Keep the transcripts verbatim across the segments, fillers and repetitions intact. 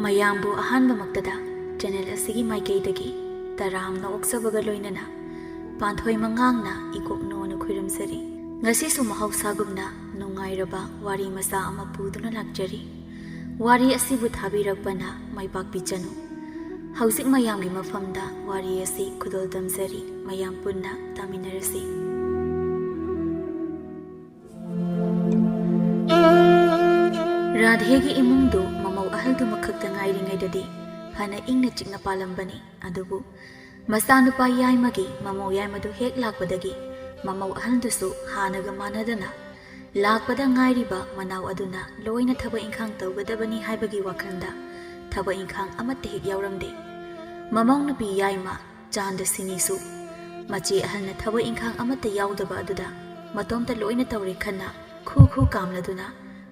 ꯃꯌꯥꯝꯕꯨ ꯑꯍꯥꯟꯕꯃꯛꯇꯗ ꯆꯦꯅꯦꯜ ꯑꯁꯤꯒꯤ ꯃꯥꯏꯀꯩꯗꯒꯤ ꯇꯔꯥꯝꯅ ꯑꯣꯛꯆꯕꯒ ꯂꯣꯏꯅꯅ ꯄꯥꯟꯊꯣꯏ ꯃꯉꯥꯡꯅ ꯏꯀꯣꯛꯅꯣꯅ ꯈꯨꯔꯨꯝꯖꯔꯤ꯫ ꯉꯁꯤꯁꯨ ꯃꯍꯧꯁꯥꯒꯨꯝꯅ ꯅꯨꯡꯉꯥꯏꯔꯕ ꯋꯥꯔꯤ ꯃꯆꯥ ꯑꯃ ꯄꯨꯗꯨꯅ ꯂꯥꯛꯆꯔꯤ꯫ ꯋꯥꯔꯤ ꯑꯁꯤꯕꯨ ꯊꯥꯕꯤꯔꯛꯄꯅ ꯃꯥꯏ ꯄꯥꯛꯄꯤꯖꯅꯨ꯫ ꯍꯧꯖꯤꯛ ꯃꯌꯥꯝꯒꯤ ꯃꯐꯝꯗ ꯋꯥꯔꯤ ꯑꯁꯤ ꯈꯨꯗꯣꯜ ꯇꯝꯖꯔꯤ꯫ ꯃꯌꯥꯝ ꯄꯨꯟꯅ ꯇꯥꯃꯤꯟꯅꯔꯁꯤ꯫ ꯔꯥꯙꯦꯒꯤ ꯏꯃꯨꯡꯗꯨ ꯃꯃꯧ ꯑꯍꯜꯗꯨꯃꯈꯛꯇ ꯉꯥꯏꯔꯤꯉꯩꯗꯗꯤ ꯐꯅ ꯏꯪꯅ ꯆꯤꯛꯅ ꯄꯥꯜꯂꯝꯕꯅꯤ꯫ ꯑꯗꯨꯕꯨ ꯃꯆꯥꯅꯨꯄꯥ ꯌꯥꯏꯃꯒꯤ ꯃꯃꯧ ꯌꯥꯏꯃꯗꯨ ꯍꯦꯛ ꯂꯥꯛꯄꯗꯒꯤ ꯃꯃꯧ ꯑꯍꯜꯗꯨꯁꯨ ꯍꯥꯟꯅꯒ ꯃꯥꯟꯅꯗꯅ ꯂꯥꯛꯄꯗ ꯉꯥꯏꯔꯤꯕ ꯃꯅꯥꯎ ꯑꯗꯨꯅ ꯂꯣꯏꯅ ꯊꯕꯛ ꯏꯪꯈꯥꯡ ꯇꯧꯒꯗꯕꯅꯤ ꯍꯥꯏꯕꯒꯤ ꯋꯥꯈꯜꯗ ꯊꯕꯛ ꯏꯪꯈꯥꯡ ꯑꯃꯠꯇ ꯍꯦꯛ ꯌꯥꯎꯔꯝꯗꯦ꯫ ꯃꯃꯧ ꯅꯨꯄꯤ ꯌꯥꯏꯃ ꯆꯥꯟꯗꯁꯤꯅꯤꯁꯨ ꯃꯆꯦ ꯑꯍꯜꯅ ꯊꯕꯛ ꯏꯪꯈꯥꯡ ꯑꯃꯠꯇ ꯌꯥꯎꯗꯕ ꯑꯗꯨꯗ ꯃꯇꯣꯝꯇ ꯂꯣꯏꯅ ꯇꯧꯔꯦ ꯈꯟꯅ ꯈꯨ ꯈꯨ ꯀꯥꯝꯂꯗꯨꯅ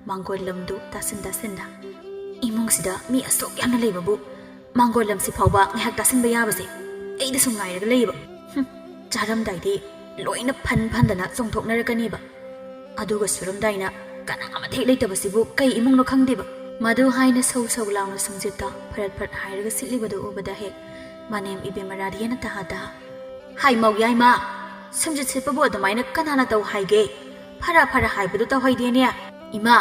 ꯃꯥꯡꯒꯣꯜ ꯂꯝꯗꯨ ꯇꯥꯁꯤꯟ ꯇꯥꯁꯤꯟꯅ, "ꯏꯃꯨꯡꯁꯤꯗ ꯃꯤ ꯑꯁꯨꯛ ꯌꯥꯝꯅ ꯂꯩꯕꯕꯨ ꯃꯥꯡꯒꯣꯜ ꯂꯝꯁꯤ ꯐꯥꯎꯕ ꯉꯥꯏꯍꯥꯛ ꯇꯥꯁꯤꯟꯕ ꯌꯥꯕꯁꯦ ꯑꯩꯗ ꯁꯨꯝ ꯉꯥꯏꯔꯒ ꯂꯩꯌꯦꯕ꯫ ꯍꯨꯝ, ꯆꯥꯔꯝꯗꯥꯏꯗꯤ ꯂꯣꯏꯅ ꯐꯟ ꯐꯟꯗꯅ ꯆꯣꯡꯊꯣꯛꯅꯔꯛꯀꯅꯤꯕ꯫ ꯑꯗꯨꯒ ꯁꯨꯔꯝꯗꯥꯏꯅ ꯀꯅꯥ ꯑꯃꯠꯇ ꯍꯦꯛ ꯂꯩꯇꯕꯁꯤꯕꯨ ꯀꯩ ꯏꯃꯨꯡꯅꯣ ꯈꯪꯗꯦꯕ?" ꯃꯗꯨ ꯍꯥꯏꯅ ꯁꯧ ꯁꯧ ꯂꯥꯎꯅ ꯁꯨꯝꯖꯤꯠꯇ ꯐꯔꯠ ꯐꯔꯠ ꯍꯥꯏꯔꯒ ꯁꯤꯠꯂꯤꯕꯗꯨ ꯎꯕꯗ ꯍꯦꯛ ꯃꯅꯦꯝ ꯏꯕꯦꯝꯃ ꯔꯥꯙꯦꯅ ꯇꯍꯥ ꯇꯍꯥ, "ꯍꯥꯏ ꯃꯧ ꯌꯥꯏꯃ, ꯁꯨꯝꯖꯤꯠ ꯁꯤꯠꯄꯕꯨ ꯑꯗꯨꯃꯥꯏꯅ ꯀꯅꯥꯅ ꯇꯧ ꯍꯥꯏꯒꯦ? ꯐꯔ ꯐꯔ ꯍꯥꯏꯕꯗꯨ ꯇꯧꯍꯩꯗꯦꯅꯦ꯫ ꯏꯃꯥ,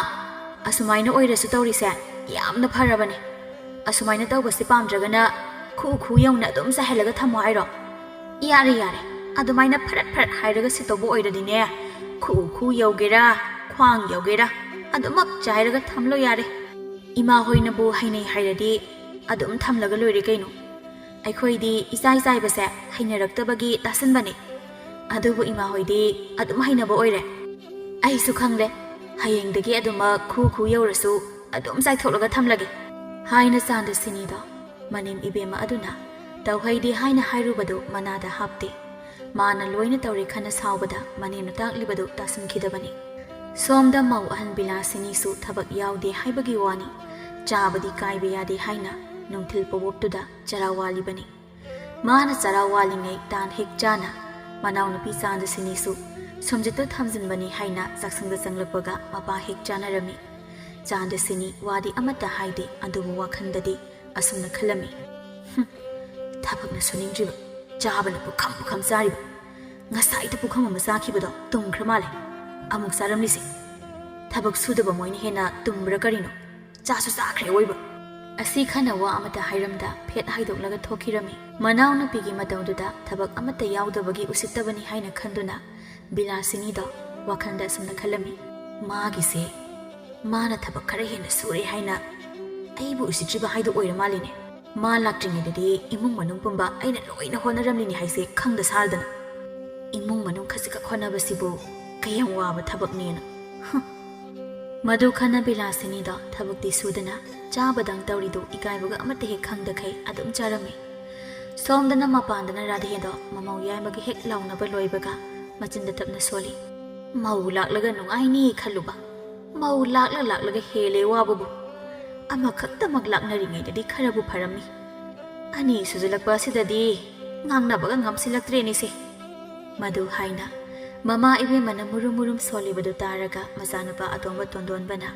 ꯑꯁꯨꯃꯥꯏꯅ ꯑꯣꯏꯔꯁꯨ ꯇꯧꯔꯤꯁꯦ ꯌꯥꯝꯅ ꯐꯔꯕꯅꯦ꯫ ꯑꯁꯨꯃꯥꯏꯅ ꯇꯧꯕꯁꯦ ꯄꯥꯝꯗ꯭ꯔꯒꯅ ꯈꯨ ꯈꯨ ꯌꯧꯅ ꯑꯗꯨꯝ ꯆꯥꯏꯍꯜꯂꯒ ꯊꯝꯃꯣ ꯍꯥꯏꯔꯣ? ꯌꯥꯔꯦ, ꯌꯥꯔꯦ, ꯑꯗꯨꯃꯥꯏꯅ ꯐꯔꯠ ꯐꯔꯠ ꯍꯥꯏꯔꯒ ꯁꯤꯠꯇꯧꯕ ꯑꯣꯏꯔꯗꯤꯅꯦ, ꯈꯨ ꯈꯨ ꯌꯧꯒꯦꯔꯥ, ꯈ꯭ꯋꯥꯡ ꯌꯧꯒꯦꯔꯥ, ꯑꯗꯨꯃꯛ ꯆꯥꯏꯔꯒ ꯊꯝꯂꯣ ꯌꯥꯔꯦ꯫ ꯏꯃꯥ ꯍꯣꯏꯅꯕꯨ ꯍꯩꯅꯩ ꯍꯥꯏꯔꯗꯤ ꯑꯗꯨꯝ ꯊꯝꯂꯒ ꯂꯣꯏꯔꯦ ꯀꯩꯅꯣ꯫ ꯑꯩꯈꯣꯏꯗꯤ ꯏꯆꯥꯏ ꯆꯥꯏꯕꯁꯦ ꯍꯩꯅꯔꯛꯇꯕꯒꯤ ꯇꯥꯁꯤꯟꯕꯅꯦ꯫ ꯑꯗꯨꯕꯨ ꯏꯃꯥ ꯍꯣꯏꯗꯤ ꯑꯗꯨꯝ ꯍꯩꯅꯕ ꯑꯣꯏꯔꯦ꯫ ꯑꯩꯁꯨ ꯈꯪꯂꯦ, ꯍꯌꯦꯡꯗꯒꯤ ꯑꯗꯨꯃꯛ ꯈꯨ ꯈꯨ ꯌꯧꯔꯁꯨ ꯑꯗꯨꯝ ꯆꯥꯏꯊꯣꯛꯂꯒ ꯊꯝꯂꯒꯦ," ꯍꯥꯏꯅ ꯆꯥꯟꯗꯁꯤꯅꯤꯗꯣ ꯃꯅꯦꯝ ꯏꯕꯦꯝꯃ ꯑꯗꯨꯅ ꯇꯧꯍꯩꯗꯦ ꯍꯥꯏꯅ ꯍꯥꯏꯔꯨꯕꯗꯨ ꯃꯅꯥꯗ ꯍꯥꯞꯇꯦ꯫ ꯃꯥꯅ ꯂꯣꯏꯅ ꯇꯧꯔꯦ ꯈꯟꯅ ꯁꯥꯎꯕꯗ ꯃꯅꯦꯝꯅ ꯇꯥꯛꯂꯤꯕꯗꯨ ꯇꯥꯁꯤꯟꯈꯤꯗꯕꯅꯤ꯫ ꯁꯣꯝꯗ ꯃꯧ ꯑꯍꯟ ꯕꯤꯂꯥꯁꯤꯅꯤꯁꯨ ꯊꯕꯛ ꯌꯥꯎꯗꯦ ꯍꯥꯏꯕꯒꯤ ꯋꯥꯅꯤ, ꯆꯥꯕꯗꯤ ꯀꯥꯏꯕ ꯌꯥꯗꯦ ꯍꯥꯏꯅ ꯅꯨꯡꯊꯤꯜ ꯄꯣꯕꯣꯞꯇꯨꯗ ꯆꯔꯥ ꯋꯥꯜꯂꯤꯕꯅꯤ꯫ ꯃꯥꯅ ꯆꯔꯥ ꯋꯥꯜꯂꯤꯉꯩ ꯇꯥꯟ ꯍꯦꯛ ꯆꯥꯅ ꯃꯅꯥꯎꯅꯨꯄꯤ ꯆꯥꯟꯗꯁꯤꯅꯤꯁꯨ ꯁꯨꯝꯖꯤꯠꯇꯨ ꯊꯝꯖꯤꯟꯕꯅꯤ ꯍꯥꯏꯅ ꯆꯥꯛꯁꯪꯗ ꯆꯪꯂꯛꯄꯒ ꯃꯄꯥ ꯍꯦꯛ ꯆꯥꯅꯔꯝꯃꯤ꯫ ꯆꯥꯟꯗꯁꯤꯅꯤ ꯋꯥꯗꯤ ꯑꯃꯠꯇ ꯍꯥꯏꯗꯦ, ꯑꯗꯨꯕꯨ ꯋꯥꯈꯜꯗꯗꯤ ꯑꯁꯨꯝꯅ ꯈꯜꯂꯝꯃꯤ, "ꯍꯨꯝ, ꯊꯕꯛꯅ ꯁꯨꯅꯤꯡꯗ꯭ꯔꯤꯕ, ꯆꯥꯕꯅ ꯄꯨꯈꯝ ꯄꯨꯈꯝ ꯆꯥꯔꯤꯕ, ꯉꯁꯥꯏꯗ ꯄꯨꯈꯝ ꯑꯃ ꯆꯥꯈꯤꯕꯗꯣ ꯇꯨꯝꯈ꯭ꯔ ꯃꯥꯜꯂꯦ꯫ ꯑꯃꯨꯛ ꯆꯥꯔꯝꯂꯤꯁꯦ꯫ ꯊꯕꯛ ꯁꯨꯗꯕ ꯃꯣꯏꯅ ꯍꯦꯟꯅ ꯇꯨꯝꯕ꯭ꯔꯥ ꯀꯔꯤꯅꯣ? ꯆꯥꯁꯨ ꯆꯥꯈ꯭ꯔꯦ ꯑꯣꯏꯕ"꯫ ꯑꯁꯤ ꯈꯟꯅ ꯋꯥ ꯑꯃꯠꯇ ꯍꯥꯏꯔꯝꯗ ꯐꯦꯠ ꯍꯥꯏꯗꯣꯛꯂꯒ ꯊꯣꯛꯈꯤꯔꯝꯃꯤ꯫ ꯃꯅꯥꯎꯅꯨꯄꯤꯒꯤ ꯃꯇꯧꯗꯨꯗ ꯊꯕꯛ ꯑꯃꯠꯇ ꯌꯥꯎꯗꯕꯒꯤ ꯎꯁꯤꯠꯇꯕꯅꯤ ꯍꯥꯏꯅ ꯈꯟꯗꯨꯅ ꯕꯤꯂꯥꯁꯤꯅꯤꯗꯣ ꯋꯥꯈꯜꯗ ꯑꯁꯨꯝꯅ ꯈꯜꯂꯝꯃꯤ, "ꯃꯥꯒꯤꯁꯦ, ꯃꯥꯅ ꯊꯕꯛ ꯈꯔ ꯍꯦꯟꯅ ꯁꯨꯔꯦ ꯍꯥꯏꯅ ꯑꯩꯕꯨ ꯎꯁꯤꯠꯇ꯭ꯔꯤꯕ ꯍꯥꯏꯗꯨ ꯑꯣꯏꯔ ꯃꯥꯜꯂꯤꯅꯦ꯫ ꯃꯥ ꯂꯥꯛꯇ꯭ꯔꯤꯉꯩꯗꯗꯤ ꯏꯃꯨꯡ ꯃꯅꯨꯡ ꯄꯨꯝꯕ ꯑꯩꯅ ꯂꯣꯏꯅ ꯍꯣꯠꯅꯔꯝꯂꯤꯅꯤ ꯍꯥꯏꯁꯦ ꯈꯪꯗ ꯁꯥꯔꯗꯅ꯫ ꯏꯃꯨꯡ ꯃꯅꯨꯡ ꯈꯖꯤꯛꯈꯛ ꯍꯣꯠꯅꯕꯁꯤꯕꯨ ꯀꯌꯥꯝ ꯋꯥꯕ ꯊꯕꯛꯅꯦꯅ"꯫ ꯍꯨꯝ꯫ ꯃꯗꯨ ꯈꯟꯅ ꯕꯤꯂꯥꯁꯤꯅꯤꯗꯣ ꯊꯕꯛꯇꯤ ꯁꯨꯗꯅ ꯆꯥꯕꯗꯪ ꯇꯧꯔꯤꯗꯨ ꯏꯀꯥꯏꯕꯒ ꯑꯃꯠꯇ ꯍꯦꯛ ꯈꯪꯗꯈꯩ ꯑꯗꯨꯝ ꯆꯥꯔꯝꯃꯤ꯫ ꯁꯣꯝꯗꯅ ꯃꯄꯥꯟꯗꯅ ꯔꯥꯙꯦꯗꯣ ꯃꯃꯧ ꯌꯥꯏꯃꯒ ꯍꯦꯛ ꯂꯥꯎꯅꯕ ꯂꯣꯏꯕꯒ ꯃꯆꯤꯟꯗ ꯇꯞꯅ ꯁꯣꯜꯂꯤ꯫ "ꯃꯧ ꯂꯥꯛꯂꯒ ꯅꯨꯡꯉꯥꯏꯅꯤ ꯈꯜꯂꯨꯕ, ꯃꯧ ꯂꯥꯛꯂ ꯂꯥꯛꯂꯒ ꯍꯦꯜꯂꯦ ꯋꯥꯕꯕꯨ꯫ ꯑꯃꯈꯛꯇꯃꯛ ꯂꯥꯛꯅꯔꯤꯉꯩꯗꯗꯤ ꯈꯔꯕꯨ ꯐꯔꯝꯃꯤ꯫ ꯑꯅꯤ ꯁꯨꯖꯜꯂꯛꯄ ꯑꯁꯤꯗꯗꯤ ꯉꯥꯡꯅꯕꯒ ꯉꯝꯁꯤꯜꯂꯛꯇ꯭ꯔꯦꯅꯦꯁꯦ"꯫ ꯃꯗꯨ ꯍꯥꯏꯅ ꯃꯃꯥ ꯏꯕꯦꯝꯃꯅ ꯃꯨꯔꯨꯝ ꯃꯨꯔꯨꯝ ꯁꯣꯜꯂꯤꯕꯗꯨ ꯇꯥꯔꯒ ꯃꯆꯥꯅꯨꯄꯥ ꯑꯇꯣꯝꯕ ꯇꯣꯟꯗꯣꯟꯕꯅ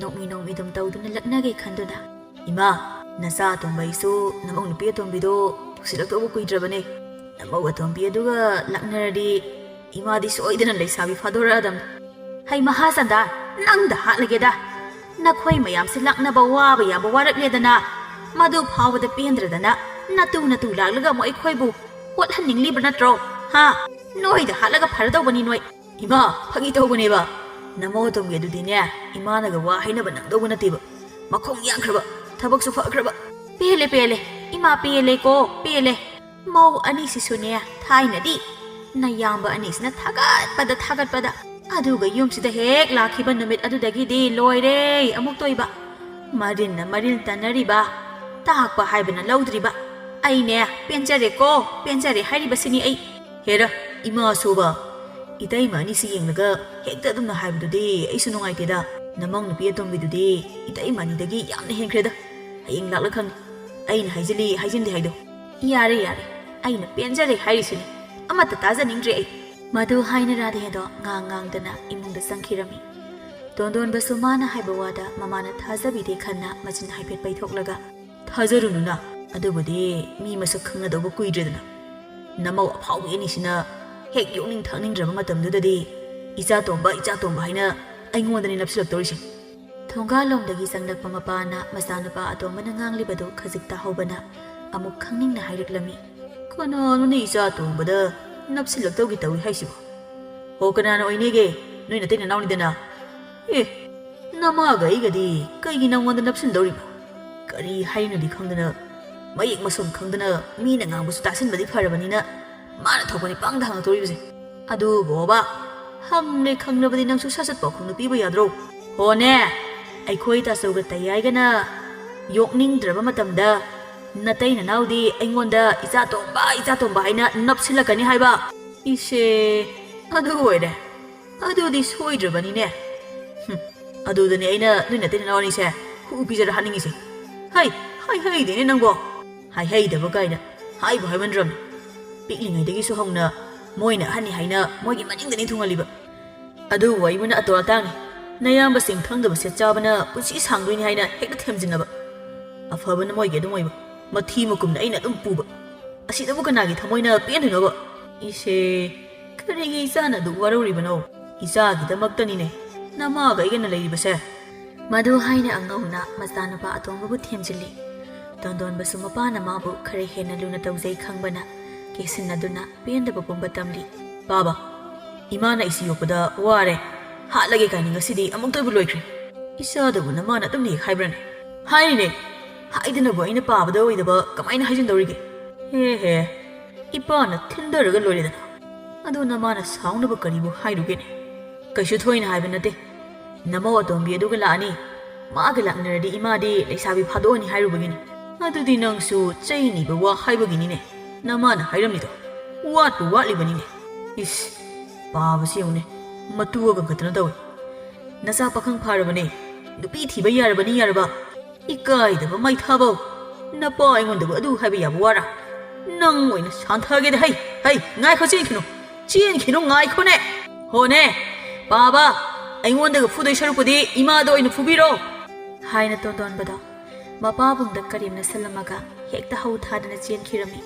ꯅꯣꯛꯃꯤ ꯅꯣꯛꯃꯤꯗꯨꯝ ꯇꯧꯗꯨꯅ ꯂꯛꯅꯒꯦ ꯈꯟꯗꯨꯅ, "ꯏꯃꯥ, ꯅꯆꯥ ꯑꯇꯣꯝꯕ ꯑꯩꯁꯨ ꯅꯃꯧ ꯅꯨꯄꯤ ꯑꯇꯣꯝꯕꯤꯗꯣ ꯄꯨꯁꯤꯜꯂꯛꯇꯧꯕ ꯀꯨꯏꯗ꯭ꯔꯕꯅꯦ꯫ ꯅꯃꯧ ꯑꯇꯣꯝꯕꯤ ꯑꯗꯨꯒ ꯂꯛꯅꯔꯗꯤ ꯏꯃꯥꯗꯤ ꯁꯣꯏꯗꯅ ꯂꯩꯁꯥꯕꯤ ꯐꯥꯗꯣꯔꯛꯑꯗꯝꯅꯤ"꯫ "ꯍꯩ ꯃꯍꯥꯆꯟꯗ, ꯅꯪꯗ ꯍꯥꯠꯂꯒꯦꯗ! ꯅꯈꯣꯏ ꯃꯌꯥꯝꯁꯦ ꯂꯥꯛꯅꯕ ꯋꯥꯕ ꯌꯥꯕ ꯋꯥꯔꯛꯂꯦꯗꯅ꯫ ꯃꯗꯨ ꯐꯥꯎꯕꯗ ꯄꯦꯟꯗ꯭ꯔꯗꯅ ꯅꯇꯨ ꯅꯇꯨ ꯂꯥꯛꯂꯒ ꯑꯃꯨꯛ ꯑꯩꯈꯣꯏꯕꯨ ꯍꯣꯠꯍꯟꯅꯤꯡꯂꯤꯕ ꯅꯠꯇ꯭ꯔꯣ? ꯍꯥ? ꯅꯣꯏꯗ ꯍꯥꯠꯂꯒ ꯐꯔꯗꯧꯕꯅꯤ ꯅꯣꯏ"꯫ "ꯏꯃꯥ, ꯐꯥꯒꯤ ꯇꯧꯕꯅꯦꯕ꯫ ꯅꯃꯧ ꯑꯇꯣꯝꯕꯤ ꯑꯗꯨꯗꯤꯅꯦ, ꯏꯃꯥꯅꯒ ꯋꯥ ꯍꯥꯏꯅꯕ ꯅꯪꯗꯧꯕ ꯅꯠꯇꯦꯕ꯫ ꯃꯈꯣꯡ ꯌꯥꯡꯈ꯭ꯔꯕ, ꯊꯕꯛꯁꯨ ꯐꯈ꯭ꯔꯕ"꯫ "ꯄꯦꯜꯂꯦ, ꯄꯦꯜꯂꯦ꯫ ꯏꯃꯥ, ꯄꯦꯜꯂꯦꯀꯣ, ꯄꯦꯜꯂꯦ꯫ ꯃꯧ ꯑꯅꯤꯁꯤꯁꯨꯅꯦ, ꯊꯥꯏꯅꯗꯤ ꯅꯌꯥꯝꯕ ꯑꯅꯤꯁꯤꯅ ꯊꯥꯒꯠꯄꯗ ꯊꯥꯒꯠꯄꯗ꯫ ꯑꯗꯨꯒ ꯌꯨꯝꯁꯤꯗ ꯍꯦꯛ ꯂꯥꯛꯈꯤꯕ ꯅꯨꯃꯤꯠ ꯑꯗꯨꯗꯒꯤꯗꯤ ꯂꯣꯏꯔꯦ ꯑꯃꯨꯛ ꯇꯣꯏꯕ꯫ ꯃꯔꯤꯟꯅ ꯃꯔꯤꯜ ꯇꯟꯅꯔꯤꯕ, ꯇꯥꯛꯄ ꯍꯥꯏꯕꯅ ꯂꯧꯗ꯭ꯔꯤꯕ꯫ ꯑꯩꯅꯦ, ꯄꯦꯟꯖꯔꯦꯀꯣ, ꯄꯦꯟꯖꯔꯦ ꯍꯥꯏꯔꯤꯕꯁꯤꯅꯤ ꯑꯩ"꯫ "ꯍꯦꯔ, ꯏꯃꯥꯁꯨꯕ, ꯏꯇꯩꯃ ꯑꯅꯤꯁꯤ ꯌꯦꯡꯂꯒ ꯍꯦꯛꯇ ꯑꯗꯨꯝꯅ ꯍꯥꯏꯕꯗꯨꯗꯤ ꯑꯩꯁꯨ ꯅꯨꯡꯉꯥꯏꯇꯦꯗ꯫ ꯅꯃꯧ ꯅꯨꯄꯤ ꯑꯇꯣꯝꯕꯤꯗꯨꯗꯤ ꯏꯇꯩꯃ ꯑꯅꯤꯗꯒꯤ ꯌꯥꯝꯅ ꯍꯦꯟꯈ꯭ꯔꯦꯗ꯫ ꯍꯌꯦꯡ ꯂꯥꯛꯂ ꯈꯪꯅꯤ꯫ ꯑꯩꯅ ꯍꯥꯏꯖꯤꯜꯂꯤ ꯍꯥꯏꯖꯤꯟꯗꯦ ꯍꯥꯏꯗꯣ"꯫ "ꯌꯥꯔꯦ, ꯌꯥꯔꯦ꯫ ꯑꯩꯅ ꯄꯦꯟꯖꯔꯦ ꯍꯥꯏꯔꯤꯁꯤꯅꯤ꯫ ꯑꯃꯠꯇ ꯇꯥꯖꯅꯤꯡꯗ꯭ꯔꯦ ꯑꯩ"꯫ ꯃꯗꯨ ꯍꯥꯏꯅ ꯔꯥꯙꯦꯗꯣ ꯉꯥꯡ ꯉꯥꯡꯗꯅ ꯏꯃꯨꯡꯗ ꯆꯪꯈꯤꯔꯝꯃꯤ꯫ ꯇꯣꯟꯗꯣꯟꯕꯁꯨ ꯃꯥꯅ ꯍꯥꯏꯕ ꯋꯥꯗ ꯃꯃꯥꯅ ꯊꯥꯖꯕꯤꯗꯦ ꯈꯟꯅ ꯃꯆꯤꯟ ꯍꯥꯏꯐꯦꯠ ꯄꯩꯊꯣꯛꯂꯒ, "ꯊꯥꯖꯔꯨꯅꯨꯅ, ꯑꯗꯨꯕꯨꯗꯤ ꯃꯤ ꯃꯁꯛ ꯈꯪꯅꯗꯧꯕ ꯀꯨꯏꯗ꯭ꯔꯦꯗꯅ꯫ ꯅꯃꯧ ꯑꯐꯥꯎꯕꯤ ꯑꯅꯤꯁꯤꯅ ꯍꯦꯛ ꯌꯣꯛꯅꯤꯡ ꯊꯥꯛꯅꯤꯡꯗ꯭ꯔꯕ ꯃꯇꯝꯗꯨꯗꯗꯤ ꯏꯆꯥ ꯇꯣꯝꯕ, ꯏꯆꯥ ꯇꯣꯝꯕ ꯍꯥꯏꯅ ꯑꯩꯉꯣꯟꯗꯅꯤ ꯅꯞꯁꯤꯜꯂꯛꯇꯧꯔꯤꯁꯦ꯫" ꯊꯣꯡꯒꯥꯜꯂꯣꯝꯗꯒꯤ ꯆꯪꯂꯛꯄ ꯃꯄꯥꯅ ꯃꯆꯥꯅꯨꯄꯥ ꯑꯇꯣꯝꯕꯅ ꯉꯥꯡꯂꯤꯕꯗꯨ ꯈꯖꯤꯛ ꯇꯥꯍꯧꯕꯅ ꯑꯃꯨꯛ ꯈꯪꯅꯤꯡꯅ ꯍꯥꯏꯔꯛꯂꯝꯃꯤ, "ꯀꯅꯥꯅꯣꯅꯦ ꯏꯆꯥ ꯇꯣꯝꯕꯗ ꯅꯞꯁꯤꯜꯂꯛꯇꯧꯒꯤ ꯇꯧꯏ ꯍꯥꯏꯁꯤꯕꯣ? ꯍꯣ, ꯀꯅꯥꯅ ꯑꯣꯏꯅꯤꯒꯦ? ꯅꯣꯏ ꯅꯇꯩ ꯅꯅꯥꯎꯅꯤꯗꯅ꯫ ꯑꯦ, ꯅꯃꯥꯒ ꯑꯩꯒꯗꯤ ꯀꯩꯒꯤ ꯅꯪꯉꯣꯟꯗ ꯅꯞꯁꯤꯟꯗꯧꯔꯤꯕ? ꯀꯔꯤ ꯍꯥꯏꯅꯣꯗꯤ ꯈꯪꯗꯅ, ꯃꯌꯦꯛ ꯃꯁꯣꯟ ꯈꯪꯗꯅ ꯃꯤꯅ ꯉꯥꯡꯕꯁꯨ ꯇꯥꯁꯤꯟꯕꯗꯤ ꯐꯔꯕꯅꯤꯅ ꯃꯥꯅ ꯊꯣꯛꯄꯅꯤ ꯄꯪꯗ ꯍꯪꯉꯛꯇꯧꯔꯤꯕꯁꯦ꯫ ꯑꯗꯨꯕꯣꯕ, ꯍꯪꯂꯦ ꯈꯪꯂꯕꯗꯤ ꯅꯪꯁꯨ ꯁꯠ ꯁꯠ ꯄꯥꯎꯈꯨꯝꯗꯨ ꯄꯤꯕ ꯌꯥꯗ꯭ꯔꯣ? ꯍꯣꯅꯦ, ꯑꯩꯈꯣꯏ ꯇꯥꯆꯧꯒ ꯇꯌꯥꯏꯒꯅ ꯌꯣꯛꯅꯤꯡꯗ꯭ꯔꯕ ꯃꯇꯝꯗ ꯅꯇꯩ ꯅꯅꯥꯎꯗꯤ ꯑꯩꯉꯣꯟꯗ ꯏꯆꯥ ꯇꯣꯝꯕ, ꯏꯆꯥ ꯇꯣꯝꯕ ꯍꯥꯏꯅ ꯅꯞꯁꯤꯜꯂꯛꯀꯅꯤ ꯍꯥꯏꯕ?" ꯏꯁꯦ, ꯑꯗꯨ ꯑꯣꯏꯔꯦ꯫ ꯑꯗꯨꯗꯤ ꯁꯣꯏꯗ꯭ꯔꯕꯅꯤꯅꯦ꯫ ꯍꯨꯝ, ꯑꯗꯨꯗꯅꯦ ꯑꯩꯅ ꯅꯣꯏ ꯅꯇꯩ ꯅꯅꯥꯎ ꯑꯅꯤꯁꯦ ꯍꯨ ꯄꯤꯖꯔ ꯍꯥꯠꯅꯤꯡꯉꯤꯁꯦ꯫ ꯍꯩ, ꯍꯩ ꯍꯩꯗꯦꯅꯦ ꯅꯪꯕꯣ꯫ ꯍꯥꯏ ꯍꯩꯗꯕ ꯀꯥꯏꯅ ꯍꯥꯏꯕꯨ ꯍꯥꯏꯃꯟꯗ꯭ꯔꯕꯅꯤ꯫ ꯄꯤꯛꯂꯤꯉꯩꯗꯒꯤꯁꯨ ꯍꯧꯅ ꯃꯣꯏꯅ ꯑꯍꯟꯅꯤ ꯍꯥꯏꯅ ꯃꯣꯏꯒꯤ ꯃꯅꯤꯡꯗꯅꯤ ꯊꯨꯡꯍꯜꯂꯤꯕ꯫ ꯑꯗꯨꯕꯨ ꯑꯩꯕꯨꯅ ꯑꯇꯣ ꯑꯇꯥꯡꯅꯤ꯫ ꯅꯌꯥꯝꯕꯁꯤꯡ ꯈꯪꯗꯕ ꯁꯦꯠ ꯆꯥꯕꯅ ꯄꯨꯟꯁꯤ ꯁꯥꯡꯗꯣꯏꯅꯤ ꯍꯥꯏꯅ ꯍꯦꯛꯇ ꯊꯦꯝꯖꯤꯟꯅꯕ꯫ ꯑꯐꯕꯅ ꯃꯣꯏꯒꯤ ꯑꯗꯨꯝ ꯑꯣꯏꯕ꯫ ꯃꯊꯤ ꯃꯀꯨꯝꯅ ꯑꯩꯅ ꯑꯗꯨꯝ ꯄꯨꯕ꯫ ꯑꯁꯤꯗꯕꯨ ꯀꯅꯥꯒꯤ ꯊꯃꯣꯏꯅ ꯄꯦꯟꯗꯣꯏꯅꯣꯕ? ꯏꯁꯦ, ꯀꯔꯤꯒꯤ ꯏꯆꯥꯅ ꯑꯗꯨꯛ ꯋꯥꯔꯧꯔꯤꯕꯅꯣ? ꯏꯆꯥꯒꯤꯗꯃꯛꯇꯅꯤꯅꯦ ꯅꯃꯥꯒ ꯑꯩꯒꯅ ꯂꯩꯔꯤꯕꯁꯦ꯫ ꯃꯗꯨ ꯍꯥꯏꯅ ꯑꯉꯧꯅ ꯃꯆꯥꯅꯨꯄꯥ ꯑꯇꯣꯝꯕꯕꯨ ꯊꯦꯝꯖꯤꯜꯂꯤ꯫ ꯇꯣꯟꯗꯣꯟꯕꯁꯨ ꯃꯄꯥꯅ ꯃꯥꯕꯨ ꯈꯔ ꯍꯦꯟꯅ ꯂꯨꯅ ꯇꯧꯖꯩ ꯈꯪꯕꯅ ꯀꯦꯁꯤꯟꯅꯗꯨꯅ ꯄꯦꯟꯗꯕ ꯄꯨꯝꯕ ꯇꯝꯂꯤ꯫ "ꯄꯥꯕ, ꯏꯃꯥꯅ ꯏꯆꯦ ꯌꯣꯛꯄꯗ ꯋꯥꯔꯦ, ꯍꯥꯠꯂꯒꯦ ꯀꯥꯏꯅ ꯉꯁꯤꯗꯤ ꯑꯃꯨꯛꯇꯕꯨ ꯂꯣꯏꯈ꯭ꯔꯦ꯫ ꯏꯆꯥꯗꯕꯨ ꯅꯃꯥꯅ ꯑꯗꯨꯝꯅ ꯍꯦꯛ ꯍꯥꯏꯕ꯭ꯔꯅꯦ?" "ꯍꯥꯏꯔꯤꯅꯦ, ꯍꯥꯏꯗꯅꯕꯨ ꯑꯩꯅ ꯄꯥꯕꯗ ꯑꯣꯏꯗꯕ ꯀꯃꯥꯏꯅ ꯍꯥꯏꯖꯤꯟꯗꯧꯔꯤꯒꯦ? ꯍꯦ ꯍꯦ, ꯏꯄꯥꯅ ꯊꯤꯟꯗꯔꯒ ꯂꯣꯏꯔꯦꯗꯅ꯫ ꯑꯗꯨ ꯅꯃꯥꯅ ꯁꯥꯎꯅꯕ ꯀꯔꯤꯕꯨ ꯍꯥꯏꯔꯨꯒꯦꯅꯦ? ꯀꯩꯁꯨ ꯊꯣꯏꯅ ꯍꯥꯏꯕ ꯅꯠꯇꯦ꯫ ꯅꯃꯧ ꯑꯇꯣꯝꯕꯤ ꯑꯗꯨꯒ ꯂꯥꯛꯑꯅꯤ꯫ ꯃꯥꯒ ꯂꯥꯛꯅꯔꯗꯤ ꯏꯃꯥꯗꯤ ꯂꯩꯁꯥꯕꯤ ꯐꯥꯗꯣꯛꯑꯅꯤ ꯍꯥꯏꯔꯨꯕꯒꯤꯅꯤ꯫ ꯑꯗꯨꯗꯤ ꯅꯪꯁꯨ ꯆꯩ ꯅꯤꯕ ꯋꯥ ꯍꯥꯏꯕꯒꯤꯅꯤꯅꯦ ꯅꯃꯥꯅ ꯍꯥꯏꯔꯝꯃꯤꯗꯣ꯫ ꯋꯥꯠꯄꯨ ꯋꯥꯠꯂꯤꯕꯅꯤꯅꯦ꯫ ꯏꯁ, ꯄꯥꯕꯁꯤ ꯌꯦꯡꯉꯨꯅꯦ, ꯃꯇꯨ ꯑꯀꯟꯈꯠꯇꯅ ꯇꯧꯏ꯫ ꯅꯆꯥ ꯄꯥꯈꯪ ꯐꯥꯔꯕꯅꯦ, ꯅꯨꯄꯤ ꯊꯤꯕ ꯌꯥꯔꯕꯅꯤ ꯌꯥꯔꯕ꯫ ꯏꯀꯥꯏꯗꯕ ꯃꯩꯊꯥꯕꯧ꯫ ꯅꯄꯥ ꯑꯩꯉꯣꯟꯗꯕꯨ ꯑꯗꯨ ꯍꯥꯏꯕ ꯌꯥꯕ ꯋꯥꯔꯥ? ꯅꯪ ꯑꯣꯏꯅ ꯁꯥꯟꯊꯒꯦꯗ꯫ ꯍꯩ, ꯍꯩ, ꯉꯥꯏꯈꯣ, ꯆꯦꯟꯈꯤꯅꯨ꯫ ꯆꯦꯟꯈꯤꯅꯨ, ꯉꯥꯏꯈꯣꯅꯦ꯫ ꯍꯣꯅꯦ, ꯄꯥꯕ, ꯑꯩꯉꯣꯟꯗꯒ ꯐꯨꯗꯣꯏ ꯁꯔꯨꯛꯄꯨꯗꯤ ꯏꯃꯥꯗ ꯑꯣꯏꯅ ꯐꯨꯕꯤꯔꯣ!" ꯍꯥꯏꯅ ꯇꯣꯟꯗꯣꯟꯕꯗꯣ ꯃꯄꯥꯕꯨꯡꯗ ꯀꯔꯦꯝꯅ ꯁꯜꯂꯝꯃꯒ ꯍꯦꯛꯇ ꯍꯧ ꯊꯥꯗꯅ ꯆꯦꯟꯈꯤꯔꯝꯃꯤ꯫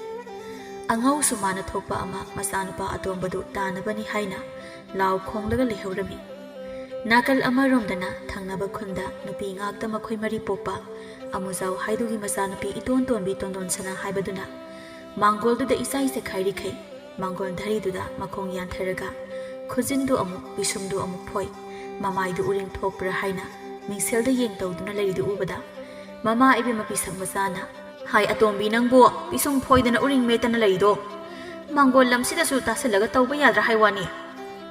ꯑꯉꯧꯁꯨ ꯃꯥꯅ ꯊꯣꯛꯄ ꯑꯃ ꯃꯆꯥꯅꯨꯄꯥ ꯑꯇꯣꯝꯕꯗꯨ ꯇꯥꯅꯕꯅꯤ ꯍꯥꯏꯅ ꯂꯥꯎ ꯈꯣꯡꯂꯒ ꯂꯩꯍꯧꯔꯝꯃꯤ꯫ ꯅꯥꯀꯜ ꯑꯃꯔꯣꯝꯗꯅ ꯊꯪꯅꯕ ꯈꯨꯟꯗ ꯅꯨꯄꯤ ꯉꯥꯛꯇ ꯃꯈꯣꯏ ꯃꯔꯤ ꯄꯣꯛꯄ ꯑꯃꯨꯖꯥꯎ ꯍꯥꯏꯗꯨꯒꯤ ꯃꯆꯥꯅꯨꯄꯤ ꯏꯇꯣꯟ ꯇꯣꯟꯕꯤ ꯇꯣꯟꯗꯣꯟ ꯁꯅꯥ ꯍꯥꯏꯕꯗꯨꯅ ꯃꯥꯡꯒꯣꯜꯗꯨꯗ ꯏꯆꯥꯏ ꯆꯦꯈꯥꯏꯔꯤꯈꯩ ꯃꯥꯡꯒꯣꯜ ꯙꯔꯤꯗꯨꯗ ꯃꯈꯣꯡ ꯌꯥꯟꯊꯔꯒ ꯈꯨꯖꯤꯟꯗꯨ ꯑꯃꯨꯛ ꯄꯤꯁꯨꯝꯗꯨ ꯑꯃꯨꯛ ꯐꯣꯏ, ꯃꯃꯥꯏꯗꯨ ꯎꯔꯤꯡ ꯊꯣꯛꯄ꯭ꯔꯥ ꯍꯥꯏꯅ ꯃꯤꯡꯁꯦꯜꯗ ꯌꯦꯡ ꯇꯧꯗꯨꯅ ꯂꯩꯔꯤꯗꯨ ꯎꯕꯗ, ꯃꯃꯥ ꯏꯕꯦꯝꯃ ꯄꯤꯁꯛ ꯃꯆꯥꯅ, "ꯍꯥꯏ ꯑꯇꯣꯝꯕꯤ, ꯅꯪꯕꯨ ꯄꯤꯁꯨꯝ ꯐꯣꯏꯗꯅ ꯎꯔꯤꯡ ꯃꯦꯠꯇꯅ ꯂꯩꯔꯤꯗꯣ? ꯃꯥꯡꯒꯣꯜ ꯂꯝꯁꯤꯗꯁꯨ ꯇꯥꯁꯤꯜꯂꯒ ꯇꯧꯕ ꯌꯥꯗ꯭ꯔꯥ ꯍꯥꯏ ꯋꯥꯅꯤ?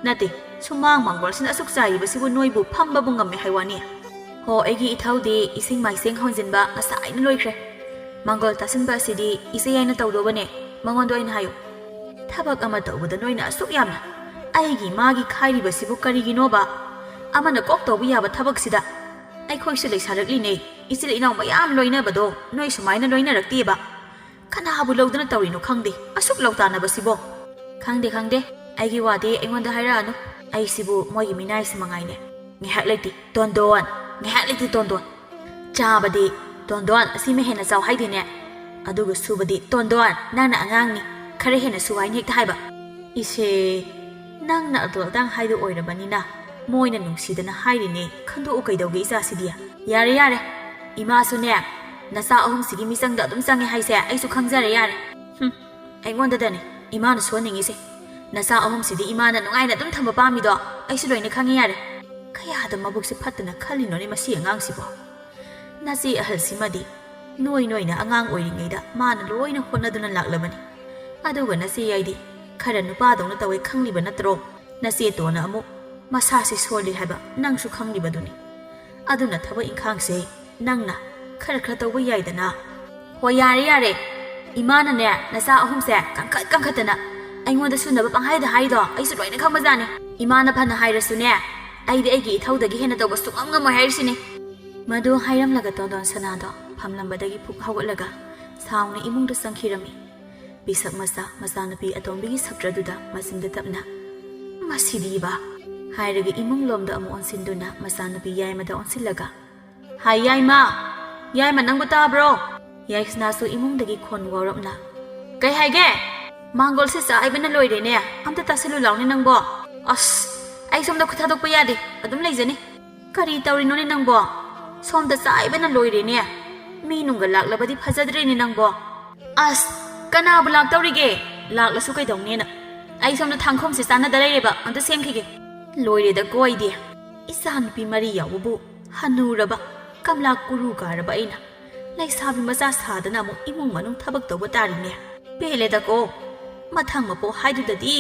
ꯅꯠꯇꯦ, ꯁꯨꯃꯥꯡ ꯃꯥꯡꯒꯣꯜꯁꯤꯅ ꯑꯁꯨꯛ ꯆꯥꯏꯔꯤꯕꯁꯤꯕꯨ ꯅꯣꯏꯕꯨ ꯐꯝꯕꯕꯨ ꯉꯝꯃꯦ ꯍꯥꯏ ꯋꯥꯅꯤ? ꯍꯣ, ꯑꯩꯒꯤ ꯏꯊꯧꯗꯤ ꯏꯁꯤꯡ ꯃꯥꯏꯁꯦꯡ ꯍꯣꯟꯖꯤꯟꯕ ꯉꯁꯥꯏꯅ ꯂꯣꯏꯈ꯭ꯔꯦ꯫ ꯃꯥꯡꯒꯣꯜ ꯇꯥꯁꯤꯟꯕ ꯑꯁꯤꯗꯤ ꯏꯆꯦ ꯌꯥꯏꯅ ꯇꯧꯗꯧꯕꯅꯦ, ꯃꯉꯣꯟꯗ ꯑꯣꯏꯅ ꯍꯥꯏꯌꯨ꯫ ꯊꯕꯛ ꯑꯃ ꯇꯧꯕꯗ ꯅꯣꯏꯅ ꯑꯁꯨꯛ ꯌꯥꯝꯅ ꯑꯩꯒꯤ ꯃꯥꯒꯤ ꯈꯥꯏꯔꯤꯕꯁꯤꯕꯨ ꯀꯔꯤꯒꯤꯅꯣꯕ? ꯑꯃꯅ ꯀꯣꯛ ꯇꯧꯕ ꯌꯥꯕ ꯊꯕꯛꯁꯤꯗ꯫ ꯑꯩꯈꯣꯏꯁꯨ ꯂꯩꯁꯥꯔꯛꯂꯤꯅꯦ, ꯏꯆꯤꯜ ꯏꯅꯥꯎ ꯃꯌꯥꯝ ꯂꯣꯏꯅꯕꯗꯣ ꯅꯣꯏ ꯁꯨꯃꯥꯏꯅ ꯂꯣꯏꯅꯔꯛꯇꯦꯕ꯫ ꯀꯅꯥꯕꯨ ꯂꯧꯗꯨꯅ ꯇꯧꯔꯤꯅꯣ ꯈꯪꯗꯦ ꯑꯁꯨꯛ ꯂꯧꯇꯥꯅꯕꯁꯤꯕꯣ꯫ ꯈꯪꯗꯦ, ꯈꯪꯗꯦ, ꯑꯩꯒꯤ ꯋꯥꯗꯤ ꯑꯩꯉꯣꯟꯗ ꯍꯥꯏꯔꯛꯑꯅꯨ꯫ ꯑꯩꯁꯤꯕꯨ ꯃꯣꯏꯒꯤ ꯃꯤꯅꯥꯏꯁꯤ ꯃꯉꯥꯏꯅꯦ꯫ ꯉꯥꯏꯍꯥꯛ ꯂꯩꯇꯦ ꯇꯣꯟꯗꯣꯟ, ꯉꯥꯏꯍꯥꯛ ꯂꯩꯇꯦ ꯇꯣꯟꯗꯣꯟ꯫ ꯆꯥꯕꯗꯤ, ꯇꯣꯟꯗꯣꯟ, ꯑꯁꯤꯃ ꯍꯦꯟꯅ ꯆꯥꯎ ꯍꯥꯏꯗꯦꯅꯦ꯫ ꯑꯗꯨꯒ ꯁꯨꯕꯗꯤ, ꯇꯣꯟꯗꯣꯟ, ꯅꯪꯅ ꯑꯉꯥꯡꯅꯤ, ꯈꯔ ꯍꯦꯟꯅ ꯁꯨ ꯍꯥꯏꯅ ꯍꯦꯛꯇ ꯍꯥꯏꯕ꯫ ꯏꯁꯦ, ꯅꯪꯅ ꯑꯗꯨ ꯑꯗꯥꯡ ꯍꯥꯏꯗꯣ ꯑꯣꯏꯔꯕꯅꯤꯅ ꯃꯣꯏꯅ ꯅꯨꯡꯁꯤꯗꯅ ꯍꯥꯏꯔꯤꯅꯦ, ꯈꯟꯗꯣꯛꯎ ꯀꯩꯗꯧꯒꯦ ꯏꯆꯥꯁꯤꯗꯤ꯫ ꯌꯥꯔꯦ, ꯌꯥꯔꯦ, ꯏꯃꯥꯁꯨꯅꯦ, ꯅꯆꯥ ꯑꯍꯨꯝꯁꯤꯒꯤ ꯃꯤꯆꯪꯗ ꯑꯗꯨꯝ ꯆꯪꯉꯦ ꯍꯥꯏꯁꯦ ꯑꯩꯁꯨ ꯈꯪꯖꯔꯦ, ꯌꯥꯔꯦ꯫ ꯍꯨꯝ, ꯑꯩꯉꯣꯟꯗꯗꯅꯦ ꯏꯃꯥꯅ ꯁꯣꯟꯅꯤꯡꯉꯤꯁꯦ꯫ ꯅꯆꯥ ꯑꯍꯨꯝꯁꯤꯗꯤ ꯏꯃꯥꯅ ꯅꯨꯡꯉꯥꯏꯅ ꯑꯗꯨꯝ ꯊꯝꯕ ꯄꯥꯝꯃꯤꯗꯣ ꯑꯩꯁꯨ ꯂꯣꯏꯅ ꯈꯪꯉꯦ, ꯌꯥꯔꯦ꯫ ꯀꯌꯥꯗ ꯃꯕꯨꯛꯁꯦ ꯐꯠꯇꯅ ꯈꯜꯂꯤꯅꯣꯅꯦ ꯃꯁꯤ ꯑꯉꯥꯡꯁꯤꯕꯣ꯫ ꯅꯆꯦ ꯑꯍꯜꯁꯤꯃꯗꯤ ꯅꯣꯏ ꯅꯣꯏꯅ ꯑꯉꯥꯡ ꯑꯣꯏꯔꯤꯉꯩꯗ ꯃꯥꯅ ꯂꯣꯏꯅ ꯍꯣꯠꯅꯗꯨꯅ ꯂꯥꯛꯂꯕꯅꯤ꯫ ꯑꯗꯨꯒ ꯅꯆꯦ ꯌꯥꯏꯗꯤ ꯈꯔ ꯅꯨꯄꯥꯗꯧꯅ ꯇꯧꯋꯦ ꯈꯪꯂꯤꯕ ꯅꯠꯇ꯭ꯔꯣ? ꯅꯆꯦ ꯇꯣꯟꯅ ꯑꯃꯨꯛ ꯃꯁꯥꯁꯤ ꯁꯣꯜꯂꯤ ꯍꯥꯏꯕ ꯅꯪꯁꯨ ꯈꯪꯂꯤꯕꯗꯨꯅꯤ꯫ ꯑꯗꯨꯅ ꯊꯕꯛ ꯏꯪꯈꯥꯡꯁꯦ ꯅꯪꯅ ꯈꯔ ꯈꯔ ꯇꯧꯕ ꯌꯥꯏꯗꯅ꯫ ꯍꯣꯏ, ꯌꯥꯔꯦ, ꯌꯥꯔꯦ꯫ ꯏꯃꯥꯅꯅꯦ ꯅꯆꯥ ꯑꯍꯨꯝꯁꯦ ꯀꯟꯈꯠ ꯀꯟꯈꯠꯇꯅ ꯑꯩꯉꯣꯟꯗ ꯁꯨꯅꯕ ꯄꯪꯍꯥꯏꯗ ꯍꯥꯏꯗꯣ ꯑꯩꯁꯨ ꯂꯣꯏꯅ ꯈꯪꯕꯖꯥꯠꯅꯤ꯫ ꯏꯃꯥꯅ ꯐꯅ ꯍꯥꯏꯔꯁꯨꯅꯦ, ꯑꯩꯗꯤ ꯑꯩꯒꯤ ꯏꯊꯧꯗꯒꯤ ꯍꯦꯟꯅ ꯇꯧꯕ ꯁꯨꯡꯉꯝ ꯉꯝꯃꯣꯏ ꯍꯥꯏꯔꯤꯁꯤꯅꯤ꯫ ꯃꯗꯨ ꯍꯥꯏꯔꯝꯂꯒ ꯇꯣꯟꯗꯣꯟ ꯁꯅꯥꯗꯣ ꯐꯝꯂꯝꯕꯗꯒꯤ ꯐꯨꯛ ꯍꯧꯒꯠꯂꯒ ꯁꯥꯎꯅ ꯏꯃꯨꯡꯗ ꯆꯪꯈꯤꯔꯝꯃꯤ꯫ ꯄꯤꯁꯛ ꯃꯆꯥ ꯃꯆꯥꯅꯨꯄꯤ ꯑꯇꯣꯝꯕꯤꯒꯤ ꯁꯞꯇ꯭ꯔꯗꯨꯗ ꯃꯆꯤꯟꯗ ꯇꯞꯅ, "ꯃꯁꯤꯗꯤꯕ!" ꯍꯥꯏꯔꯒ ꯏꯃꯨꯡ ꯂꯣꯝꯗ ꯑꯃꯨꯛ ꯑꯣꯟꯁꯤꯟꯗꯨꯅ ꯃꯆꯥꯅꯨꯄꯤ ꯌꯥꯏꯃꯗ ꯑꯣꯟꯁꯤꯜꯂꯒ, "ꯍꯥꯏ ꯌꯥꯏꯃ, ꯌꯥꯏꯃ ꯅꯪꯕꯨ ꯇꯥꯕ꯭ꯔꯣ?" ꯌꯥꯏꯁꯅꯥꯁꯨ ꯏꯃꯨꯡꯗꯒꯤ ꯈꯣꯟ ꯋꯥꯎꯔꯞꯅ, "ꯀꯩ ꯍꯥꯏꯒꯦ? ꯃꯥꯡꯒꯣꯜꯁꯦ ꯆꯥꯏꯕꯅ ꯂꯣꯏꯔꯦꯅꯦ, ꯑꯝꯇ ꯇꯥꯁꯤꯜꯂꯨ ꯂꯥꯎꯅꯦ ꯅꯪꯕꯣ꯫ ꯑꯁ, ꯑꯩ ꯁꯣꯝꯗ ꯈꯨꯠ ꯊꯥꯗꯣꯛꯄ ꯌꯥꯗꯦ, ꯑꯗꯨꯝ ꯂꯩꯖꯅꯤ꯫ ꯀꯔꯤ ꯇꯧꯔꯤꯅꯣꯅꯦ ꯅꯪꯕꯣ? ꯁꯣꯝꯗ ꯆꯥꯏꯕꯅ ꯂꯣꯏꯔꯦꯅꯦ꯫ ꯃꯤ ꯅꯨꯡꯒ ꯂꯥꯛꯂꯕꯗꯤ ꯐꯖꯗ꯭ꯔꯦꯅꯦ ꯅꯪꯕꯣ꯫ ꯑꯁ, ꯀꯅꯥꯕꯨ ꯂꯥꯛꯇꯧꯔꯤꯒꯦ? ꯂꯥꯛꯂꯁꯨ ꯀꯩꯗꯧꯅꯦꯅ꯫ ꯑꯩ ꯁꯣꯝꯗ ꯊꯥꯡꯈꯣꯡꯁꯦ ꯆꯥꯟꯅꯗ ꯂꯩꯔꯦꯕ, ꯑꯝꯇ ꯁꯦꯝꯈꯤꯒꯦ꯫ ꯂꯣꯏꯔꯦꯗꯀꯣ ꯑꯩꯗꯤ꯫ ꯏꯆꯥꯅꯨꯄꯤ ꯃꯔꯤ ꯌꯥꯎꯕꯕꯨ ꯍꯅꯨꯔꯕ, ꯀꯝꯂꯥ ꯀꯨꯔꯨ ꯀꯥꯔꯕ ꯑꯩꯅ ꯂꯩꯁꯥꯕꯤ ꯃꯆꯥ ꯁꯥꯗꯅ ꯑꯃꯨꯛ ꯏꯃꯨꯡ ꯃꯅꯨꯡ ꯊꯕꯛ ꯇꯧꯕ ꯇꯥꯔꯤꯅꯦ꯫ ꯄꯦꯜꯂꯦꯗꯀꯣ꯫ ꯃꯊꯪ ꯃꯄꯣꯛ ꯍꯥꯏꯗꯨꯗꯗꯤ,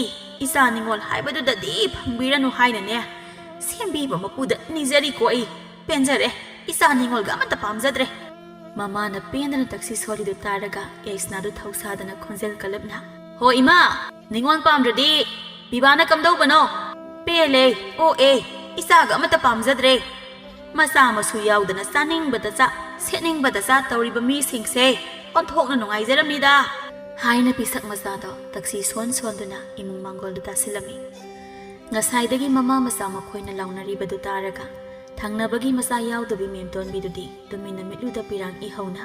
ꯏꯆꯥ ꯅꯤꯉꯣꯜ ꯍꯥꯏꯕꯗꯨꯗꯗꯤ ꯐꯪꯕꯤꯔꯅꯨ ꯍꯥꯏꯅꯅꯦ, ꯁꯦꯝꯕꯤꯕ ꯃꯄꯨꯗ ꯅꯤꯖꯔꯤꯀꯣ ꯑꯩ꯫ ꯄꯦꯟꯖꯔꯦ꯫ ꯏꯆꯥ ꯅꯤꯉꯣꯜꯒ ꯑꯃꯠꯇ ꯄꯥꯝꯖꯗ꯭ꯔꯦ꯫ ꯃꯃꯥꯅ ꯄꯦꯟꯗꯅ ꯇꯛꯁꯤ ꯁꯣꯜꯂꯤꯗꯨ ꯇꯥꯔꯒ ꯌꯥꯏꯁꯅꯥꯗꯨ ꯊꯧꯁꯥꯗꯅ ꯈꯣꯟꯖꯦꯜ ꯀꯜꯂꯞꯅ, "ꯍꯣ ꯏꯃꯥ, ꯅꯤꯉꯣꯜ ꯄꯥꯝꯗ꯭ꯔꯗꯤ ꯄꯤꯕꯥꯅ ꯀꯝꯗꯧꯕꯅꯣ? ꯄꯦꯜꯂꯦ, ꯑꯣꯛꯑꯦ, ꯏꯆꯥꯒ ꯑꯃꯠꯇ ꯄꯥꯝꯖꯗ꯭ꯔꯦ꯫ ꯃꯆꯥ ꯃꯁꯨ ꯌꯥꯎꯗꯅ ꯆꯥꯅꯤꯡꯕꯗ ꯆꯥ, ꯁꯦꯠꯅꯤꯡꯕꯗ ꯆꯥ ꯇꯧꯔꯤꯕ ꯃꯤꯁꯤꯡꯁꯦ ꯑꯣꯟꯊꯣꯛꯅ ꯅꯨꯡꯉꯥꯏꯖꯔꯝꯅꯤꯗ" ꯍꯥꯏꯅ ꯄꯤꯁꯛ ꯃꯆꯥꯗꯣ ꯇꯛꯁꯤ ꯁꯣꯟ ꯁꯣꯟꯗꯨꯅ ꯏꯃꯨꯡ ꯃꯥꯡꯒꯣꯜꯗ ꯇꯥꯁꯤꯜꯂꯝꯃꯤ꯫ ꯉꯁꯥꯏꯗꯒꯤ ꯃꯃꯥ ꯃꯆꯥ ꯃꯈꯣꯏꯅ ꯂꯥꯎꯅꯔꯤꯕꯗꯨ ꯇꯥꯔꯒ ꯊꯪꯅꯕꯒꯤ ꯃꯆꯥ ꯌꯥꯎꯗꯕꯤ ꯃꯦꯝꯇꯣꯟꯕꯤꯗꯨꯗꯤ ꯇꯨꯃꯤꯟꯅ ꯃꯤꯠꯂꯨꯗ ꯄꯤꯔꯥꯡ ꯏꯍꯧꯅ,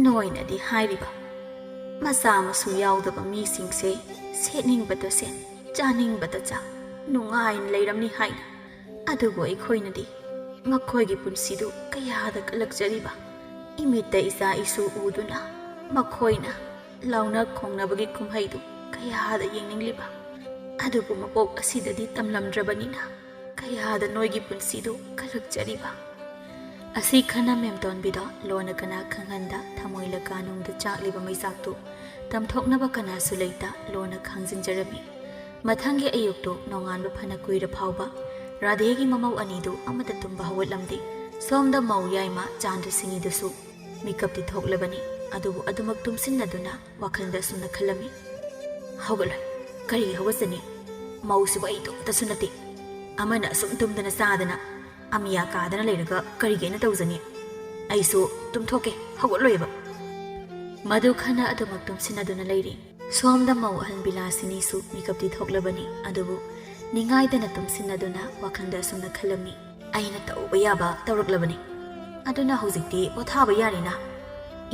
"ꯅꯣꯏꯅꯗꯤ ꯍꯥꯏꯔꯤꯕ ꯃꯆꯥ ꯃꯁꯨ ꯌꯥꯎꯗꯕ ꯃꯤꯁꯤꯡꯁꯦ ꯁꯦꯠꯅꯤꯡꯕꯗ ꯁꯦꯠ, ꯆꯥꯅꯤꯡꯕꯗ ꯆꯥ, ꯅꯨꯡꯉꯥꯏꯅ ꯂꯩꯔꯝꯅꯤ ꯍꯥꯏꯅ꯫ ꯑꯗꯨꯕꯨ ꯑꯩꯈꯣꯏꯅꯗꯤ ꯃꯈꯣꯏꯒꯤ ꯄꯨꯟꯁꯤꯗꯨ ꯀꯌꯥꯗ ꯀꯜꯂꯛꯆꯔꯤꯕ, ꯏꯃꯤꯠꯇ ꯏꯆꯥ ꯏꯁꯨ ꯎꯗꯨꯅ ꯃꯈꯣꯏꯅ ꯂꯥꯎꯅ ꯈꯣꯡꯅꯕꯒꯤ ꯀꯨꯝꯍꯩꯗꯨ ꯀꯌꯥꯗ ꯌꯦꯡꯅꯤꯡꯂꯤꯕ꯫ ꯑꯗꯨꯕꯨ ꯃꯄꯣꯛ ꯑꯁꯤꯗꯗꯤ ꯇꯝꯂꯝꯗ꯭ꯔꯕꯅꯤꯅ ꯀꯌꯥꯗ ꯅꯣꯏꯒꯤ ꯄꯨꯟꯁꯤꯗꯨ ꯀꯜꯂꯛꯆꯔꯤꯕ꯫" ꯑꯁꯤ ꯈꯟꯅ ꯃꯦꯝꯇꯣꯟꯕꯤꯗꯣ ꯂꯣꯟꯅ ꯀꯅꯥ ꯈꯪꯍꯟꯗ ꯊꯃꯣꯏ ꯂꯀꯥꯅꯨꯡꯗ ꯆꯥꯛꯂꯤꯕ ꯃꯩꯆꯥꯛꯇꯨ ꯇꯝꯊꯣꯛꯅꯕ ꯀꯅꯥꯁꯨ ꯂꯩꯇ ꯂꯣꯟꯅ ꯈꯥꯡꯖꯤꯟꯖꯔꯝꯃꯤ꯫ ꯃꯊꯪꯒꯤ ꯑꯌꯨꯛꯇꯨ ꯅꯣꯡꯉꯥꯟꯕ ꯐꯅ ꯀꯨꯏꯔ ꯐꯥꯎꯕ ꯔꯥꯙꯦꯒꯤ ꯃꯃꯧ ꯑꯅꯤꯗꯨ ꯑꯃꯠꯇ ꯇꯨꯝꯕ ꯍꯧꯒꯠꯂꯝꯗꯦ꯫ ꯁꯣꯝꯗ ꯃꯧ ꯌꯥꯏꯃ ꯆꯥꯟꯗ꯭ꯔꯤꯁꯤꯅꯤꯗꯨꯁꯨ ꯃꯤꯀꯞꯇꯤ ꯊꯣꯛꯂꯕꯅꯤ, ꯑꯗꯨꯕꯨ ꯑꯗꯨꯃꯛ ꯇꯨꯝꯁꯤꯟꯅꯗꯨꯅ ꯋꯥꯈꯜꯗ ꯑꯁꯨꯝꯅ ꯈꯜꯂꯝꯃꯤ, "ꯍꯧꯒꯠꯂꯣꯏ, ꯀꯔꯤ ꯍꯧꯒꯠꯆꯅꯤ? ꯃꯧꯁꯤꯕꯨ ꯑꯩ ꯏꯇꯣꯝꯇꯁꯨ ꯅꯠꯇꯦ꯫ ꯑꯃꯅ ꯑꯁꯨꯝ ꯇꯨꯝꯗꯅ ꯆꯥꯗꯅ ꯑꯃꯤꯌꯥ ꯀꯥꯗꯅ ꯂꯩꯔꯒ ꯀꯔꯤꯒꯤ ꯑꯩꯅ ꯇꯧꯖꯅꯤ? ꯑꯩꯁꯨ ꯇꯨꯝꯊꯣꯛꯀꯦ, ꯍꯧꯒꯠꯂꯣꯏꯕ꯫" ꯃꯗꯨ ꯈꯟꯅ ꯑꯗꯨꯃꯛ ꯇꯨꯝꯁꯤꯟꯅꯗꯨꯅ ꯂꯩꯔꯤ꯫ ꯁꯣꯝꯗ ꯃꯧ ꯑꯍꯟ ꯕꯤꯂꯥꯁꯤꯅꯤꯁꯨ ꯃꯤꯀꯞꯇꯤ ꯊꯣꯛꯂꯕꯅꯤ, ꯑꯗꯨꯕꯨ ꯅꯤꯡꯉꯥꯏꯗꯅ ꯇꯨꯝꯁꯤꯟꯅꯗꯨꯅ ꯋꯥꯈꯜꯗ ꯑꯁꯨꯝꯅ ꯈꯜꯂꯝꯃꯤ꯫ ꯑꯩꯅ ꯇꯧꯕ ꯌꯥꯕ ꯇꯧꯔꯛꯂꯕꯅꯤ꯫ ꯑꯗꯨꯅ ꯍꯧꯖꯤꯛꯇꯤ ꯄꯣꯊꯥꯕ ꯌꯥꯔꯦꯅ꯫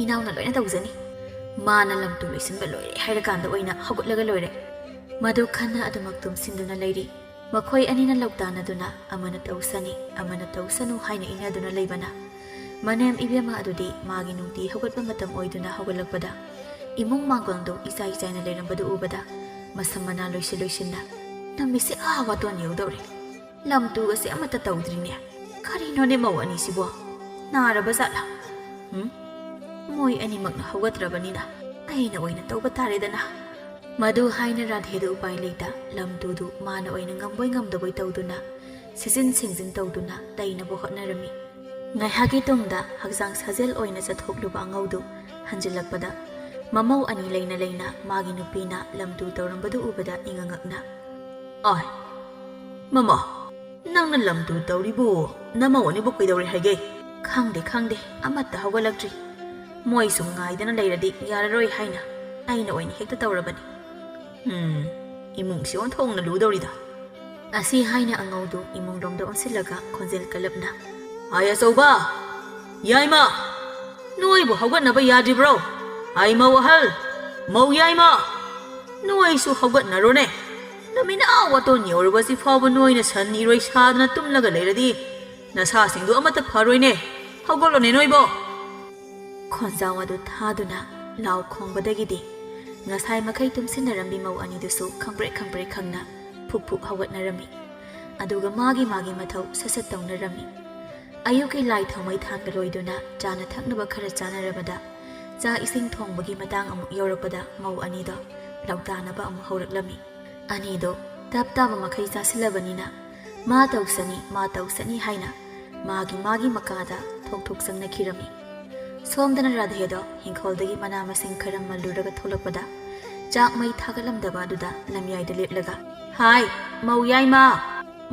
ꯏꯅꯥꯎꯅ ꯂꯣꯏꯅ ꯇꯧꯖꯅꯤ꯫ ꯃꯥꯅ ꯂꯝ ꯇꯨ ꯂꯣꯏꯁꯤꯟꯕ ꯂꯣꯏꯔꯦ ꯍꯥꯏꯔꯀꯥꯟꯗ ꯑꯣꯏꯅ ꯍꯧꯒꯠꯂꯒ ꯂꯣꯏꯔꯦ꯫ ꯃꯗꯨ ꯈꯟꯅ ꯑꯗꯨꯃꯛ ꯇꯨꯝꯁꯤꯟꯗꯨꯅ ꯂꯩꯔꯤ꯫ ꯃꯈꯣꯏ ꯑꯅꯤꯅ ꯂꯧꯇꯥꯟꯅꯗꯨꯅ ꯑꯃꯅ ꯇꯧꯁꯅꯤ, ꯑꯃꯅ ꯇꯧꯁꯅꯨ ꯍꯥꯏꯅ ꯏꯟꯅꯗꯨꯅ ꯂꯩꯕꯅ ꯃꯅꯦꯝ ꯏꯕꯦꯝꯃ ꯑꯗꯨꯗꯤ ꯃꯥꯒꯤ ꯅꯨꯡꯇꯤ ꯍꯧꯒꯠꯄ ꯃꯇꯝ ꯑꯣꯏꯗꯨꯅ ꯍꯧꯒꯠꯂꯛꯄꯗ ꯏꯃꯨꯡ ꯃꯥꯡꯒꯣꯜꯗꯨ ꯏꯆꯥꯏ ꯆꯥꯏꯅ ꯂꯩꯔꯝꯕꯗꯨ ꯎꯕꯗ ꯃꯁꯝ ꯃꯅꯥ ꯂꯣꯏꯁꯤꯟ ꯂꯣꯏꯁꯤꯟꯅ, "ꯅꯨꯃꯤꯠꯁꯦ ꯑꯥ ꯋꯥꯇꯣꯟ ꯌꯧꯗꯧꯔꯦ꯫ ꯂꯝ ꯇꯨꯒꯁꯦ ꯑꯃꯠꯇ ꯇꯧꯗ꯭ꯔꯤꯅꯦ꯫ ꯀꯔꯤꯅꯣꯅꯦ ꯃꯧ ꯑꯅꯤꯁꯤꯕꯣ? ꯅꯥꯔꯕ ꯖꯥꯠꯂꯥ? ꯎꯝ? ꯃꯣꯏ ꯑꯅꯤꯃꯛꯅ ꯍꯧꯒꯠꯇ꯭ꯔꯕꯅꯤꯅ ꯑꯩꯅ ꯑꯣꯏꯅ ꯇꯧꯕ ꯇꯥꯔꯦꯗꯅ"꯫ ꯃꯗꯨ ꯍꯥꯏꯅ ꯔꯥꯙꯦꯗꯨ ꯎꯄꯥꯏ ꯂꯩꯇ ꯂꯝ ꯇꯨꯗꯨ ꯃꯥꯅ ꯑꯣꯏꯅ ꯉꯝꯕꯣꯏ ꯉꯝꯗꯕꯣꯏ ꯇꯧꯗꯨꯅ ꯁꯤꯖꯤꯟ ꯁꯤꯡꯖꯤꯟ ꯇꯧꯗꯨꯅ ꯇꯩꯅꯕ ꯍꯣꯠꯅꯔꯝꯃꯤ꯫ ꯉꯥꯏꯍꯥꯛꯀꯤ ꯇꯨꯡꯗ ꯍꯛꯆꯥꯡ ꯁꯥꯖꯦꯜ ꯑꯣꯏꯅ ꯆꯠꯊꯣꯛꯂꯨꯕ ꯑꯉꯧꯗꯨ ꯍꯟꯖꯤꯜꯂꯛꯄꯗ ꯃꯃꯧ ꯑꯅꯤ ꯂꯩꯅ ꯂꯩꯅ ꯃꯥꯒꯤ ꯅꯨꯄꯤꯅ ꯂꯝ ꯇꯨ ꯇꯧꯔꯝꯕꯗꯨ ꯎꯕꯗ ꯏꯉꯛꯉꯛꯅ, "ꯑꯣꯏ, ꯃꯃꯧ, ꯅꯪꯅ ꯂꯝ ꯇꯨ ꯇꯧꯔꯤꯕꯨ ꯅꯃꯧ ꯑꯅꯤꯕꯨ ꯀꯩꯗꯧꯔꯦ ꯍꯥꯏꯒꯦ?" "ꯈꯪꯗꯦ, ꯈꯪꯗꯦ, ꯑꯃꯠꯇ ꯍꯧꯒꯠꯂꯛꯇ꯭ꯔꯤ꯫ ꯃꯣꯏ ꯁꯨꯝ ꯉꯥꯏꯗꯅ ꯂꯩꯔꯗꯤ ꯌꯥꯔꯔꯣꯏ ꯍꯥꯏꯅ ꯑꯩꯅ ꯑꯣꯏꯅ ꯍꯦꯛꯇ ꯇꯧꯔꯕꯅꯤ꯫ ꯎꯝ, ꯏꯃꯨꯡꯁꯤ ꯑꯣꯟꯊꯣꯛꯅ ꯂꯨꯗꯧꯔꯤꯗ"꯫ ꯑꯁꯤ ꯍꯥꯏꯅ ꯑꯉꯧꯗꯨ ꯏꯃꯨꯡꯂꯣꯝꯗ ꯑꯣꯟꯁꯤꯜꯂꯒ ꯈꯣꯟꯖꯦꯜ ꯀꯜꯂꯞꯅ, "ꯑꯥꯏ ꯑꯆꯧꯕ, ꯌꯥꯏꯃ, ꯅꯣꯏꯕꯨ ꯍꯧꯒꯠꯅꯕ ꯌꯥꯗ꯭ꯔꯤꯕ꯭ꯔꯣ? ꯑꯥꯏ ꯃꯧ ꯑꯍꯜ, ꯃꯧ ꯌꯥꯏꯃ, ꯅꯣꯏꯁꯨ ꯍꯧꯒꯠꯅꯔꯣꯅꯦ꯫ ꯅꯨꯃꯤꯠ ꯑꯥ ꯋꯥꯇꯣꯟ ꯌꯧꯔꯕꯁꯤ ꯐꯥꯎꯕ ꯅꯣꯏꯅ ꯁꯟ ꯏꯔꯣꯏ ꯁꯥꯗꯅ ꯇꯨꯝꯂꯒ ꯂꯩꯔꯗꯤ ꯅꯁꯥꯁꯤꯡꯗꯨ ꯑꯃꯠꯇ ꯐꯔꯣꯏꯅꯦ꯫ ꯍꯧꯒꯠꯂꯣꯅꯦ ꯅꯣꯏꯕꯣ"꯫ ꯈꯣꯟꯖꯥꯎ ꯑꯗꯨ ꯊꯥꯗꯨꯅ ꯂꯥꯎ ꯈꯣꯡꯕꯗꯒꯤꯗꯤ ꯉꯁꯥꯏ ꯃꯈꯩ ꯇꯨꯝꯁꯤꯟꯅꯔꯝꯕꯤ ꯃꯧ ꯑꯅꯤꯗꯨꯁꯨ ꯈꯪꯄ꯭ꯔꯦꯛ ꯈꯪꯄ꯭ꯔꯦꯛ ꯈꯪꯅ ꯐꯨꯛ ꯐꯨꯛ ꯍꯧꯒꯠꯅꯔꯝꯃꯤ꯫ ꯑꯗꯨꯒ ꯃꯥꯒꯤ ꯃꯥꯒꯤ ꯃꯊꯧ ꯁꯠ ꯁꯠ ꯇꯧꯅꯔꯝꯃꯤ꯫ ꯑꯌꯨꯛꯀꯤ ꯂꯥꯏ ꯊꯥꯎꯃꯩ ꯊꯥꯟꯕ ꯂꯣꯏꯗꯨꯅ ꯆꯥꯅ ꯊꯛꯅꯕ ꯈꯔ ꯆꯥꯅꯔꯕꯗ ꯆꯥꯛ ꯏꯁꯤꯡ ꯊꯣꯡꯕꯒꯤ ꯃꯇꯥꯡ ꯑꯃꯨꯛ ꯌꯧꯔꯛꯄꯗ ꯃꯧ ꯑꯅꯤꯗꯣ ꯂꯧꯇꯥꯅꯕ ꯑꯃꯨꯛ ꯍꯧꯔꯛꯂꯝꯃꯤ꯫ ꯑꯅꯤꯗꯣ ꯇꯞ ꯇꯥꯕ ꯃꯈꯩ ꯆꯥꯁꯤꯜꯂꯕꯅꯤꯅ ꯃꯥ ꯇꯧꯁꯅꯤ, ꯃꯥ ꯇꯧꯁꯅꯤ ꯍꯥꯏꯅ ꯃꯥꯒꯤ ꯃꯥꯒꯤ ꯃꯀꯥꯗ ꯊꯣꯛ ꯊꯣꯛ ꯆꯪꯅꯈꯤꯔꯝꯃꯤ꯫ ꯁꯣꯝꯗꯅ ꯔꯥꯙꯦꯗꯣ ꯍꯤꯡꯈꯣꯜꯗꯒꯤ ꯃꯅꯥ ꯃꯁꯤꯡ ꯈꯔ ꯃꯜꯂꯨꯔꯒ ꯊꯣꯛꯂꯛꯄꯗ ꯆꯥꯛ ꯃꯩ ꯊꯥꯒꯠꯂꯝꯗꯕ ꯑꯗꯨꯗ ꯂꯝꯌꯥꯏꯗ ꯂꯦꯞꯂꯒ, "ꯍꯥꯏ, ꯃꯧ ꯌꯥꯏꯃ,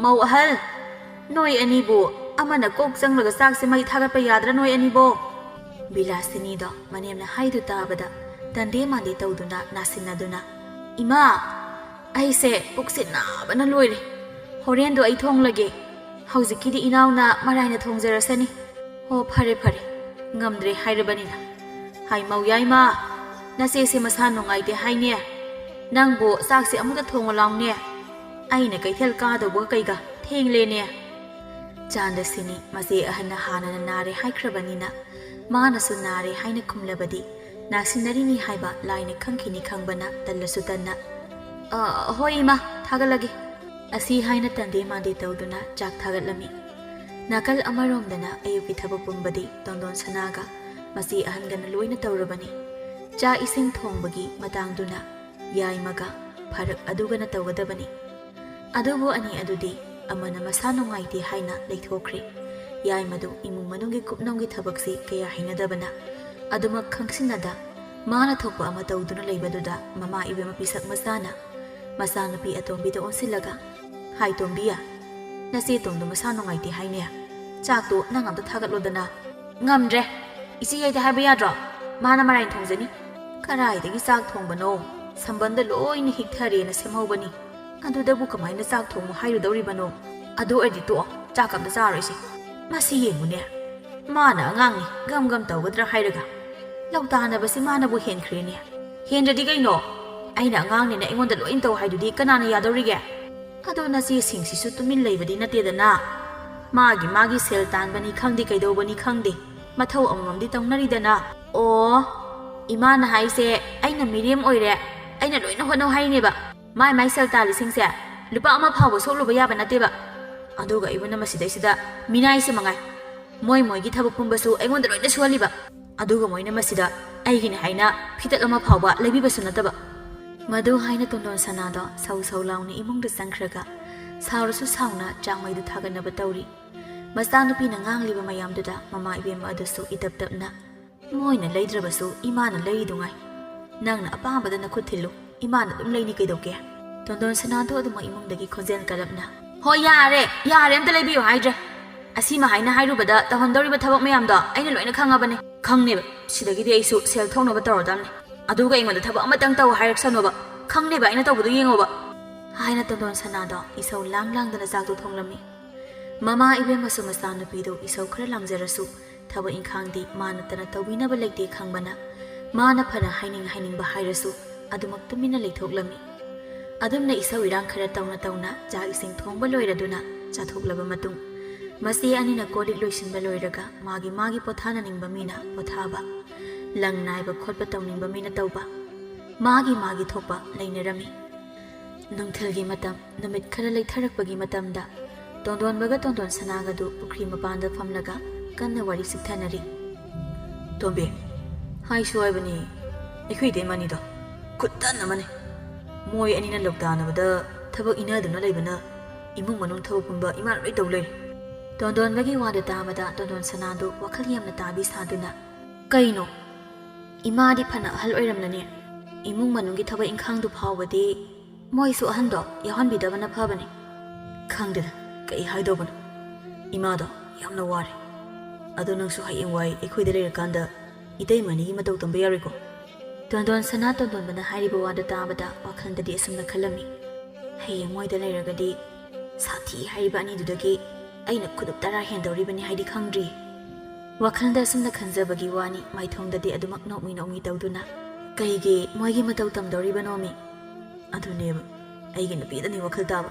ꯃꯧ ꯑꯍꯜ, ꯅꯣꯏ ꯑꯅꯤꯕꯨ ꯑꯃꯅ ꯀꯣꯛ ꯆꯪꯂꯒ ꯆꯥꯛꯁꯦ ꯃꯩ ꯊꯥꯒꯠꯄ ꯌꯥꯗ꯭ꯔꯥ ꯅꯣꯏ ꯑꯅꯤꯕꯣ?" ꯕꯤꯂꯥꯁꯤꯅꯤꯗꯣ ꯃꯅꯦꯝꯅ ꯍꯥꯏꯗꯨ ꯇꯥꯕꯗ ꯇꯟꯗꯦ ꯃꯥꯟꯗꯦ ꯇꯧꯗꯨꯅ ꯅꯥꯁꯤꯟꯅꯗꯨꯅ, "ꯏꯃꯥ, ꯑꯩꯁꯦ ꯄꯨꯛꯁꯦ ꯅꯥꯕꯅ ꯂꯣꯏꯔꯦ꯫ ꯍꯣꯔꯦꯟꯗꯣ ꯑꯩ ꯊꯣꯡꯂꯒꯦ꯫ ꯍꯧꯖꯤꯛꯀꯤꯗꯤ ꯏꯅꯥꯎꯅ ꯃꯔꯥꯏꯅ ꯊꯣꯡꯖꯔꯁꯅꯤ꯫ ꯍꯣ, ꯐꯔꯦ ꯐꯔꯦ, ꯉꯝꯗ꯭ꯔꯦ ꯍꯥꯏꯔꯕꯅꯤꯅ꯫ ꯍꯥꯏꯃꯧ ꯌꯥꯏꯃ, ꯅꯆꯦꯁꯦ ꯃꯁꯥ ꯅꯨꯡꯉꯥꯏꯇꯦ ꯍꯥꯏꯅꯦ꯫ ꯅꯪꯕꯨ ꯆꯥꯛꯁꯦ ꯑꯃꯨꯛꯇ ꯊꯣꯡꯉꯨ ꯂꯥꯎꯅꯦ꯫ ꯑꯩꯅ ꯀꯩꯊꯦꯜ ꯀꯥꯗꯧꯕꯒ ꯀꯩꯒ ꯊꯦꯡꯂꯦꯅꯦ꯫ ꯆꯥꯟꯗꯁꯤꯅꯤ ꯃꯆꯦ ꯑꯍꯟꯅ ꯍꯥꯟꯅꯅ ꯅꯥꯔꯦ ꯍꯥꯏꯈ꯭ꯔꯕꯅꯤꯅ, ꯃꯥꯅꯁꯨ ꯅꯥꯔꯦ ꯍꯥꯏꯅ ꯈꯨꯝꯂꯕꯗꯤ ꯅꯥꯁꯤꯟꯅꯔꯤꯅꯤ ꯍꯥꯏꯕ ꯂꯥꯏꯅ ꯈꯪꯈꯤꯅꯤ ꯈꯪꯕꯅ ꯇꯜꯂꯁꯨ ꯇꯟꯅ, "ꯑ, ꯍꯣꯏ ꯏꯃꯥ, ꯊꯥꯒꯠꯂꯒꯦ" ꯑꯁꯤ ꯍꯥꯏꯅ ꯇꯟꯗꯦ ꯃꯥꯟꯗꯦ ꯇꯧꯗꯨꯅ ꯆꯥꯛ ꯊꯥꯒꯠꯂꯝꯃꯤ꯫ ꯅꯥꯀꯜ ꯑꯃꯔꯣꯝꯗꯅ ꯑꯌꯨꯛꯀꯤ ꯊꯕꯛ ꯄꯨꯝꯕꯗꯤ ꯇꯣꯟꯗꯣꯟ ꯁꯅꯥꯒ ꯃꯆꯦ ꯑꯍꯟꯒꯅ ꯂꯣꯏꯅ ꯇꯧꯔꯕꯅꯤ꯫ ꯆꯥꯛ ꯏꯁꯤꯡ ꯊꯣꯡꯕꯒꯤ ꯃꯇꯥꯡꯗꯨꯅ ꯌꯥꯏꯃꯒ ꯐꯔꯛ ꯑꯗꯨꯒꯅ ꯇꯧꯒꯗꯕꯅꯤ꯫ ꯑꯗꯨꯕꯨ ꯑꯅꯤ ꯑꯗꯨꯗꯤ ꯑꯃꯅ ꯃꯁꯥ ꯅꯨꯡꯉꯥꯏꯇꯦ ꯍꯥꯏꯅ ꯂꯩꯊꯣꯛꯈ꯭ꯔꯦ꯫ ꯌꯥꯏꯃꯗꯨ ꯏꯃꯨꯡ ꯃꯅꯨꯡꯒꯤ ꯀꯨꯞꯅꯣꯝꯒꯤ ꯊꯕꯛꯁꯤ ꯀꯌꯥ ꯍꯩꯅꯗꯕꯅ ꯑꯗꯨꯃꯛ ꯈꯪꯁꯤꯟꯅꯗ ꯃꯥꯅ ꯊꯣꯛꯄ ꯑꯃ ꯇꯧꯗꯨꯅ ꯂꯩꯕꯗꯨꯗ ꯃꯃꯥ ꯏꯕꯦꯝꯃ ꯄꯤꯁꯛ ꯃꯆꯥꯅ ꯃꯆꯥꯅꯨꯄꯤ ꯑꯇꯣꯝꯕꯤꯗ ꯑꯣꯟꯁꯤꯜꯂꯒ, "ꯍꯥꯏ ꯇꯣꯝꯕꯤ, ꯅꯆꯦ ꯇꯣꯝꯗꯣ ꯃꯁꯥ ꯅꯨꯡꯉꯥꯏꯇꯦ ꯍꯥꯏꯅꯦ꯫ ꯆꯥꯛꯇꯣ ꯅꯪ ꯑꯝꯇ ꯊꯥꯒꯠꯂꯣꯗꯅ꯫" "ꯉꯝꯗ꯭ꯔꯦ꯫ ꯏꯆꯦ ꯌꯥꯏꯗ ꯍꯥꯏꯕ ꯌꯥꯗ꯭ꯔꯣ? ꯃꯥꯅ ꯃꯔꯥꯏꯅ ꯊꯣꯡꯖꯅꯤ꯫" "ꯀꯔꯥꯏꯗꯒꯤ ꯆꯥꯛ ꯊꯣꯡꯕꯅꯣ? ꯁꯝꯕꯟꯗ ꯂꯣꯏꯅ ꯍꯤꯛꯊꯔꯦꯅ ꯁꯦꯝꯍꯧꯕꯅꯤ꯫ ꯑꯗꯨꯗꯕꯨ ꯀꯃꯥꯏꯅ ꯆꯥꯛ ꯊꯣꯡꯉꯨ ꯍꯥꯏꯔꯨꯗꯧꯔꯤꯕꯅꯣ? ꯑꯗꯨ ꯑꯣꯏꯔꯗꯤ ꯇꯣꯛꯑꯣ, ꯆꯥꯛ ꯑꯝꯇ ꯆꯥꯔꯣꯏꯁꯤ꯫ ꯃꯁꯤ ꯌꯦꯡꯉꯨꯅꯦ, ꯃꯥꯅ ꯑꯉꯥꯡꯅꯤ ꯒꯝ ꯒꯝ ꯇꯧꯒꯗ꯭ꯔꯥ ꯍꯥꯏꯔꯒ ꯂꯧꯇꯥꯅꯕꯁꯤ ꯃꯥꯅꯕꯨ ꯍꯦꯟꯈ꯭ꯔꯦꯅꯦ꯫" "ꯍꯦꯟꯗ꯭ꯔꯗꯤ ꯀꯩꯅꯣ? ꯑꯩꯅ ꯑꯉꯥꯡꯅꯤꯅ ꯑꯩꯉꯣꯟꯗ ꯂꯣꯏꯅ ꯇꯧ ꯍꯥꯏꯗꯨꯗꯤ ꯀꯅꯥꯅ ꯌꯥꯗꯧꯔꯤꯒꯦ?" "ꯑꯗꯣ ꯅꯆꯦꯁꯤꯡꯁꯤꯁꯨ ꯇꯨꯃꯤꯟ ꯂꯩꯕꯗꯤ ꯅꯠꯇꯦꯗꯅ꯫ ꯃꯥꯒꯤ ꯃꯥꯒꯤ ꯁꯦꯜ ꯇꯥꯟꯕꯅꯤ ꯈꯪꯗꯦ, ꯀꯩꯗꯧꯕꯅꯤ ꯈꯪꯗꯦ, ꯃꯊꯧ ꯑꯃꯃꯝꯗꯤ ꯇꯧꯅꯔꯤꯗꯅ꯫" "ꯑꯣ, ꯏꯃꯥꯅ ꯍꯥꯏꯁꯦ ꯑꯩꯅ ꯃꯤꯔꯦꯝ ꯑꯣꯏꯔꯦ, ꯑꯩꯅ ꯂꯣꯏꯅ ꯍꯣꯠꯅꯧ ꯍꯥꯏꯅꯦꯕ꯫ ꯃꯥꯏ ꯃꯥꯏ ꯁꯦꯜ ꯇꯥꯜꯂꯤꯁꯤꯡꯁꯦ ꯂꯨꯄꯥ ꯑꯃ ꯐꯥꯎꯕ ꯁꯣꯛꯂꯨꯕ ꯌꯥꯕ ꯅꯠꯇꯦꯕ꯫ ꯑꯗꯨꯒ ꯑꯩꯕꯨꯅ ꯃꯁꯤꯗꯩꯁꯤꯗ ꯃꯤꯅꯥꯏꯁꯦ ꯃꯉꯥꯏ꯫ ꯃꯣꯏ ꯃꯣꯏꯒꯤ ꯊꯕꯛ ꯄꯨꯝꯕꯁꯨ ꯑꯩꯉꯣꯟꯗ ꯂꯣꯏꯅ ꯁꯨꯍꯜꯂꯤꯕ꯫ ꯑꯗꯨꯒ ꯃꯣꯏꯅ ꯃꯁꯤꯗ ꯑꯩꯒꯤꯅꯤ ꯍꯥꯏꯅ ꯐꯤꯇꯛ ꯑꯃ ꯐꯥꯎꯕ ꯂꯩꯕꯤꯕꯁꯨ ꯅꯠꯇꯕ꯫" ꯃꯗꯨ ꯍꯥꯏꯅ ꯇꯣꯟꯗꯣꯟ ꯁꯅꯥꯗꯣ ꯁꯧ ꯁꯧ ꯂꯥꯎꯅ ꯏꯃꯨꯡꯗ ꯆꯪꯈ꯭ꯔꯒ ꯁꯥꯎꯔꯁꯨ ꯁꯥꯎꯅ ꯆꯥꯛꯃꯩꯗꯨ ꯊꯥꯒꯠꯅꯕ ꯇꯧꯔꯤ꯫ ꯃꯆꯥꯅꯨꯄꯤꯅ ꯉꯥꯡꯂꯤꯕ ꯃꯌꯥꯝꯗꯨꯗ ꯃꯃꯥ ꯏꯕꯦꯝꯃ ꯑꯗꯨꯁꯨ ꯏꯇꯞ ꯇꯞꯅ, "ꯃꯣꯏꯅ ꯂꯩꯗ꯭ꯔꯕꯁꯨ ꯏꯃꯥꯅ ꯂꯩꯔꯤꯗꯨꯉꯥꯏ꯫ ꯅꯪꯅ ꯑꯄꯥꯝꯕꯗ ꯅꯈꯨꯠ ꯊꯤꯜꯂꯨ, ꯏꯃꯥꯅ ꯑꯗꯨꯝ ꯂꯩꯅꯤ ꯀꯩꯗꯧꯒꯦ?" ꯇꯣꯟꯗꯣꯟ ꯁꯅꯥꯗꯣ ꯑꯗꯨꯃꯛ ꯏꯃꯨꯡꯗꯒꯤ ꯈꯣꯟꯖꯦꯜ ꯀꯜꯂꯞꯅ, "ꯍꯣ, ꯌꯥꯔꯦ, ꯌꯥꯔꯦ, ꯑꯝꯇ ꯂꯩꯕꯤꯌꯨ ꯍꯥꯏꯗ꯭ꯔꯦ꯫ ꯑꯁꯤꯃ ꯍꯥꯏꯅ ꯍꯥꯏꯔꯨꯕꯗ ꯇꯧꯍꯟꯗꯧꯔꯤꯕ ꯊꯕꯛ ꯃꯌꯥꯝꯗꯣ ꯑꯩꯅ ꯂꯣꯏꯅ ꯈꯪꯉꯕꯅꯦ꯫ ꯈꯪꯅꯦꯕ, ꯁꯤꯗꯒꯤꯗꯤ ꯑꯩꯁꯨ ꯁꯦꯜ ꯊꯣꯛꯅꯕ ꯇꯧꯔꯗꯝꯅꯦ꯫ ꯑꯗꯨꯒ ꯑꯩꯉꯣꯟꯗ ꯊꯕꯛ ꯑꯃꯇꯪ ꯇꯧ ꯍꯥꯏꯔꯛꯁꯅꯣꯕ꯫ ꯈꯪꯅꯦꯕ ꯑꯩꯅ ꯇꯧꯕꯗꯣ ꯌꯦꯡꯉꯣꯕ꯫ ꯍꯥꯏꯅ ꯇꯣꯟꯗꯣꯟ ꯁꯅꯥꯗꯣ ꯏꯁꯧ ꯂꯥꯡ ꯂꯥꯡꯗꯅ ꯆꯥꯛꯇꯣ ꯊꯣꯡꯂꯝꯃꯤ꯫ ꯃꯃꯥ ꯏꯕꯦꯝꯃꯁꯨ ꯃꯆꯥꯅꯨꯄꯤꯗꯨ ꯏꯁꯧ ꯈꯔ ꯂꯥꯡꯖꯔꯁꯨ ꯊꯕꯛ ꯏꯪꯈꯥꯡꯗꯤ ꯃꯥ ꯅꯠꯇꯅ ꯇꯧꯕꯤꯅꯕ ꯂꯩꯇꯦ ꯈꯪꯕꯅ, ꯃꯥꯅ ꯐꯅ ꯍꯥꯏꯅꯤꯡ ꯍꯥꯏꯅꯤꯡꯕ ꯍꯥꯏꯔꯁꯨ ꯑꯗꯨꯃꯛ ꯇꯨꯃꯤꯟꯅ ꯂꯩꯊꯣꯛꯂꯝꯃꯤ꯫ ꯑꯗꯨꯝꯅ ꯏꯁꯧ ꯏꯔꯥꯡ ꯈꯔ ꯇꯧꯅ ꯇꯧꯅ ꯆꯥꯛ ꯏꯁꯤꯡ ꯊꯣꯡꯕ ꯂꯣꯏꯔꯗꯨꯅ ꯆꯥꯊꯣꯛꯂꯕ ꯃꯇꯨꯡ, ꯃꯆꯦ ꯑꯅꯤꯅ ꯀꯣꯜ ꯂꯤꯛ ꯂꯣꯏꯁꯤꯟꯕ ꯂꯣꯏꯔꯒ ꯃꯥꯒꯤ ꯃꯥꯒꯤ ꯄꯣꯊꯥꯅꯅꯤꯡꯕ ꯃꯤꯅ ꯄꯣꯊꯥꯕ, ꯂꯪ ꯅꯥꯏꯕ ꯈꯣꯠꯄ ꯇꯧꯅꯤꯡꯕ ꯃꯤꯅ ꯇꯧꯕ, ꯃꯥꯒꯤ ꯃꯥꯒꯤ ꯊꯣꯛꯄ ꯂꯩꯅꯔꯝꯃꯤ꯫ ꯅꯨꯡꯊꯤꯜꯒꯤ ꯃꯇꯝ, ꯅꯨꯃꯤꯠ ꯈꯔ ꯂꯩꯊꯔꯛꯄꯒꯤ ꯃꯇꯝꯗ ꯇꯣꯟꯗꯣꯟꯕꯒ ꯇꯣꯟꯗꯣꯟ ꯁꯅꯥꯒꯗꯨ ꯄꯨꯈ꯭ꯔꯤ ꯃꯄꯥꯟꯗ ꯐꯝꯂꯒ ꯀꯟꯅ ꯋꯥꯔꯤ ꯆꯤꯛꯊꯅꯔꯤ꯫ "ꯇꯣꯝꯕꯤ, ꯍꯥꯏꯁꯨ ꯍꯥꯏꯕꯅꯤ, ꯑꯩꯈꯣꯏ ꯏꯇꯩꯃ ꯑꯅꯤꯗꯣ ꯈꯨꯠꯇꯟ ꯑꯃꯅꯤ꯫ ꯃꯣꯏ ꯑꯅꯤꯅ ꯂꯧꯇꯥꯅꯕꯗ ꯊꯕꯛ ꯏꯅꯗꯨꯅ ꯂꯩꯕꯅ ꯏꯃꯨꯡ ꯃꯅꯨꯡ ꯊꯕꯛ ꯄꯨꯝꯕ ꯏꯃꯥꯅ ꯂꯣꯏ ꯇꯧ ꯂꯩꯔꯦ꯫" ꯇꯣꯟꯗꯣꯟꯕꯒꯤ ꯋꯥꯗꯨ ꯇꯥꯕꯗ ꯇꯣꯟꯗꯣꯟ ꯁꯅꯥꯗꯨ ꯋꯥꯈꯜ ꯌꯥꯝꯅ ꯇꯥꯕꯤ ꯁꯥꯗꯨꯅ, "ꯀꯩꯅꯣ? ꯏꯃꯥꯗꯤ ꯐꯅ ꯑꯍꯜ ꯑꯣꯏꯔꯝꯂꯅꯤ, ꯏꯃꯨꯡ ꯃꯅꯨꯡꯒꯤ ꯊꯕꯛ ꯏꯪꯈꯥꯡꯗꯨ ꯐꯥꯎꯕꯗꯤ ꯃꯣꯏꯁꯨ ꯑꯍꯟꯗꯣ ꯌꯥꯎꯍꯟꯕꯤꯗꯕꯅ ꯐꯕꯅꯤ꯫" "ꯈꯪꯗꯦꯗ, ꯀꯩ ꯍꯥꯏꯗꯧꯕꯅꯣ꯫ ꯏꯃꯥꯗꯣ ꯌꯥꯝꯅ ꯋꯥꯔꯦ꯫ ꯑꯗꯣ ꯅꯪꯁꯨ ꯍꯌꯦꯡꯋꯥꯏ ꯑꯩꯈꯣꯏꯗ ꯂꯩꯔꯀꯥꯟꯗ ꯏꯇꯩꯃ ꯑꯅꯤꯒꯤ ꯃꯇꯧ ꯇꯝꯕ ꯌꯥꯔꯣꯏꯀꯣ?" ꯇꯣꯟꯗꯣꯟ ꯁꯅꯥ ꯇꯣꯟꯗꯣꯟꯕꯅ ꯍꯥꯏꯔꯤꯕ ꯋꯥꯗꯨ ꯇꯥꯕꯗ ꯋꯥꯈꯜꯗꯗꯤ ꯑꯁꯨꯝꯅ ꯈꯜꯂꯝꯃꯤ, "ꯍꯌꯦꯡ ꯃꯣꯏꯗ ꯂꯩꯔꯒꯗꯤ ꯁꯥꯊꯤ ꯍꯥꯏꯔꯤꯕ ꯑꯅꯤꯗꯨꯗꯒꯤ ꯑꯩꯅ ꯈꯨꯗꯨꯞ ꯇꯔꯥ ꯍꯦꯟꯗꯧꯔꯤꯕꯅꯤ ꯍꯥꯏꯗꯤ ꯈꯪꯗ꯭ꯔꯤ꯫" ꯋꯥꯈꯜꯗ ꯑꯁꯨꯝꯅ ꯈꯟꯖꯕꯒꯤ ꯋꯥꯅꯤ, ꯃꯥꯏꯊꯣꯡꯗꯗꯤ ꯑꯗꯨꯃꯛ ꯅꯣꯛꯃꯤ ꯅꯣꯛꯃꯤ ꯇꯧꯗꯨꯅ, "ꯀꯩꯒꯤ ꯃꯣꯏꯒꯤ ꯃꯇꯧ ꯇꯝꯗꯧꯔꯤꯕꯅꯣꯃꯤ? ꯑꯗꯨꯅꯦꯕ ꯑꯩꯒꯤ ꯅꯨꯄꯤꯗꯅꯤ ꯋꯥꯈꯜ ꯇꯥꯕ꯫"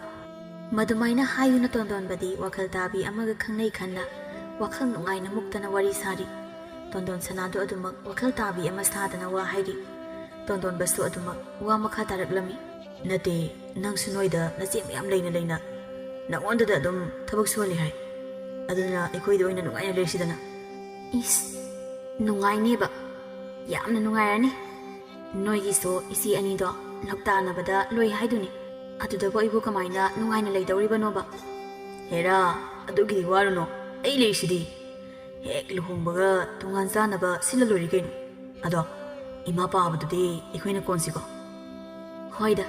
ꯃꯗꯨꯃꯥꯏꯅ ꯍꯥꯏꯗꯨꯅ ꯇꯣꯟꯗꯣꯟꯕꯗꯤ ꯋꯥꯈꯜ ꯇꯥꯕꯤ ꯑꯃꯒ ꯈꯪꯅꯩ ꯈꯟꯅ ꯋꯥꯈꯜ ꯅꯨꯡꯉꯥꯏꯅ ꯃꯨꯛꯇꯅ ꯋꯥꯔꯤ ꯁꯥꯔꯤ꯫ ꯇꯣꯟꯗꯣꯟ ꯁꯅꯥꯗꯨ ꯑꯗꯨꯃꯛ ꯋꯥꯈꯜ ꯇꯥꯕꯤ ꯑꯃ ꯁꯥꯗꯅ ꯋꯥ ꯍꯥꯏꯔꯤ꯫ ꯇꯣꯟꯗꯣꯟꯕꯁꯨ ꯑꯗꯨꯃꯛ ꯋꯥ ꯃꯈꯥ ꯇꯥꯔꯛꯂꯝꯃꯤ꯫ "ꯅꯠꯇꯦ, ꯅꯪꯁꯨ ꯅꯣꯏꯗ ꯅꯆꯦ ꯃꯌꯥꯝ ꯂꯩꯅ ꯂꯩꯅ ꯅꯉꯣꯟꯗꯗ ꯑꯗꯨꯝ ꯊꯕꯛ ꯁꯨꯍꯜꯂꯤ ꯍꯥꯏ꯫ ꯑꯗꯨꯅ ꯑꯩꯈꯣꯏꯗ ꯑꯣꯏꯅ ꯅꯨꯡꯉꯥꯏꯅ ꯂꯩꯔꯁꯤꯗꯅ꯫" "ꯏꯁ, ꯅꯨꯡꯉꯥꯏꯅꯦꯕ, ꯌꯥꯝꯅ ꯅꯨꯡꯉꯥꯏꯔꯅꯤ꯫ ꯅꯣꯏꯒꯤꯁꯨ ꯏꯆꯦ ꯑꯅꯤꯗꯣ ꯂꯧꯇꯥꯅꯕꯗ ꯂꯣꯏ ꯍꯥꯏꯗꯨꯅꯤ, ꯑꯗꯨꯗꯕꯨ ꯑꯩꯕꯨ ꯀꯃꯥꯏꯅ ꯅꯨꯡꯉꯥꯏꯅ ꯂꯩꯗꯧꯔꯤꯕꯅꯣꯕ?" "ꯍꯦꯔꯥ, ꯑꯗꯨꯒꯤꯗꯤ ꯋꯥꯔꯨꯅꯣ, ꯑꯩ ꯂꯩꯔꯤꯁꯤꯗꯤ꯫ ꯍꯦꯛ ꯂꯨꯍꯣꯡꯕꯒ ꯇꯣꯉꯥꯟ ꯆꯥꯅꯕ ꯁꯤꯜꯂ ꯂꯣꯏꯔꯦ ꯀꯩꯅꯣ꯫ ꯑꯗꯣ ꯏꯃꯥ ꯄꯥꯕꯗꯨꯗꯤ ꯑꯩꯈꯣꯏꯅ ꯀꯣꯟꯁꯤꯀꯣ?" "ꯍꯣꯏꯗ,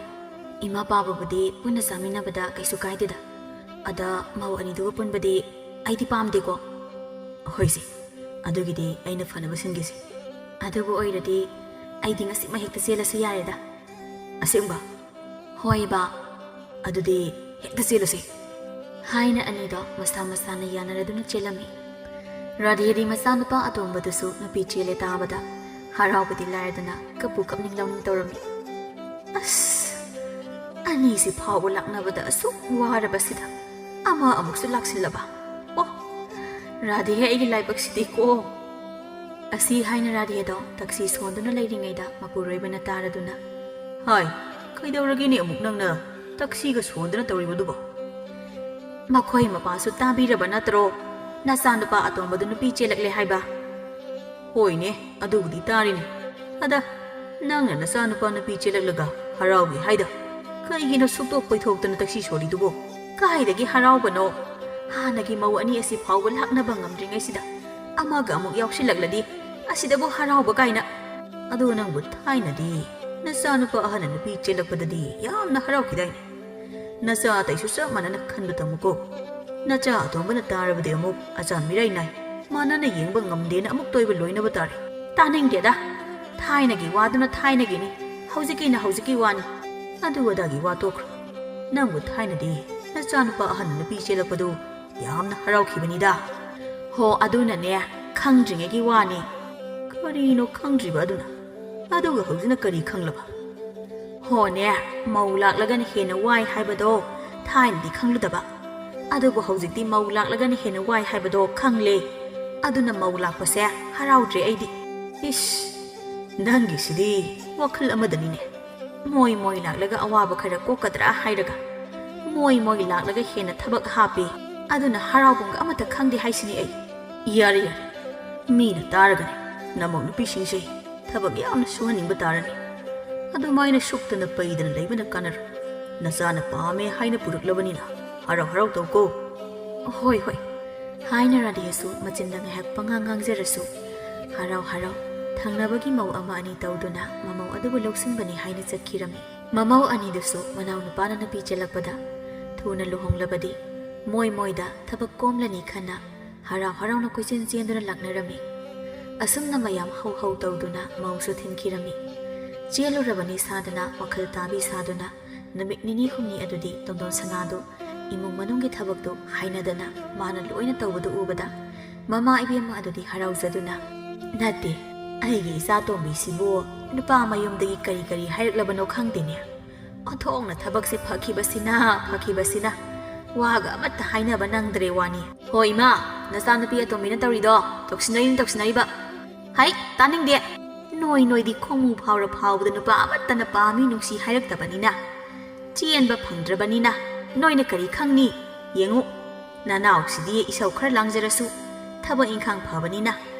ꯏꯃꯥ ꯄꯥꯕꯕꯨꯗꯤ ꯄꯨꯟꯅ ꯆꯥꯃꯤꯟꯅꯕꯗ ꯀꯩꯁꯨ ꯀꯥꯏꯗꯦꯗ꯫ ꯑꯗ ꯃꯧ ꯑꯅꯤꯗꯨꯒ ꯄꯨꯟꯕꯗꯤ ꯑꯩꯗꯤ ꯄꯥꯝꯗꯦꯀꯣ꯫" "ꯍꯣꯏꯁꯦ, ꯑꯗꯨꯒꯤꯗꯤ ꯑꯩꯅ ꯐꯅꯕ ꯁꯤꯟꯒꯦꯁꯦ꯫ ꯑꯗꯨꯕꯨ ꯑꯣꯏꯔꯗꯤ ꯑꯩꯗꯤ ꯉꯁꯤꯃꯛ ꯍꯦꯛꯇ ꯆꯦꯜꯂꯁꯨ ꯌꯥꯔꯦꯗ꯫" "ꯑꯁꯦꯡꯕ?" "ꯍꯣꯏꯕ, ꯑꯗꯨꯗꯤ ꯍꯦꯛꯇ ꯆꯦꯜꯂꯁꯤ, ꯍꯥꯏꯅ ꯑꯅꯤꯗꯣ ꯃꯁꯥ ꯃꯁꯥꯅ ꯌꯥꯅꯔꯗꯨꯅ ꯆꯦꯜꯂꯝꯃꯤ꯫ ꯔꯥꯙꯦꯗꯤ ꯃꯆꯥꯅꯨꯄꯥ ꯑꯇꯣꯝꯕꯗꯨꯁꯨ ꯅꯨꯄꯤ ꯆꯦꯜꯂꯦ ꯇꯥꯕꯗ ꯍꯔꯥꯎꯕꯗꯤ ꯂꯥꯏꯔꯗꯅ ꯀꯞꯄꯨ ꯀꯞꯅꯤꯡ ꯂꯧꯅꯤꯡ ꯇꯧꯔꯝꯃꯤ꯫ "ꯑꯁ, ꯑꯅꯤꯁꯤ ꯐꯥꯎꯕ ꯂꯥꯛꯅꯕꯗ ꯑꯁꯨꯛ ꯋꯥꯔꯕꯁꯤꯗ ꯑꯃ ꯑꯃꯨꯛꯁꯨ ꯂꯥꯛꯁꯤꯜꯂꯕ꯫ ꯑꯣ, ꯔꯥꯙꯦ, ꯑꯩꯒꯤ ꯂꯥꯏꯕꯛꯁꯤꯗꯤꯀꯣ!" ꯑꯁꯤ ꯍꯥꯏꯅ ꯔꯥꯙꯦꯗꯣ ꯇꯛꯁꯤ ꯁꯣꯟꯗꯨꯅ ꯂꯩꯔꯤꯉꯩꯗ ꯃꯄꯨꯔꯣꯏꯕꯅ ꯇꯥꯔꯗꯨꯅ, "ꯍꯥꯏ, ꯀꯩꯗꯧꯔꯒꯦꯅꯦ ꯑꯃꯨꯛ ꯅꯪꯅ ꯇꯛꯁꯤꯒ ꯁꯣꯟꯗꯨꯅ ꯇꯧꯔꯤꯕꯗꯨꯕꯣ?" "ꯃꯈꯣꯏ ꯃꯄꯥꯁꯨ ꯇꯥꯕꯤꯔꯕ ꯅꯠꯇ꯭ꯔꯣ? ꯅꯆꯥꯅꯨꯄꯥ ꯑꯇꯣꯝꯕꯗꯨ ꯅꯨꯄꯤ ꯆꯦꯜꯂꯛꯂꯦ ꯍꯥꯏꯕ?" "ꯍꯣꯏꯅꯦ, ꯑꯗꯨꯕꯨꯗꯤ ꯇꯥꯔꯤꯅꯦ꯫ ꯑꯗ ꯅꯪꯅ ꯅꯆꯥꯅꯨꯄꯥ ꯅꯨꯄꯤ ꯆꯦꯜꯂꯛꯂꯒ ꯍꯔꯥꯎꯏ ꯍꯥꯏꯗ? ꯀꯩꯒꯤꯅꯣ ꯁꯨꯛꯇꯣꯛ ꯄꯩꯊꯣꯛꯇꯅ ꯇꯛꯁꯤ ꯁꯣꯜꯂꯤꯗꯨꯕꯣ? ꯀꯥꯏꯗꯒꯤ ꯍꯔꯥꯎꯕꯅꯣ? ꯍꯥꯟꯅꯒꯤ ꯃꯧ ꯑꯅꯤ ꯑꯁꯤ ꯐꯥꯎꯕ ꯂꯥꯛꯅꯕ ꯉꯝꯗ꯭ꯔꯤꯉꯩꯁꯤꯗ ꯑꯃꯒ ꯑꯃꯨꯛ ꯌꯥꯎꯁꯤꯜꯂꯛꯂꯗꯤ ꯑꯁꯤꯗꯕꯨ ꯍꯔꯥꯎꯕ ꯀꯥꯏꯅ꯫ ꯑꯗꯣ ꯅꯪꯕꯨ ꯊꯥꯏꯅꯗꯤ ꯅꯆꯥꯅꯨꯄꯥ ꯑꯍꯟꯅ ꯅꯨꯄꯤ ꯆꯦꯜꯂꯛꯄꯗꯗꯤ ꯌꯥꯝꯅ ꯍꯔꯥꯎꯈꯤꯗꯥꯏꯅꯦ? ꯅꯆꯥ ꯑꯇꯩꯁꯨ ꯆꯞ ꯃꯥꯟꯅꯅ ꯈꯟꯕ ꯇꯝꯃꯨꯀꯣ꯫ ꯅꯆꯥ ꯑꯇꯣꯝꯕꯅ ꯇꯥꯔꯕꯗꯤ ꯑꯃꯨꯛ ꯑꯆꯥꯟ ꯃꯤꯔꯥꯏ ꯅꯥꯏ꯫ ꯃꯥꯟꯅꯅ ꯌꯦꯡꯕ ꯉꯝꯗꯦꯅ ꯑꯃꯨꯛ ꯇꯣꯏꯕ ꯂꯣꯏꯅꯕ ꯇꯥꯔꯦ꯫" "ꯇꯥꯅꯤꯡꯗꯦꯗ꯫ ꯊꯥꯏꯅꯒꯤ ꯋꯥꯗꯨꯅ ꯊꯥꯏꯅꯒꯤꯅꯤ, ꯍꯧꯖꯤꯛꯀꯤꯅ ꯍꯧꯖꯤꯛꯀꯤ ꯋꯥꯅꯤ꯫ ꯑꯗꯨ ꯑꯗꯥꯒꯤ ꯋꯥ ꯇꯣꯛꯈ꯭ꯔꯣ꯫ ꯅꯪꯕꯨ ꯊꯥꯏꯅꯗꯤ ꯅꯆꯥꯅꯨꯄꯥ ꯑꯍꯟ ꯅꯨꯄꯤ ꯆꯦꯜꯂꯛꯄꯗꯨ ꯌꯥꯝꯅ ꯍꯔꯥꯎꯈꯤꯕꯅꯤꯗ꯫" "ꯍꯣ, ꯑꯗꯨꯅꯅꯦ, ꯈꯪꯗ꯭ꯔꯤꯉꯩꯒꯤ ꯋꯥꯅꯤ꯫" "ꯀꯔꯤꯅꯣ ꯈꯪꯗ꯭ꯔꯤꯕ ꯑꯗꯨꯅ? ꯑꯗꯨꯒ ꯍꯧꯖꯤꯛꯅ ꯀꯔꯤ ꯈꯪꯂꯕ?" "ꯍꯣꯅꯦ, ꯃꯧ ꯂꯥꯛꯂꯒꯅ ꯍꯦꯟꯅ ꯋꯥꯏ ꯍꯥꯏꯕꯗꯣ ꯊꯥꯏꯅꯗꯤ ꯈꯪꯂꯨꯗꯕ꯫ ꯑꯗꯨꯕꯨ ꯍꯧꯖꯤꯛꯇꯤ ꯃꯧ ꯂꯥꯛꯂꯒꯅ ꯍꯦꯟꯅ ꯋꯥꯏ ꯍꯥꯏꯕꯗꯣ ꯈꯪꯂꯦ꯫ ꯑꯗꯨꯅ ꯃꯧ ꯂꯥꯛꯄꯁꯦ ꯍꯔꯥꯎꯗ꯭ꯔꯦ ꯑꯩꯗꯤ꯫" "ꯏꯁ, ꯅꯪꯒꯤꯁꯤꯗꯤ ꯋꯥꯈꯜ ꯑꯃꯗꯅꯤꯅꯦ꯫ ꯃꯣꯏ ꯃꯣꯏ ꯂꯥꯛꯂꯒ ꯑꯋꯥꯕ ꯈꯔ ꯀꯣꯛꯀꯗ꯭ꯔꯥ ꯍꯥꯏꯔꯒ, ꯃꯣꯏ ꯃꯣꯏ ꯂꯥꯛꯂꯒ ꯍꯦꯟꯅ ꯊꯕꯛ ꯍꯥꯞꯄꯤ꯫ ꯑꯗꯨꯅ ꯍꯔꯥꯎꯐꯝꯒ ꯑꯃꯠꯇ ꯈꯪꯗꯦ ꯍꯥꯏꯁꯤꯅꯤ ꯑꯩ꯫" "ꯌꯥꯔꯦ, ꯌꯥꯔꯦ꯫ ꯃꯤꯅ ꯇꯥꯔꯒꯅꯦ ꯅꯃꯧ ꯅꯨꯄꯤꯁꯤꯡꯁꯦ ꯊꯕꯛ ꯌꯥꯝꯅ ꯁꯨꯍꯟꯅꯤꯡꯕ ꯇꯥꯔꯅꯤ꯫ ꯑꯗꯨꯃꯥꯏꯅ ꯁꯨꯛꯇꯅ ꯄꯩꯗꯅ ꯂꯩꯕꯅ ꯀꯥꯟꯅꯔꯣꯏ꯫ ꯅꯆꯥꯅ ꯄꯥꯝꯃꯦ ꯍꯥꯏꯅ ꯄꯨꯔꯛꯂꯕꯅꯤꯅ ꯍꯔꯥꯎ ꯍꯔꯥꯎ ꯇꯧꯀꯣ꯫" "ꯍꯣꯏ, ꯍꯣꯏ," ꯍꯥꯏꯅ ꯔꯥꯙꯦꯁꯨ ꯃꯆꯤꯟꯗ ꯉꯥꯏꯍꯥꯛ ꯄꯉꯥꯡ ꯉꯥꯡꯖꯔꯁꯨ ꯍꯔꯥꯎ ꯍꯔꯥꯎ ꯊꯪꯅꯕꯒꯤ ꯃꯧ ꯑꯃ ꯑꯅꯤ ꯇꯧꯗꯨꯅ ꯃꯃꯧ ꯑꯗꯨꯕꯨ ꯂꯧꯁꯤꯟꯕꯅꯤ ꯍꯥꯏꯅ ꯆꯠꯈꯤꯔꯝꯃꯤ꯫ ꯃꯃꯧ ꯑꯅꯤꯗꯨꯁꯨ ꯃꯅꯥꯎꯅꯨꯄꯥꯅ ꯅꯨꯄꯤ ꯆꯦꯜꯂꯛꯄꯗ ꯊꯨꯅ ꯂꯨꯍꯣꯡꯂꯕꯗꯤ ꯃꯣꯏ ꯃꯣꯏꯗ ꯊꯕꯛ ꯀꯣꯝꯂꯅꯤ ꯈꯟꯅ ꯍꯔꯥꯎ ꯍꯔꯥꯎꯅ ꯀꯣꯏꯆꯦꯟ ꯆꯦꯟꯗꯨꯅ ꯂꯥꯛꯅꯔꯝꯃꯤ꯫ ꯑꯁꯨꯝꯅ ꯃꯌꯥꯝ ꯍꯧ ꯍꯧ ꯇꯧꯗꯨꯅ ꯃꯧꯁꯨ ꯊꯤꯟꯈꯤꯔꯝꯃꯤ꯫ ꯆꯦꯜꯂꯨꯔꯕꯅꯤ ꯁꯥꯗꯅ ꯋꯥꯈꯜ ꯇꯥꯕꯤ ꯁꯥꯗꯨꯅ ꯅꯨꯃꯤꯠ ꯅꯤꯅꯤ ꯍꯨꯝꯅꯤ ꯑꯗꯨꯗꯤ ꯇꯣꯟꯗꯣꯟ ꯁꯅꯥꯗꯨ ꯏꯃꯨꯡ ꯃꯅꯨꯡꯒꯤ ꯊꯕꯛꯇꯨ ꯍꯥꯏꯅꯗꯅ ꯃꯥꯅ ꯂꯣꯏꯅ ꯇꯧꯕꯗꯨ ꯎꯕꯗ ꯃꯃꯥ ꯏꯕꯦꯝꯃ ꯑꯗꯨꯗꯤ ꯍꯔꯥꯎꯖꯗꯨꯅ, "ꯅꯠꯇꯦ, ꯑꯩꯒꯤ ꯏꯆꯥ ꯇꯣꯝꯕꯤꯁꯤꯕꯨ ꯅꯨꯄꯥ ꯃꯌꯨꯝꯗꯒꯤ ꯀꯔꯤ ꯀꯔꯤ ꯍꯥꯏꯔꯛꯂꯕꯅꯣ ꯈꯪꯗꯦꯅꯦ꯫ ꯑꯣꯟꯊꯣꯛꯅ ꯊꯕꯛꯁꯦ ꯐꯈꯤꯕꯁꯤꯅ, ꯐꯈꯤꯕꯁꯤꯅ ꯋꯥꯒ ꯑꯃꯠꯇ ꯍꯥꯏꯅꯕ ꯅꯪꯗ꯭ꯔꯦ ꯋꯥꯅꯤ꯫ ꯍꯣ ꯏꯃꯥ, ꯅꯆꯥꯅꯨꯄꯤ ꯑꯇꯣꯝꯕꯤꯅ ꯇꯧꯔꯤꯗꯣ ꯇꯧꯁꯤꯟꯅꯔꯤꯅꯤ, ꯇꯧꯁꯤꯟꯅꯔꯤꯕ꯫ ꯍꯩ, ꯇꯥꯅꯤꯡꯗꯦ꯫ ꯅꯣꯏ ꯅꯣꯏꯗꯤ ꯈꯣꯡꯃꯨ ꯐꯥꯎꯔ ꯐꯥꯎꯕꯗ ꯅꯨꯄꯥ ꯑꯃꯠꯇꯅ ꯄꯥꯝꯃꯤ ꯅꯨꯡꯁꯤ ꯍꯥꯏꯔꯛꯇꯕꯅꯤꯅ, ꯆꯦꯟꯕ ꯐꯪꯗ꯭ꯔꯕꯅꯤꯅ ꯅꯣꯏꯅ ꯀꯔꯤ ꯈꯪꯅꯤ? ꯌꯦꯡꯉꯨ, ꯅꯅꯥꯎꯁꯤꯗꯤ ꯏꯁꯧ ꯈꯔ ꯂꯥꯡꯖꯔꯁꯨ ꯊꯕꯛ ꯏꯪꯈꯥꯡ ꯐꯕꯅꯤꯅ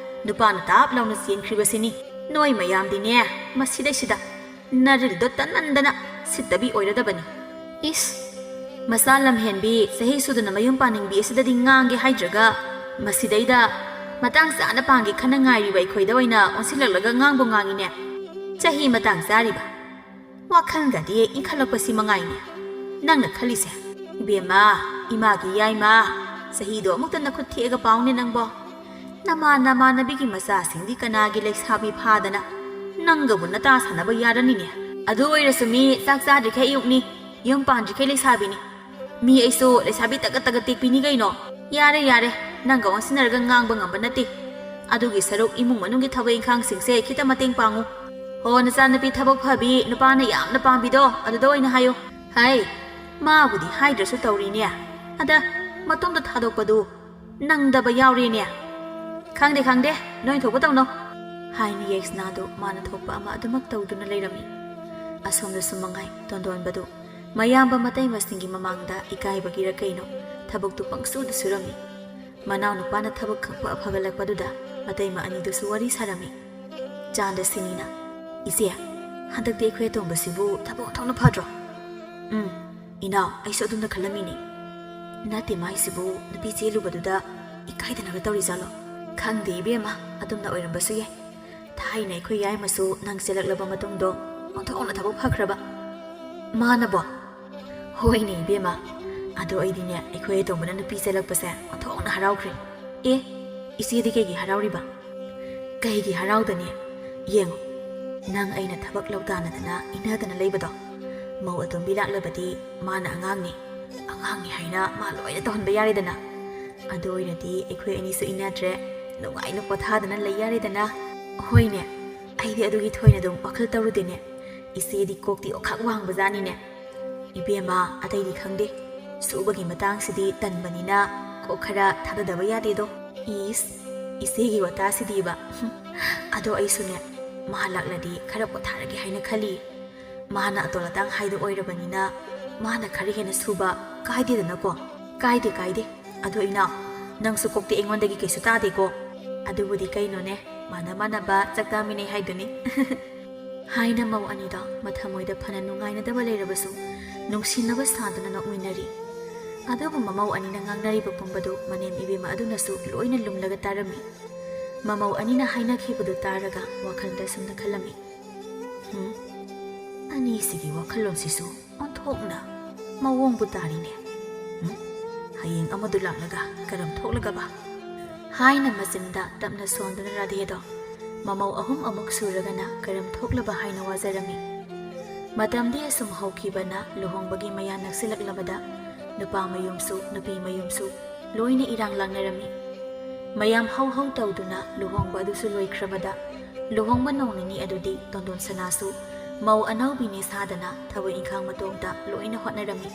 ꯅꯨꯄꯥꯅ ꯇꯥꯞ ꯂꯥꯎꯅ ꯆꯦꯟꯈ꯭ꯔꯤꯕꯁꯤꯅꯤ꯫ ꯅꯣꯏ ꯃꯌꯥꯝꯗꯤꯅꯦ, ꯃꯁꯤꯗꯩꯁꯤꯗ ꯅꯔꯤꯜꯗꯣ ꯇꯟꯃꯟꯗꯅ ꯁꯤꯠꯇꯕꯤ ꯑꯣꯏꯔꯗꯕꯅꯤ꯫ ꯏꯁ, ꯃꯆꯥ ꯂꯝꯍꯦꯟꯕꯤ, ꯆꯍꯤ ꯁꯨꯗꯅ ꯃꯌꯨꯝ ꯄꯥꯅꯤꯡꯕꯤ ꯑꯁꯤꯗꯗꯤ ꯉꯥꯡꯒꯦ ꯍꯥꯏꯗ꯭ꯔꯒ ꯃꯁꯤꯗꯩꯗ ꯃꯇꯥꯡ ꯆꯥꯅ ꯄꯥꯟꯒꯦ ꯈꯟꯅ ꯉꯥꯏꯔꯤꯕ ꯑꯩꯈꯣꯏꯗ ꯑꯣꯏꯅ ꯑꯣꯟꯁꯤꯜꯂꯛꯂꯒ ꯉꯥꯡꯕꯨ ꯉꯥꯡꯉꯤꯅꯦ꯫ ꯆꯍꯤ ꯃꯇꯥꯡ ꯆꯥꯔꯤꯕ꯫ ꯋꯥꯈꯜꯒꯗꯤ ꯏꯟꯈꯠꯂꯛꯄꯁꯤ ꯃꯉꯥꯏꯅꯦ꯫ ꯅꯪꯅ ꯈꯜꯂꯤꯁꯦ? ꯏꯕꯦꯝꯃ, ꯏꯃꯥꯒꯤ ꯌꯥꯏꯃ, ꯆꯍꯤꯗꯣ ꯑꯃꯨꯛꯇ ꯅꯈꯨꯠ ꯊꯦꯛꯑꯒ ꯄꯥꯎꯅꯦ ꯅꯪꯕꯣ꯫ ꯅꯃꯥꯟ ꯅꯃꯥꯟꯅꯕꯤꯒꯤ ꯃꯆꯥꯁꯤꯡꯗꯤ ꯀꯅꯥꯒꯤ ꯂꯩꯁꯥꯕꯤ ꯐꯥꯗꯅ ꯅꯪꯒꯕꯨ ꯅꯇꯥ ꯁꯥꯟꯅꯕ ꯌꯥꯔꯅꯤꯅꯦ꯫ ꯑꯗꯨ ꯑꯣꯏꯔꯁꯨ ꯃꯤ ꯆꯥꯛ ꯆꯥꯗ꯭ꯔꯤꯈꯩ ꯑꯌꯨꯛꯅꯤ, ꯌꯨꯝ ꯄꯥꯟꯗ꯭ꯔꯤꯈꯩ ꯂꯩꯁꯥꯕꯤꯅꯤ꯫ ꯃꯤ ꯑꯩꯁꯨ ꯂꯩꯁꯥꯕꯤ ꯇꯒꯠ ꯇꯒꯠ ꯇꯦꯛꯄꯤꯅꯤ ꯀꯩꯅꯣ꯫ ꯌꯥꯔꯦ, ꯌꯥꯔꯦ, ꯅꯪꯒ ꯑꯣꯟꯁꯤꯟꯅꯔꯒ ꯉꯥꯡꯕ ꯉꯝꯕ ꯅꯠꯇꯦ꯫ ꯑꯗꯨꯒꯤ ꯁꯔꯨꯛ ꯏꯃꯨꯡ ꯃꯅꯨꯡꯒꯤ ꯊꯕꯛ ꯏꯪꯈꯥꯡꯁꯤꯡꯁꯦ ꯈꯤꯇ ꯃꯇꯦꯡ ꯄꯥꯡꯉꯨ꯫ ꯍꯣ, ꯅꯆꯥꯅꯨꯄꯤ ꯊꯕꯛ ꯐꯕꯤ, ꯅꯨꯄꯥꯅ ꯌꯥꯝꯅ ꯄꯥꯝꯕꯤꯗꯣ, ꯑꯗꯨꯗ ꯑꯣꯏꯅ ꯍꯥꯏꯌꯨ꯫ ꯍꯥꯏ, ꯃꯥꯕꯨꯗꯤ ꯍꯥꯏꯗ꯭ꯔꯁꯨ ꯇꯧꯔꯤꯅꯦ꯫ ꯑꯗ, ꯃꯇꯣꯝꯇ ꯊꯥꯗꯣꯛꯄꯗꯨ ꯅꯪꯗꯕ ꯌꯥꯎꯔꯦꯅꯦ꯫ ꯈꯪꯗꯦ, ꯈꯪꯗꯦ, ꯅꯣꯏ ꯊꯣꯛꯄ ꯇꯧꯅꯧ꯫ ꯍꯥꯏꯅ ꯌꯥꯏꯁꯅꯥꯗꯨ ꯃꯥꯅ ꯊꯣꯛꯄ ꯑꯃ ꯑꯗꯨꯃꯛ ꯇꯧꯗꯨꯅ ꯂꯩꯔꯝꯃꯤ꯫ ꯑꯁꯣꯝꯗꯁꯨ ꯃꯉꯥꯏ, ꯇꯣꯟꯗꯣꯟꯕꯗꯨ ꯃꯌꯥꯝꯕ ꯃꯇꯩꯃꯁꯤꯡꯒꯤ ꯃꯃꯥꯡꯗ ꯏꯀꯥꯏꯕꯒꯤꯔ ꯀꯩꯅꯣ ꯊꯕꯛꯇꯨ ꯄꯪꯁꯨꯗ ꯁꯨꯔꯝꯃꯤ꯫ ꯃꯅꯥꯎꯅꯨꯄꯥꯅ ꯊꯕꯛ ꯈꯪꯐ ꯐꯒꯠꯂꯛꯄꯗꯨꯗ ꯃꯇꯩꯃ ꯑꯅꯤꯗꯨꯁꯨ ꯋꯥꯔꯤ ꯁꯥꯔꯝꯃꯤ꯫ ꯆꯥꯟꯗꯁꯤꯅꯤꯅ, "ꯏꯆꯦ, ꯍꯟꯗꯛꯇꯤ ꯑꯩꯈꯣꯏ ꯑꯇꯣꯝꯕꯁꯤꯕꯨ ꯊꯕꯛ ꯑꯣꯟꯊꯣꯛꯅ ꯐꯗ꯭ꯔꯣ?" "ꯎꯝ, ꯏꯅꯥꯎ, ꯑꯩꯁꯨ ꯑꯗꯨꯝꯅ ꯈꯜꯂꯝꯃꯤꯅꯦ꯫ ꯅꯠꯇꯦ, ꯃꯥꯏꯁꯤꯕꯨ ꯅꯨꯄꯤ ꯆꯦꯜꯂꯨꯕꯗꯨꯗ ꯏꯀꯥꯏꯗꯅꯒ ꯇꯧꯔꯤꯖꯥꯠꯂꯣ?" "ꯈꯪꯗꯦ ꯏꯕꯦꯝꯃ, ꯑꯗꯨꯝꯅ ꯑꯣꯏꯔꯝꯕꯁꯨ ꯌꯥꯏ꯫ ꯊꯥꯏꯅ ꯑꯩꯈꯣꯏ ꯌꯥꯏꯃꯁꯨ ꯅꯪ ꯆꯦꯜꯂꯛꯂꯕ ꯃꯇꯨꯡꯗꯣ ꯑꯣꯟꯊꯣꯛꯅ ꯊꯕꯛ ꯐꯈ꯭ꯔꯕ꯫ ꯃꯥꯅꯕꯣ?" "ꯍꯣꯏꯅꯦ ꯏꯕꯦꯝꯃ, ꯑꯗꯣ ꯑꯩꯗꯤꯅꯦ ꯑꯩꯈꯣꯏ ꯑꯇꯣꯝꯕꯅ ꯅꯨꯄꯤ ꯆꯦꯜꯂꯛꯄꯁꯦ ꯑꯣꯟꯊꯣꯛꯅ ꯍꯔꯥꯎꯈ꯭ꯔꯦ꯫ ꯑꯦ, ꯏꯆꯦꯗꯤ ꯀꯩꯒꯤ ꯍꯔꯥꯎꯔꯤꯕ?" "ꯀꯩꯒꯤ ꯍꯔꯥꯎꯗꯅꯤ? ꯌꯦꯡꯉꯨ, ꯅꯪ ꯑꯩꯅ ꯊꯕꯛ ꯂꯧ ꯇꯥꯅꯗꯅ ꯏꯟꯅꯗꯅ ꯂꯩꯕꯗꯣ, ꯃꯧ ꯑꯇꯣꯝꯕꯤ ꯂꯥꯛꯂꯕꯗꯤ ꯃꯥꯅ ꯑꯉꯥꯡꯅꯤ, ꯑꯉꯥꯡꯅꯤ ꯍꯥꯏꯅ ꯃꯥ ꯂꯣꯏꯅ ꯇꯧꯍꯟꯕ ꯌꯥꯔꯦꯗꯅ꯫ ꯑꯗꯨ ꯑꯣꯏꯔꯗꯤ ꯑꯩꯈꯣꯏ ꯑꯅꯤꯁꯨ ꯏꯟꯅꯗ꯭ꯔꯦ, ꯅꯨꯡꯉꯥꯏꯅ ꯄꯣꯊꯥꯗꯅ ꯂꯩ ꯌꯥꯔꯦꯗꯅ꯫ ꯍꯣꯏꯅꯦ, ꯑꯩꯗꯤ ꯑꯗꯨꯒꯤ ꯊꯣꯏꯅ ꯑꯗꯨꯝ ꯋꯥꯈꯜ ꯇꯧꯔꯨꯗꯦꯅꯦ꯫ ꯏꯆꯦꯗꯤ ꯀꯣꯛꯇꯤ ꯑꯣꯈꯥꯛ ꯋꯥꯡꯕꯖꯥꯠꯅꯤꯅꯦ꯫ ꯏꯕꯦꯝꯃ, ꯑꯇꯩꯗꯤ ꯈꯪꯗꯦ, ꯁꯨꯕꯒꯤ ꯃꯇꯥꯡꯁꯤꯗꯤ ꯇꯟꯕꯅꯤꯅ ꯀꯣꯛ ꯈꯔ ꯊꯥꯗꯗꯕ ꯌꯥꯗꯦꯗꯣ꯫ ꯏꯁ, ꯏꯆꯦꯒꯤ ꯋꯥꯇꯥꯁꯤꯗꯤꯕ꯫ ꯍꯨꯝ, ꯑꯗꯣ ꯑꯩꯁꯨꯅꯦ, ꯃꯥ ꯂꯥꯛꯂꯗꯤ ꯈꯔ ꯄꯣꯊꯥꯔꯒꯦ ꯍꯥꯏꯅ ꯈꯜꯂꯤ꯫ ꯃꯥꯅ ꯑꯇꯣꯜ ꯑꯇꯥꯡ ꯍꯥꯏꯗꯣ ꯑꯣꯏꯔꯕꯅꯤꯅ ꯃꯥꯅ ꯈꯔ ꯍꯦꯟꯅ ꯁꯨꯕ ꯀꯥꯏꯗꯦꯗꯅꯀꯣ꯫ ꯀꯥꯏꯗꯦ, ꯀꯥꯏꯗꯦ꯫ ꯑꯗꯣ ꯏꯅꯥꯎ, ꯅꯪꯁꯨ ꯀꯣꯛꯇꯤ ꯑꯩꯉꯣꯟꯗꯒꯤ ꯀꯩꯁꯨ ꯇꯥꯗꯦꯀꯣ꯫ ꯑꯗꯨꯕꯨꯗꯤ ꯀꯩꯅꯣꯅꯦ, ꯃꯥꯟꯅ ꯃꯥꯟꯅꯕ ꯆꯥꯛ ꯆꯥꯃꯤꯟꯅꯩ ꯍꯥꯏꯗꯨꯅꯤ꯫ ꯍꯥꯏꯅ ꯃꯧ ꯑꯅꯤꯗꯣ ꯃꯊꯃꯣꯏꯗ ꯐꯅ ꯅꯨꯡꯉꯥꯏꯅꯗꯕ ꯂꯩꯔꯕꯁꯨ ꯅꯨꯡꯁꯤꯅꯕ ꯁꯥꯗꯨꯅ ꯅꯣꯛꯃꯤꯟꯅꯔꯤ꯫ ꯑꯗꯨꯕꯨ ꯃꯃꯧ ꯑꯅꯤꯅ ꯉꯥꯡꯅꯔꯤꯕ ꯄꯨꯝꯕꯗꯨ ꯃꯅꯦꯝ ꯏꯕꯦꯝꯃ ꯑꯗꯨꯅꯁꯨ ꯂꯣꯏꯅ ꯂꯨꯝꯂꯒ ꯇꯥꯔꯝꯃꯤ꯫ ꯃꯃꯧ ꯑꯅꯤꯅ ꯍꯥꯏꯅꯈꯤꯕꯗꯨ ꯇꯥꯔꯒ ꯋꯥꯈꯜꯗ ꯁꯨꯝꯅ ꯈꯜꯂꯝꯃꯤ, "ꯍꯨꯝ, ꯑꯅꯤꯁꯤꯒꯤ ꯋꯥꯈꯜꯂꯣꯟꯁꯤꯁꯨ ꯑꯣꯟꯊꯣꯛꯅ ꯃꯑꯣꯡꯕꯨ ꯇꯥꯔꯤꯅꯦ꯫ ꯍꯨꯝ, ꯍꯌꯦꯡ ꯑꯃꯗꯨ ꯂꯥꯛꯂꯒ ꯀꯔꯝ ꯊꯣꯛꯂꯒꯕ?" ꯍꯥꯏꯅ ꯃꯆꯤꯟꯗ ꯇꯞꯅ ꯁꯣꯟꯗꯨꯅ ꯔꯥꯙꯦꯗꯣ ꯃꯃꯧ ꯑꯍꯨꯝ ꯑꯃꯨꯛ ꯁꯨꯔꯒꯅ ꯀꯔꯝ ꯊꯣꯛꯂꯕ ꯍꯥꯏꯅ ꯋꯥꯖꯔꯝꯃꯤ꯫ ꯃꯇꯝꯗꯤ ꯑꯁꯨꯝ ꯍꯧꯈꯤꯕꯅ ꯂꯨꯍꯣꯡꯕꯒꯤ ꯃꯌꯥ ꯅꯛꯁꯤꯜꯂꯛꯂꯕꯗ ꯅꯨꯄꯥ ꯃꯌꯨꯝꯁꯨ ꯅꯨꯄꯤ ꯃꯌꯨꯝꯁꯨ ꯂꯣꯏꯅ ꯏꯔꯥꯡ ꯂꯥꯡꯅꯔꯝꯃꯤ꯫ ꯃꯌꯥꯝ ꯍꯧ ꯍꯧ ꯇꯧꯗꯨꯅ ꯂꯨꯍꯣꯡꯕ ꯑꯗꯨꯁꯨ ꯂꯣꯏꯈ꯭ꯔꯕꯗ ꯂꯨꯍꯣꯡꯕ ꯅꯣꯡ ꯅꯤꯅꯤ ꯑꯗꯨꯗꯤ ꯇꯣꯟꯗꯣꯟ ꯁꯅꯥꯁꯨ ꯃꯧ ꯑꯅꯧꯕꯤꯅꯦ ꯁꯥꯗꯅ ꯊꯕꯛ ꯏꯪꯈꯥꯡ ꯃꯇꯣꯝꯇ ꯂꯣꯏꯅ ꯍꯣꯠꯅꯔꯝꯃꯤ꯫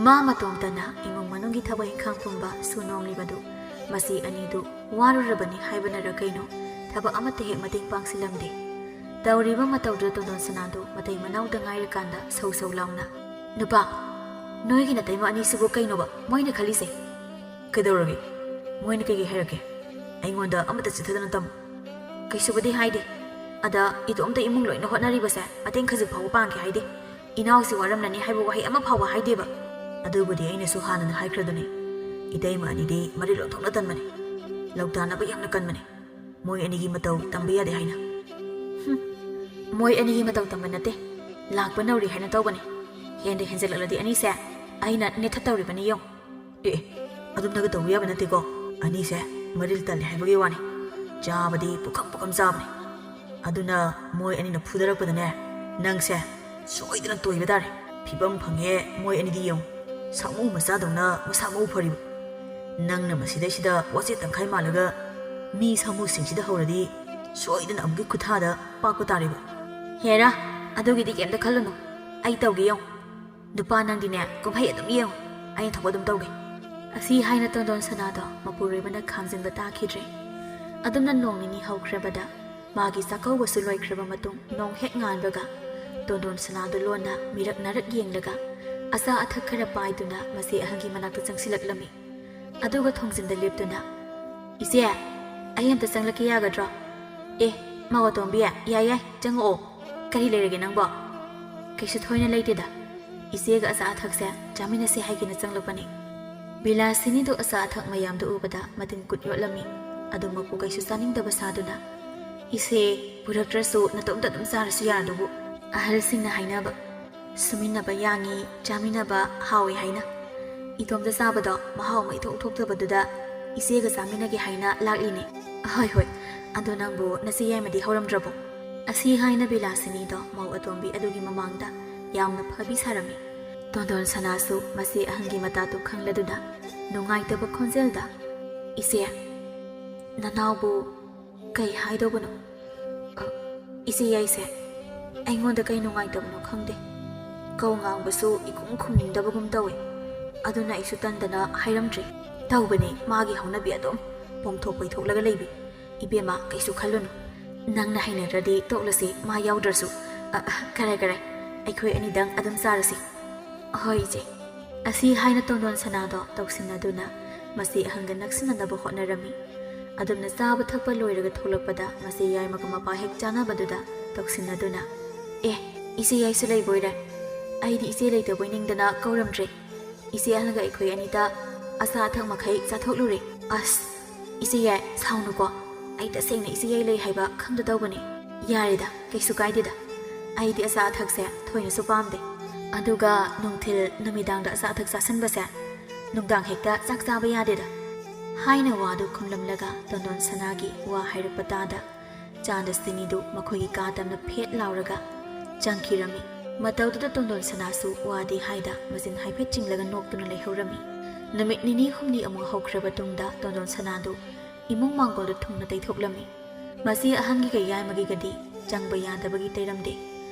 ꯃꯥ ꯃꯇꯣꯝꯇꯅ ꯏꯃꯨꯡ ꯃꯅꯨꯡꯒꯤ ꯊꯕꯛ ꯏꯪꯈꯥꯡ ꯄꯨꯝꯕ ꯁꯨ ꯅꯣꯝꯂꯤꯕꯗꯨ ꯃꯁꯤ ꯑꯅꯤꯗꯨ ꯋꯥꯔꯨꯔꯕꯅꯤ ꯍꯥꯏꯕꯅꯔ ꯀꯩꯅꯣ, ꯊꯕꯛ ꯑꯃꯠꯇ ꯍꯦꯛ ꯃꯇꯦꯡ ꯄꯥꯡꯁꯤꯜꯂꯝꯗꯦ꯫ ꯇꯧꯔꯤꯕ ꯃꯇꯧꯗꯨꯗ ꯇꯣꯟꯗꯣꯟ ꯁꯅꯥꯗꯨ ꯃꯇꯩ ꯃꯅꯥꯎꯗ ꯉꯥꯏꯔꯀꯥꯟꯗ ꯁꯧ ꯁꯧ ꯂꯥꯎꯅ, "ꯅꯨꯄꯥ, ꯅꯣꯏꯒꯤ ꯅꯇꯩꯃ ꯑꯅꯤꯁꯤꯕꯨ ꯀꯩꯅꯣꯕ ꯃꯣꯏꯅ ꯈꯜꯂꯤꯁꯦ?" "ꯀꯩꯗꯧꯔꯒꯦ? ꯃꯣꯏꯅ ꯀꯩꯀꯩ ꯍꯥꯏꯔꯛꯀꯦ? ꯑꯩꯉꯣꯟꯗ ꯑꯃꯠꯇ ꯆꯤꯠꯊꯗꯅ ꯇꯝꯃꯨ꯫" "ꯀꯩꯁꯨꯕꯨꯗꯤ ꯍꯥꯏꯗꯦ꯫ ꯑꯗ ꯏꯇꯣꯝꯇ ꯏꯃꯨꯡ ꯂꯣꯏꯅ ꯍꯣꯠꯅꯔꯤꯕꯁꯦ ꯃꯇꯦꯡ ꯈꯖꯤꯛ ꯐꯥꯎꯕ ꯄꯥꯡꯒꯦ ꯍꯥꯏꯗꯦ꯫ ꯏꯅꯥꯎꯁꯤ ꯋꯥꯔꯝꯂꯅꯤ ꯍꯥꯏꯕ ꯋꯥꯍꯩ ꯑꯃ ꯐꯥꯎꯕ ꯍꯥꯏꯗꯦꯕ꯫ ꯑꯗꯨꯕꯨꯗꯤ ꯑꯩꯅꯁꯨ ꯍꯥꯟꯅꯅ ꯍꯥꯏꯈ꯭ꯔꯗꯨꯅꯤ꯫ ꯏꯇꯩꯃ ꯑꯅꯤꯗꯤ ꯃꯔꯤꯜ ꯑꯣꯟꯊꯣꯛꯅ ꯇꯟꯕꯅꯤ꯫ ꯂꯧꯇꯥꯅꯕ ꯌꯥꯝꯅ ꯀꯟꯕꯅꯤ꯫ ꯃꯣꯏ ꯑꯅꯤꯒꯤ ꯃꯇꯧ ꯇꯝꯕ ꯌꯥꯗꯦ ꯍꯥꯏꯅ꯫" "ꯍꯨꯝ, ꯃꯣꯏ ꯑꯅꯤꯒꯤ ꯃꯇꯧ ꯇꯝꯕ ꯅꯠꯇꯦ꯫ ꯂꯥꯛꯄ ꯅꯧꯔꯤ ꯍꯥꯏꯅ ꯇꯧꯕꯅꯤ꯫ ꯍꯦꯟꯗ ꯍꯦꯟꯖꯜꯂꯛꯂꯗꯤ ꯑꯅꯤꯁꯦ ꯑꯩꯅ ꯅꯦꯠꯊꯠꯇꯧꯔꯤꯕꯅꯤ ꯌꯦꯡꯉꯨ꯫" "ꯑꯦ, ꯑꯦ, ꯑꯗꯨꯝꯅꯒ ꯇꯧꯕ ꯌꯥꯕ ꯅꯠꯇꯦꯀꯣ꯫ ꯑꯅꯤꯁꯦ ꯃꯔꯤꯜ ꯇꯜꯂꯦ ꯍꯥꯏꯕꯒꯤ ꯋꯥꯅꯤ꯫ ꯆꯥꯕꯗꯤ ꯄꯨꯈꯝ ꯄꯨꯈꯝ ꯆꯥꯕꯅꯤ꯫ ꯑꯗꯨꯅ ꯃꯣꯏ ꯑꯅꯤꯅ ꯐꯨꯗꯔꯛꯄꯗꯅꯦ, ꯅꯪꯁꯦ ꯁꯣꯏꯗꯅ ꯇꯣꯏꯕ ꯇꯥꯔꯦ꯫ ꯐꯤꯕꯝ ꯐꯪꯉꯦ ꯃꯣꯏ ꯑꯅꯤꯗꯤ ꯌꯦꯡꯉꯨ꯫ ꯁꯥꯃꯨ ꯃꯆꯥꯗꯧꯅ ꯃꯁꯥ ꯃꯎ ꯐꯔꯤꯕ꯫ ꯅꯪꯅ ꯃꯁꯤꯗꯩꯁꯤꯗ ꯄꯣꯠꯁꯦ ꯇꯪꯈꯥꯏ ꯃꯥꯜꯂꯒ ꯃꯤ ꯁꯥꯃꯨꯁꯤꯡꯁꯤꯗ ꯍꯧꯔꯗꯤ ꯁꯣꯏꯗꯅ ꯑꯃꯨꯛꯀꯤ ꯈꯨꯠꯊꯥꯗ ꯄꯥꯛꯄ ꯇꯥꯔꯤꯕ꯫ ꯍꯦꯔꯥ, ꯑꯗꯨꯒꯤꯗꯤ ꯀꯩꯝꯇ ꯈꯜꯂꯨꯅꯨ꯫ ꯑꯩ ꯇꯧꯒꯦ ꯌꯦꯡꯉꯨ꯫ ꯅꯨꯄꯥ ꯅꯪꯗꯤꯅꯦ, ꯀꯨꯝꯍꯩ ꯑꯗꯨꯝ ꯌꯦꯡꯉꯨ꯫ ꯑꯩꯅ ꯊꯣꯛꯄ ꯑꯗꯨꯝ ꯇꯧꯒꯦ꯫ ꯑꯁꯤ ꯍꯥꯏꯅ ꯇꯣꯟꯗꯣꯟ ꯁꯅꯥꯗꯣ ꯃꯄꯨꯔꯣꯏꯕꯅ ꯈꯥꯝꯖꯤꯟꯕ ꯇꯥꯈꯤꯗ꯭ꯔꯦ꯫ ꯑꯗꯨꯝꯅ ꯅꯣꯡ ꯅꯤꯅꯤ ꯍꯧꯈ꯭ꯔꯕꯗ ꯃꯥꯒꯤ ꯆꯥꯛꯀꯧꯕꯁꯨ ꯂꯣꯏꯈ꯭ꯔꯕ ꯃꯇꯨꯡ ꯅꯣꯡ ꯍꯦꯛ ꯉꯥꯟꯕꯒ ꯇꯣꯟꯗꯣꯟ ꯁꯅꯥꯗꯨ ꯂꯣꯟꯅ ꯃꯤꯔꯛ ꯅꯥꯔꯛ ꯌꯦꯡꯂꯒ ꯑꯆꯥ ꯑꯊꯛ ꯈꯔ ꯄꯥꯏꯗꯨꯅ ꯃꯆꯦ ꯑꯍꯟꯒꯤ ꯃꯅꯥꯛꯇ ꯆꯪꯁꯤꯜꯂꯛꯂꯝꯃꯤ꯫ ꯑꯗꯨꯒ ꯊꯣꯡꯖꯤꯟꯗ ꯂꯦꯞꯇꯨꯅ, "ꯏꯆꯦ, ꯑꯩ ꯑꯝꯇ ꯆꯪꯂꯛꯀꯦ ꯌꯥꯒꯗ꯭ꯔꯣ?" "ꯑꯦ, ꯃꯧ ꯑꯇꯣꯝꯕꯤ, ꯌꯥꯏ ꯌꯥꯏ, ꯆꯪꯉꯛꯑꯣ꯫ ꯀꯔꯤ ꯂꯩꯔꯒꯦ ꯅꯪꯕꯣ?" "ꯀꯩꯁꯨ ꯊꯣꯏꯅ ꯂꯩꯇꯦꯗ꯫ ꯏꯆꯦꯒ ꯑꯆꯥ ꯑꯊꯛꯁꯦ ꯆꯥꯃꯤꯟꯅꯁꯦ ꯍꯥꯏꯒꯦꯅ ꯆꯪꯂꯛꯄꯅꯦ꯫" ꯕꯤꯂꯥꯁꯤꯅꯤꯗꯨ ꯑꯆꯥ ꯑꯊꯛ ꯃꯌꯥꯝꯗꯨ ꯎꯕꯗ ꯃꯇꯤꯟ ꯀꯨꯠ ꯌꯣꯠꯂꯝꯃꯤ꯫ ꯑꯗꯨꯃꯛꯄꯨ ꯀꯩꯁꯨ ꯆꯥꯅꯤꯡꯗꯕ ꯁꯥꯗꯨꯅ, "ꯏꯆꯦ, ꯄꯨꯔꯛꯇ꯭ꯔꯁꯨ ꯅꯇꯣꯝꯇ ꯑꯗꯨꯝ ꯆꯥꯔꯁꯨ ꯌꯥꯗꯨꯕꯨ꯫ ꯑꯍꯜꯁꯤꯡꯅ ꯍꯥꯏꯅꯕ, ꯁꯨꯃꯤꯟꯅꯕ ꯌꯥꯡꯉꯤ, ꯆꯥꯃꯤꯟꯅꯕ ꯍꯥꯎꯏ ꯍꯥꯏꯅ꯫ ꯏꯇꯣꯝꯇ ꯆꯥꯕꯗꯣ ꯃꯍꯥꯎ ꯑꯃ ꯏꯊꯣꯛ ꯊꯣꯛꯇꯕꯗꯨꯗ ꯏꯆꯦꯒ ꯆꯥꯃꯤꯟꯅꯒꯦ ꯍꯥꯏꯅ ꯂꯥꯛꯂꯤꯅꯦ꯫" "ꯍꯣꯏ ꯍꯣꯏ, ꯑꯗꯣ ꯅꯪꯕꯨ ꯅꯆꯦ ꯌꯥꯏꯃꯗꯤ ꯍꯧꯔꯝꯗ꯭ꯔꯕꯣ?" ꯑꯁꯤ ꯍꯥꯏꯅ ꯕꯤꯂꯥꯁꯤꯅꯤꯗꯣ ꯃꯧ ꯑꯇꯣꯝꯕꯤ ꯑꯗꯨꯒꯤ ꯃꯃꯥꯡꯗ ꯌꯥꯝꯅ ꯐꯕꯤ ꯁꯥꯔꯝꯃꯤ꯫ ꯇꯣꯟꯗꯣꯟ ꯁꯅꯥꯁꯨ ꯃꯆꯦ ꯑꯍꯟꯒꯤ ꯃꯇꯥꯗꯨ ꯈꯪꯂꯗꯨꯅ ꯅꯨꯡꯉꯥꯏꯇꯕ ꯈꯣꯟꯖꯦꯜꯗ, "ꯏꯆꯦ, ꯅꯅꯥꯎꯕꯨ ꯀꯩ ꯍꯥꯏꯗꯧꯕꯅꯣ?" "ꯑ, ꯏꯆꯦ ꯌꯥꯏꯁꯦ, ꯑꯩꯉꯣꯟꯗ ꯀꯩ ꯅꯨꯡꯉꯥꯏꯇꯕꯅꯣ ꯈꯪꯗꯦ꯫ ꯀꯧ ꯉꯥꯡꯕꯁꯨ ꯏꯈꯨꯝ ꯈꯨꯝꯅꯤꯡꯗꯕꯒꯨꯝ ꯇꯧꯋꯦ꯫ ꯑꯗꯨꯅ ꯑꯩꯁꯨ ꯇꯟꯗꯅ ꯍꯥꯏꯔꯝꯗ꯭ꯔꯦ꯫" "ꯇꯧꯕꯅꯦ, ꯃꯥꯒꯤ ꯍꯧꯅꯕꯤ ꯑꯗꯨꯝ ꯄꯣꯝꯊꯣꯛ ꯄꯩꯊꯣꯛꯂꯒ ꯂꯩꯕꯤ꯫ ꯏꯕꯦꯝꯃ, ꯀꯩꯁꯨ ꯈꯜꯂꯨꯅꯨ꯫ ꯅꯪꯅ ꯍꯩꯅꯗ꯭ꯔꯗꯤ ꯇꯣꯛꯂꯁꯤ, ꯃꯥ ꯌꯥꯎꯗ꯭ꯔꯁꯨ꯫ ꯑ, ꯑ, ꯀꯔꯥꯏ, ꯀꯔꯥꯏ, ꯑꯩꯈꯣꯏ ꯑꯅꯤꯗꯪ ꯑꯗꯨꯝ ꯆꯥꯔꯁꯤ꯫" "ꯍꯣꯏ, ꯏꯆꯦ꯫" ꯑꯁꯤ ꯍꯥꯏꯅ ꯇꯣꯟꯗꯣꯟ ꯁꯅꯥꯗꯣ ꯇꯧꯁꯤꯟꯅꯗꯨꯅ ꯃꯆꯦ ꯑꯍꯟꯒ ꯅꯛꯁꯤꯟꯅꯅꯕ ꯍꯣꯠꯅꯔꯝꯃꯤ꯫ ꯑꯗꯨꯝꯅ ꯆꯥꯕ ꯊꯛꯄ ꯂꯣꯏꯔꯒ ꯊꯣꯛꯂꯛꯄꯗ ꯃꯆꯦ ꯌꯥꯏꯃꯒ ꯃꯄꯥ ꯍꯦꯛ ꯆꯥꯅꯕꯗꯨꯗ ꯇꯧꯁꯤꯟꯅꯗꯨꯅ, "ꯑꯦ, ꯏꯆꯦ ꯌꯥꯏꯁꯨ ꯂꯩꯕꯣꯏꯔꯦ꯫ ꯑꯩꯗꯤ ꯏꯆꯦ ꯂꯩꯇꯕꯣꯏ ꯅꯤꯡꯗꯅ ꯀꯧꯔꯝꯗ꯭ꯔꯦ꯫ ꯏꯆꯦ ꯑꯍꯜꯒ ꯑꯩꯈꯣꯏ ꯑꯅꯤꯗ ꯑꯆꯥ ꯑꯊꯛ ꯃꯈꯩ ꯆꯥꯊꯣꯛꯂꯨꯔꯦ꯫" "ꯑꯁ, ꯏꯆꯦ ꯌꯥꯏ, ꯁꯥꯎꯅꯨꯀꯣ꯫ ꯑꯩ ꯇꯁꯦꯡꯅ ꯏꯆꯦ ꯌꯥꯏ ꯂꯩ ꯍꯥꯏꯕ ꯈꯪꯗ ꯇꯧꯕꯅꯦ꯫" "ꯌꯥꯔꯦꯗ, ꯀꯩꯁꯨ ꯀꯥꯏꯗꯦꯗ꯫ ꯑꯩꯗꯤ ꯑꯆꯥ ꯑꯊꯛꯁꯦ ꯊꯣꯏꯅꯁꯨ ꯄꯥꯝꯗꯦ꯫ ꯑꯗꯨꯒ ꯅꯨꯡꯊꯤꯜ ꯅꯨꯃꯤꯗꯥꯡꯗ ꯑꯆꯥ ꯑꯊꯛ ꯆꯥꯁꯤꯟꯕꯁꯦ ꯅꯨꯡꯗꯥꯡ ꯍꯦꯛꯇ ꯆꯥꯛ ꯆꯥꯕ ꯌꯥꯗꯦꯗ꯫" ꯍꯥꯏꯅ ꯋꯥꯗꯨ ꯈꯨꯝꯂꯝꯂꯒ ꯇꯣꯟꯗꯣꯟ ꯁꯅꯥꯒꯤ ꯋꯥ ꯍꯥꯏꯔꯛꯄ ꯇꯥꯗ ꯆꯥꯟꯗ ꯁꯤꯅꯤꯗꯨ ꯃꯈꯣꯏꯒꯤ ꯀꯥ ꯇꯝꯅ ꯐꯦꯠ ꯂꯥꯎꯔꯒ ꯆꯪꯈꯤꯔꯝꯃꯤ꯫ ꯃꯇꯧꯗꯨꯗ ꯇꯣꯟꯗꯣꯟ ꯁꯅꯥꯁꯨ ꯋꯥꯗꯤ ꯍꯥꯏꯗ ꯃꯆꯤꯟ ꯍꯥꯏꯐꯦꯠ ꯆꯤꯡꯂꯒ ꯅꯣꯛꯇꯨꯅ ꯂꯩꯍꯧꯔꯝꯃꯤ꯫ ꯅꯨꯃꯤꯠ ꯅꯤꯅꯤ ꯍꯨꯝꯅꯤ ꯑꯃꯨꯛ ꯍꯧꯈ꯭ꯔꯕ ꯇꯨꯡꯗ ꯇꯣꯟꯗꯣꯟ ꯁꯅꯥꯗꯨ ꯏꯃꯨꯡ ꯃꯥꯡꯒꯣꯜꯗ ꯊꯨꯡꯅ ꯇꯩꯊꯣꯛꯂꯝꯃꯤ꯫ ꯃꯁꯤ ꯑꯍꯟꯒꯤꯒ ꯌꯥꯏꯃꯒꯤꯒꯗꯤ ꯆꯪꯕ ꯌꯥꯗꯕꯒꯤ ꯇꯩꯔꯝꯗꯦ꯫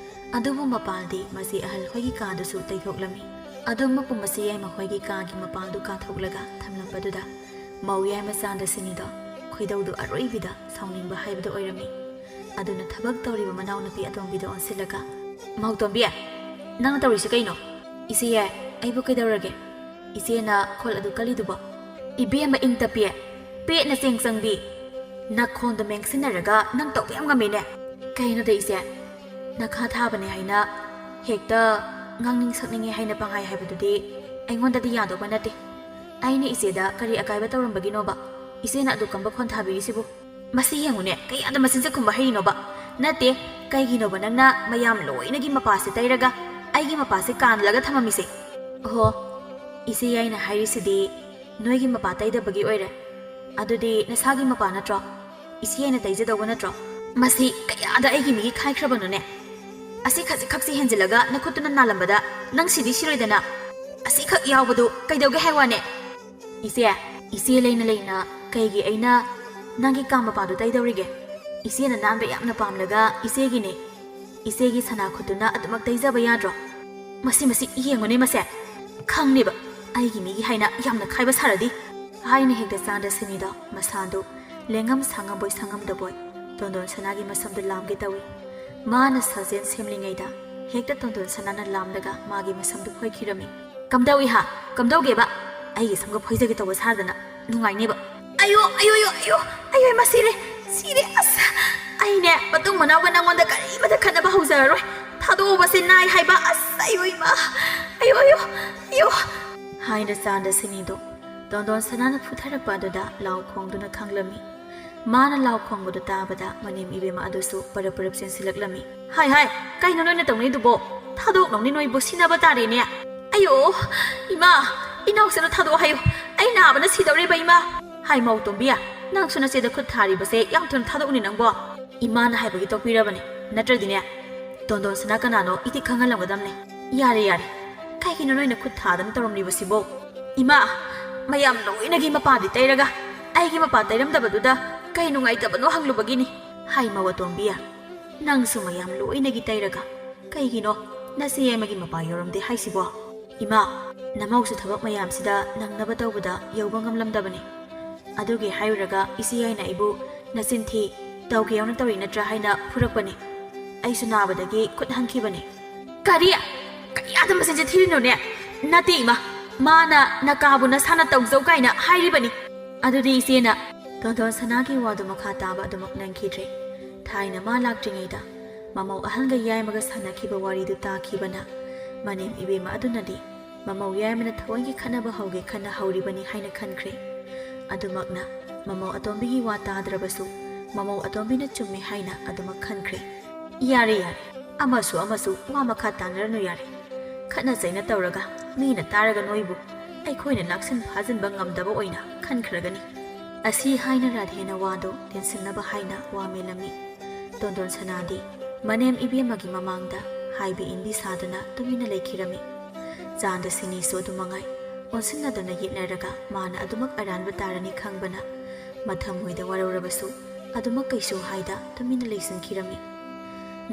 ꯑꯗꯨꯕꯨ ꯃꯄꯥꯜꯗꯤ ꯃꯁꯤ ꯑꯍꯜ ꯍꯣꯏꯒꯤ ꯀꯥꯗꯨꯁꯨ ꯇꯩꯊꯣꯛꯂꯝꯃꯤ꯫ ꯑꯗꯨꯝ ꯃꯄꯨ ꯃꯁꯤ ꯌꯥꯏꯃ ꯍꯣꯏꯒꯤ ꯀꯥꯒꯤ ꯃꯄꯥꯜꯗꯨ ꯀꯥꯊꯣꯛꯂꯒ ꯊꯝꯂꯝꯕꯗꯨꯗ ꯃꯧ ꯌꯥꯏꯃ ꯆꯥꯟꯗꯁꯤꯅꯤꯗꯣ ꯈꯣꯏꯗꯧꯗꯨ ꯑꯔꯣꯏꯕꯤꯗ ꯁꯥꯎꯅꯤꯡꯕ ꯍꯥꯏꯕꯗꯨ ꯑꯣꯏꯔꯝꯃꯤ꯫ ꯑꯗꯨꯅ ꯊꯕꯛ ꯇꯧꯔꯤꯕ ꯃꯅꯥꯎꯅꯨꯄꯤ ꯑꯇꯣꯝꯕꯤꯗ ꯑꯣꯟꯁꯤꯜꯂꯒ, "ꯃꯧꯇꯣꯝꯕꯤ, ꯅꯪꯅ ꯇꯧꯔꯤꯁꯤ ꯀꯩꯅꯣ?" "ꯏꯆꯦ ꯌꯥꯏ, ꯑꯩꯕꯨ ꯀꯩꯗꯧꯔꯒꯦ? ꯏꯆꯦꯅ ꯈꯣꯜ ꯑꯗꯨ ꯀꯜꯂꯤꯗꯨꯕꯣ?" "ꯏꯕꯦꯝꯃ ꯏꯪ ꯇꯞꯄꯤ, ꯄꯦꯠꯅ ꯆꯦꯡ ꯆꯪꯕꯤ, ꯅꯈꯣꯟꯗꯣ ꯃꯦꯡꯁꯤꯟꯅꯔꯒ ꯅꯪ ꯇꯧꯕ ꯌꯥꯝ ꯉꯝꯃꯤꯅꯦ꯫ ꯀꯩꯅꯣꯗ ꯏꯆꯦ, ꯅꯈꯥ ꯊꯥꯕꯅꯦ ꯍꯥꯏꯅ ꯍꯦꯛꯇ ꯉꯥꯡꯅꯤꯡ ꯁꯛꯅꯤꯡꯉꯦ ꯍꯥꯏꯅ ꯄꯪꯍꯥꯏ ꯍꯥꯏꯕꯗꯨꯗꯤ ꯑꯩꯉꯣꯟꯗꯗꯤ ꯌꯥꯗꯧꯕ ꯅꯠꯇꯦ꯫ ꯑꯩꯅ ꯏꯆꯦꯗ ꯀꯔꯤ ꯑꯀꯥꯏꯕ ꯇꯧꯔꯝꯕꯒꯤꯅꯣꯕ ꯏꯆꯦꯅ ꯑꯗꯨ ꯀꯝꯕ ꯈꯣꯟꯊꯥꯕꯤꯔꯤꯁꯤꯕꯨ? ꯃꯁꯤ ꯌꯦꯡꯉꯨꯅꯦ, ꯀꯌꯥꯗ ꯃꯆꯤꯟꯁꯦ ꯈꯨꯝꯕ ꯍꯩꯔꯤꯅꯣꯕ? ꯅꯠꯇꯦ, ꯀꯩꯒꯤꯅꯣꯕ ꯅꯪꯅ ꯃꯌꯥꯝ ꯂꯣꯏꯅꯒꯤ ꯃꯄꯥꯁꯦ ꯇꯩꯔꯒ ꯑꯩꯒꯤ ꯃꯄꯥꯁꯦ ꯀꯥꯟꯂꯒ ꯊꯝꯃꯝꯃꯤꯁꯦ?" "ꯑꯣꯍꯣ, ꯏꯆꯦ ꯌꯥꯏꯅ ꯍꯥꯏꯔꯤꯁꯤꯗꯤ ꯅꯣꯏꯒꯤ ꯃꯄꯥ ꯇꯩꯗꯕꯒꯤ ꯑꯣꯏꯔꯦ꯫ ꯑꯗꯨꯗꯤ ꯅꯁꯥꯒꯤ ꯃꯄꯥ ꯅꯠꯇ꯭ꯔꯣ? ꯏꯆꯦ ꯌꯥꯏꯅ ꯇꯩꯖꯗꯧꯕ ꯅꯠꯇ꯭ꯔꯣ?" "ꯃꯁꯤ ꯀꯌꯥꯗ ꯑꯩꯒꯤ ꯃꯤꯒꯤ ꯈꯥꯏꯈ꯭ꯔꯕꯅꯣꯅꯦ? ꯑꯁꯤ ꯈꯖꯤꯛ ꯈꯛꯁꯤ ꯍꯦꯟꯖꯤꯜꯂꯒ ꯅꯈꯨꯠꯇꯨꯅ ꯅꯥꯜꯂꯝꯕꯗ ꯅꯪ ꯁꯤꯗꯤ ꯁꯤꯔꯣꯏꯗꯅ? ꯑꯁꯤꯈꯛ ꯌꯥꯎꯕꯗꯨ ꯀꯩꯗꯧꯒꯦ ꯍꯥꯏ ꯋꯥꯅꯦ?" "ꯏꯆꯦ, ꯏꯆꯦ ꯂꯩꯅ ꯂꯩꯅ ꯀꯩꯒꯤ ꯑꯩꯅ ꯅꯪꯒꯤ ꯀꯥ ꯃꯄꯥꯗꯨ ꯇꯩꯗꯧꯔꯤꯒꯦ? ꯏꯆꯦꯅ ꯅꯥꯟꯕ ꯌꯥꯝꯅ ꯄꯥꯝꯂꯒ ꯏꯆꯦꯒꯤꯅꯦ꯫ ꯏꯆꯦꯒꯤ ꯁꯅꯥ ꯈꯨꯠꯇꯨꯅ ꯑꯗꯨꯃꯛ ꯇꯩꯖꯕ ꯌꯥꯗ꯭ꯔꯣ? ꯃꯁꯤ, ꯃꯁꯤ ꯌꯦꯡꯉꯨꯅꯦ ꯃꯁꯦ꯫ ꯈꯪꯅꯦꯕ, ꯑꯩꯒꯤ ꯃꯤꯒꯤ ꯍꯥꯏꯅ ꯌꯥꯝꯅ ꯈꯥꯏꯕ ꯁꯥꯔꯗꯤ?" ꯍꯥꯏꯅ ꯍꯦꯛꯇ ꯆꯥꯟꯗ ꯁꯤꯅꯤꯗꯣ ꯃꯁꯥꯗꯨ ꯂꯦꯡꯉꯝ ꯁꯥꯉꯝꯕꯣꯏ ꯁꯥꯉꯝꯗꯕꯣꯏ ꯇꯣꯟꯗꯣꯟ ꯁꯅꯥꯒꯤ ꯃꯁꯝꯗ ꯂꯥꯝꯒꯦ ꯇꯧꯏ꯫ ꯃꯥꯅ ꯁꯥꯖꯦꯜ ꯁꯦꯝꯂꯤꯉꯩꯗ ꯍꯦꯛꯇ ꯇꯣꯟꯗꯣꯟ ꯁꯅꯥꯅ ꯂꯥꯝꯂꯒ ꯃꯥꯒꯤ ꯃꯁꯝꯗꯨ ꯐꯣꯏꯈꯤꯔꯝꯃꯤ꯫ "ꯀꯝꯗꯧꯏ ꯍꯥ? ꯀꯝꯗꯧꯒꯦꯕ? ꯑꯩꯒꯤ ꯁꯝꯒ ꯐꯣꯏꯖꯒꯦ ꯇꯧꯕ ꯁꯥꯗꯅ ꯅꯨꯡꯉꯥꯏꯅꯦꯕ?" "ꯑꯌꯣ, ꯑꯌꯣ, ꯑꯌꯣ, ꯑꯌꯣ, ꯑꯌꯣ, ꯏꯃꯥ, ꯁꯤꯔꯦ, ꯁꯤꯔꯦ, ꯑꯁ! ꯑꯩꯅꯦ ꯃꯇꯨꯡ ꯃꯅꯥꯎꯒ ꯅꯪꯉꯣꯟꯗ ꯀꯔꯤꯃꯇ ꯈꯠꯅꯕ ꯍꯧꯖꯔꯔꯣꯏ꯫ ꯊꯥꯗꯣꯛꯑꯣꯕꯁꯦ ꯅꯥꯏ ꯍꯥꯏꯕ, ꯑꯁ, ꯑꯌꯣ, ꯏꯃꯥ, ꯑꯌꯣ, ꯑꯌꯣ, ꯑꯌꯣ!" ꯍꯥꯏꯅ ꯆꯥꯟꯗ ꯁꯤꯅꯤꯗꯣ ꯇꯣꯟꯗꯣꯟ ꯁꯅꯥꯅ ꯐꯨꯊꯔꯛꯄ ꯑꯗꯨꯗ ꯂꯥꯎ ꯈꯣꯡꯗꯨꯅ ꯈꯪꯂꯝꯃꯤ꯫ ꯃꯥꯅ ꯂꯥꯎ ꯈꯣꯡꯕꯗꯨ ꯇꯥꯕꯗ ꯃꯅꯦꯝ ꯏꯕꯦꯝꯃ ꯑꯗꯨꯁꯨ ꯄꯔꯞ ꯄꯔꯞ ꯆꯦꯟꯁꯤꯜꯂꯛꯂꯝꯃꯤ꯫ "ꯍꯥꯏ, ꯍꯥꯏ, ꯀꯩꯅꯣ ꯅꯣꯏꯅ ꯇꯧꯅꯩꯗꯨꯕꯣ? ꯊꯥꯗꯣꯛꯅꯧꯅꯦ ꯅꯣꯏꯕꯨ, ꯁꯤꯅꯕ ꯇꯥꯔꯦꯅꯦ꯫ ꯑꯌꯣ, ꯏꯃꯥ, ꯏꯅꯥꯎꯁꯦꯅ ꯊꯥꯗꯣꯛꯑꯣ ꯍꯥꯏꯌꯨ꯫ ꯑꯩ ꯅꯥꯕꯅ ꯁꯤꯗꯧꯔꯦꯕ, ꯏꯃꯥ!" "ꯍꯥꯏ, ꯃꯧ ꯇꯣꯝꯕꯤ, ꯅꯪꯁꯨ ꯅꯆꯦꯗ ꯈꯨꯠ ꯊꯥꯔꯤꯕꯁꯦ ꯌꯥꯝ ꯊꯨꯅ ꯊꯥꯗꯣꯛꯎꯅꯦ ꯅꯪꯕꯣ꯫ ꯏꯃꯥꯅ ꯍꯥꯏꯕꯒꯤ ꯇꯣꯛꯄꯤꯔꯕꯅꯦ, ꯅꯠꯇ꯭ꯔꯗꯤꯅꯦ, ꯇꯣꯟꯗꯣꯟ ꯁꯅꯥ ꯀꯅꯥꯅꯣ ꯏꯇꯤꯛ ꯈꯪꯍꯜꯂꯝꯒꯗꯕꯅꯦ꯫ ꯌꯥꯔꯦ, ꯌꯥꯔꯦ, ꯀꯩꯒꯤꯅꯣ ꯅꯣꯏꯅ ꯈꯨꯠ ꯊꯥꯗꯅ ꯇꯧꯔꯝꯂꯤꯕꯁꯤꯕꯣ? ꯏꯃꯥ, ꯃꯌꯥꯝ ꯂꯣꯏꯅꯒꯤ ꯃꯄꯥꯗꯤ ꯇꯩꯔꯒ ꯑꯩꯒꯤ ꯃꯄꯥ ꯇꯩꯔꯝꯗꯕꯗꯨꯗ ꯀꯩ ꯅꯨꯡꯉꯥꯏꯇꯕꯅꯣ ꯍꯪꯂꯨꯕꯒꯤꯅꯤ꯫ ꯍꯥꯏ ꯃꯧ ꯑꯇꯣꯝꯕꯤ, ꯅꯪꯁꯨ ꯃꯌꯥꯝ ꯂꯣꯏꯅꯒꯤ ꯇꯩꯔꯒ ꯀꯩꯒꯤꯅꯣ ꯅꯆꯦ ꯑꯃꯒꯤ ꯃꯄꯥ ꯌꯧꯔꯝꯗꯦ ꯍꯥꯏꯁꯤꯕꯣ? ꯏꯃꯥ, ꯅꯃꯧꯁꯨ ꯊꯕꯛ ꯃꯌꯥꯝꯁꯤꯗ ꯅꯪꯅꯕ ꯇꯧꯕꯗ ꯌꯧꯕ ꯉꯝꯂꯝꯗꯕꯅꯤ꯫ ꯑꯗꯨꯒꯤ ꯍꯥꯏꯔꯨꯔꯒ ꯏꯆꯦ ꯍꯥꯏꯅ ꯑꯩꯕꯨ ꯅꯆꯤꯟ ꯊꯤ, ꯇꯧꯒꯦ ꯌꯥꯎꯅ ꯇꯧꯔꯤ ꯅꯠꯇ꯭ꯔꯥ ꯍꯥꯏꯅ ꯐꯨꯔꯛꯄꯅꯤ꯫ ꯑꯩꯁꯨ ꯅꯥꯕꯗꯒꯤ ꯈꯨꯠ ꯍꯟꯈꯤꯕꯅꯤ꯫ ꯀꯔꯤ? ꯀꯔꯤ ꯑꯗꯨꯝ ꯃꯆꯤꯟꯁꯦ ꯊꯤꯔꯤꯅꯣꯅꯦ? ꯅꯠꯇꯦ ꯏꯃꯥ, ꯃꯥꯅ ꯅꯀꯥꯕꯨ ꯅꯁꯥꯅ ꯇꯧꯖꯧ ꯀꯥꯏꯅ ꯍꯥꯏꯔꯤꯕꯅꯤ꯫ ꯑꯗꯨꯗꯤ ꯏꯆꯦꯅ ꯇꯣꯟꯗꯣꯟ ꯁꯅꯥꯒꯤ ꯋꯥꯗꯨ ꯃꯈꯥ ꯇꯥꯕ ꯑꯗꯨꯃꯛ ꯅꯪꯈꯤꯗ꯭ꯔꯦ꯫ ꯊꯥꯏꯅ ꯃꯥ ꯂꯥꯛꯇ꯭ꯔꯤꯉꯩꯗ ꯃꯃꯧ ꯑꯍꯜꯒ ꯌꯥꯏꯃꯒ ꯁꯥꯟꯅꯈꯤꯕ ꯋꯥꯔꯤꯗꯨ ꯇꯥꯈꯤꯕꯅ ꯃꯅꯦꯝ ꯏꯕꯦꯝꯃ ꯑꯗꯨꯅꯗꯤ ꯃꯃꯧ ꯌꯥꯏꯃꯅ ꯊꯑꯣꯏꯒꯤ ꯈꯠꯅꯕ ꯍꯧꯒꯦ ꯈꯟꯅ ꯍꯧꯔꯤꯕꯅꯤ ꯍꯥꯏꯅ ꯈꯟꯈ꯭ꯔꯦ꯫ ꯑꯗꯨꯃꯛꯅ ꯃꯃꯧ ꯑꯇꯣꯝꯕꯤꯒꯤ ꯋꯥ ꯇꯥꯗ꯭ꯔꯕꯁꯨ ꯃꯃꯧ ꯑꯇꯣꯝꯕꯤꯅ ꯆꯨꯝꯃꯤ ꯍꯥꯏꯅ ꯑꯗꯨꯃꯛ ꯈꯟꯈ꯭ꯔꯦ꯫ ꯌꯥꯔꯦ, ꯌꯥꯔꯦ, ꯑꯃꯁꯨ ꯑꯃꯁꯨ ꯋꯥ ꯃꯈꯥ ꯇꯥꯅꯔꯅꯨ ꯌꯥꯔꯦ꯫ ꯈꯠꯅ ꯆꯩꯅ ꯇꯧꯔꯒ ꯃꯤꯅ ꯇꯥꯔꯒ ꯅꯣꯏꯕꯨ ꯑꯩꯈꯣꯏꯅ ꯂꯥꯛꯁꯤꯟ ꯐꯥꯖꯤꯟꯕ ꯉꯝꯗꯕ ꯑꯣꯏꯅ ꯈꯟꯈ꯭ꯔꯒꯅꯤ꯫ ꯑꯁꯤ ꯍꯥꯏꯅ ꯔꯥꯙꯦꯅ ꯋꯥꯗꯨ ꯇꯦꯟꯁꯤꯟꯅꯕ ꯍꯥꯏꯅ ꯋꯥ ꯃꯦꯜꯂꯝꯃꯤ꯫ ꯇꯣꯟꯗꯣꯟ ꯁꯅꯥꯗꯤ ꯃꯅꯦꯝ ꯏꯕꯦꯝꯃꯒꯤ ꯃꯃꯥꯡꯗ ꯍꯥꯏꯕ ꯏꯟꯕꯤ ꯁꯥꯗꯅ ꯇꯨꯃꯤꯟꯅ ꯂꯩꯈꯤꯔꯝꯃꯤ꯫ ꯆꯥꯟꯗ ꯁꯤꯅꯤꯁꯨ ꯑꯗꯨ ꯃꯉꯥꯏ ꯑꯣꯟꯁꯤꯟꯅꯗꯨꯅ ꯌꯦꯠꯅꯔꯒ ꯃꯥꯅ ꯑꯗꯨꯃꯛ ꯑꯔꯥꯟꯕ ꯇꯥꯔꯅꯤ ꯈꯪꯕꯅ ꯃꯊꯃꯣꯏꯗ ꯋꯥꯔꯧꯔꯕꯁꯨ ꯑꯗꯨꯃꯛ ꯀꯩꯁꯨ ꯍꯥꯏꯗ ꯇꯨꯃꯤꯟꯅ ꯂꯩꯁꯤꯟꯈꯤꯔꯝꯃꯤ꯫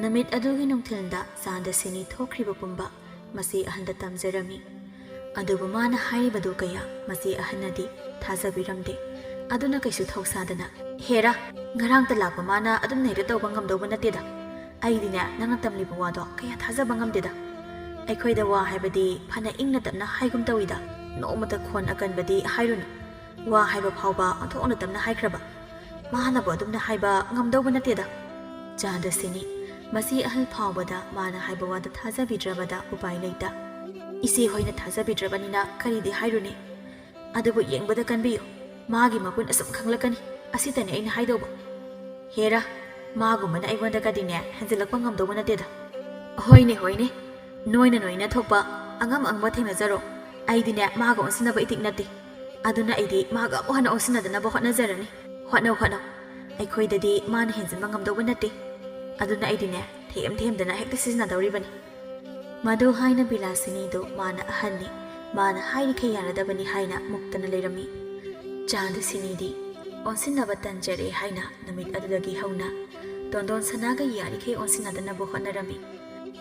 ꯅꯨꯃꯤꯠ ꯑꯗꯨꯒꯤ ꯅꯨꯡꯊꯤꯜꯗ ꯆꯥꯟꯗ ꯁꯤꯅꯤ ꯊꯣꯛꯈ꯭ꯔꯤꯕ ꯄꯨꯝꯕ ꯃꯆꯦ ꯑꯍꯟꯗ ꯇꯝꯖꯔꯝꯃꯤ꯫ ꯑꯗꯨꯕꯨ ꯃꯥꯅ ꯍꯥꯏꯔꯤꯕꯗꯨ ꯀꯌꯥ ꯃꯆꯦ ꯑꯍꯟꯅꯗꯤ ꯊꯥꯖꯕꯤꯔꯝꯗꯦ꯫ ꯑꯗꯨꯅ ꯀꯩꯁꯨ ꯊꯧꯁꯥꯗꯅ, "ꯍꯦꯔꯥ, ꯉꯔꯥꯡꯇ ꯂꯥꯛꯄ ꯃꯥꯅ ꯑꯗꯨꯝꯅ ꯍꯦꯛꯇ ꯇꯧꯕ ꯉꯝꯗꯧꯕ ꯅꯠꯇꯦꯗ꯫ ꯑꯩꯗꯤꯅꯦ, ꯅꯪꯅ ꯇꯝꯂꯤꯕ ꯋꯥꯗꯣ ꯀꯌꯥ ꯊꯥꯖꯕ ꯉꯝꯗꯦꯗ꯫ ꯑꯩꯈꯣꯏꯗ ꯋꯥ ꯍꯥꯏꯕꯗꯤ ꯐꯅ ꯏꯪꯅ ꯇꯞꯅ ꯍꯥꯏꯒꯨꯝ ꯇꯧꯏꯗ꯫ ꯅꯣꯡꯃꯇ ꯈꯣꯟ ꯑꯀꯟꯕꯗꯤ ꯍꯥꯏꯔꯨꯅꯨ꯫ ꯋꯥ ꯍꯥꯏꯕ ꯐꯥꯎꯕ ꯑꯣꯟꯊꯣꯛꯅ ꯇꯞꯅ ꯍꯥꯏꯈ꯭ꯔꯕ꯫ ꯃꯥꯅꯕꯨ ꯑꯗꯨꯝꯅ ꯍꯥꯏꯕ ꯉꯝꯗꯧꯕ ꯅꯠꯇꯦꯗ꯫" ꯆꯥꯟꯗ ꯁꯤꯅꯤ ꯃꯆꯦ ꯑꯍꯜ ꯐꯥꯎꯕꯗ ꯃꯥꯅ ꯍꯥꯏꯕ ꯋꯥꯗ ꯊꯥꯖꯕꯤꯗ꯭ꯔꯕꯗ ꯎꯄꯥꯏ ꯂꯩꯇ, "ꯏꯆꯦ ꯍꯣꯏꯅ ꯊꯥꯖꯕꯤꯗ꯭ꯔꯕꯅꯤꯅ ꯀꯔꯤꯗꯤ ꯍꯥꯏꯔꯨꯅꯤ? ꯑꯗꯨꯕꯨ ꯌꯦꯡꯕꯗ ꯀꯟꯕꯤꯌꯨ, ꯃꯥꯒꯤ ꯃꯒꯨꯟ ꯑꯁꯨꯝ ꯈꯪꯂꯛꯀꯅꯤ꯫ ꯑꯁꯤꯇꯅꯤ ꯑꯩꯅ ꯍꯥꯏꯗꯧꯕ꯫ ꯍꯦꯔꯥ, ꯃꯥꯒꯨꯝꯕꯅ ꯑꯩꯉꯣꯟꯗꯒꯗꯤꯅꯦ ꯍꯦꯟꯖꯤꯜꯂꯛꯄ ꯉꯝꯗꯧꯕ ꯅꯠꯇꯦꯗ꯫" "ꯍꯣꯏꯅꯦ, ꯍꯣꯏꯅꯦ, ꯅꯣꯏꯅ ꯅꯣꯏꯅ ꯊꯣꯛꯄ ꯑꯉꯝ ꯑꯉꯝꯕ ꯊꯦꯡꯅꯖꯔꯣ꯫ ꯑꯩꯗꯤꯅꯦ ꯃꯥꯒ ꯑꯣꯟꯁꯤꯟꯅꯕ ꯏꯇꯤꯛ ꯅꯠꯇꯦ꯫ ꯑꯗꯨꯅ ꯑꯩꯗꯤ ꯃꯥꯒ ꯑꯃꯨꯛ ꯍꯟꯅ ꯑꯣꯟꯁꯤꯟꯅꯗꯅꯕ ꯍꯣꯠꯅꯖꯔꯅꯤ꯫ ꯍꯣꯠꯅꯧ, ꯍꯣꯠꯅꯧ꯫ ꯑꯩꯈꯣꯏꯗꯗꯤ ꯃꯥꯅ ꯍꯦꯟꯖꯤꯟꯕ ꯉꯝꯗꯧꯕ ꯅꯠꯇꯦ꯫ ꯑꯗꯨꯅ ꯑꯩꯗꯤꯅꯦ ꯊꯦꯝ ꯊꯦꯝꯗꯅ ꯍꯦꯛꯇ ꯁꯤꯖꯤꯟꯅꯗꯧꯔꯤꯕꯅꯤ꯫ ꯃꯗꯨ ꯍꯥꯏꯅ ꯕꯤꯂꯥꯁꯤꯅꯤꯗꯨ ꯃꯥꯅ ꯑꯍꯟꯅꯤ, ꯃꯥꯅ ꯍꯥꯏꯔꯤꯈꯩ ꯌꯥꯔꯗꯕꯅꯤ ꯍꯥꯏꯅ ꯃꯨꯛꯇꯅ ꯂꯩꯔꯝꯃꯤ꯫ ꯆꯥꯟꯗꯁꯤꯅꯤꯗꯤ ꯑꯣꯟꯁꯤꯟꯅꯕ ꯇꯟꯖꯔꯦ ꯍꯥꯏꯅ ꯅꯨꯃꯤꯠ ꯑꯗꯨꯗꯒꯤ ꯍꯧꯅ ꯇꯣꯟꯗꯣꯟ ꯁꯅꯥꯒ ꯌꯥꯔꯤꯈꯩ ꯑꯣꯟꯁꯤꯟꯅꯗꯅꯕ ꯍꯣꯠꯅꯔꯝꯃꯤ꯫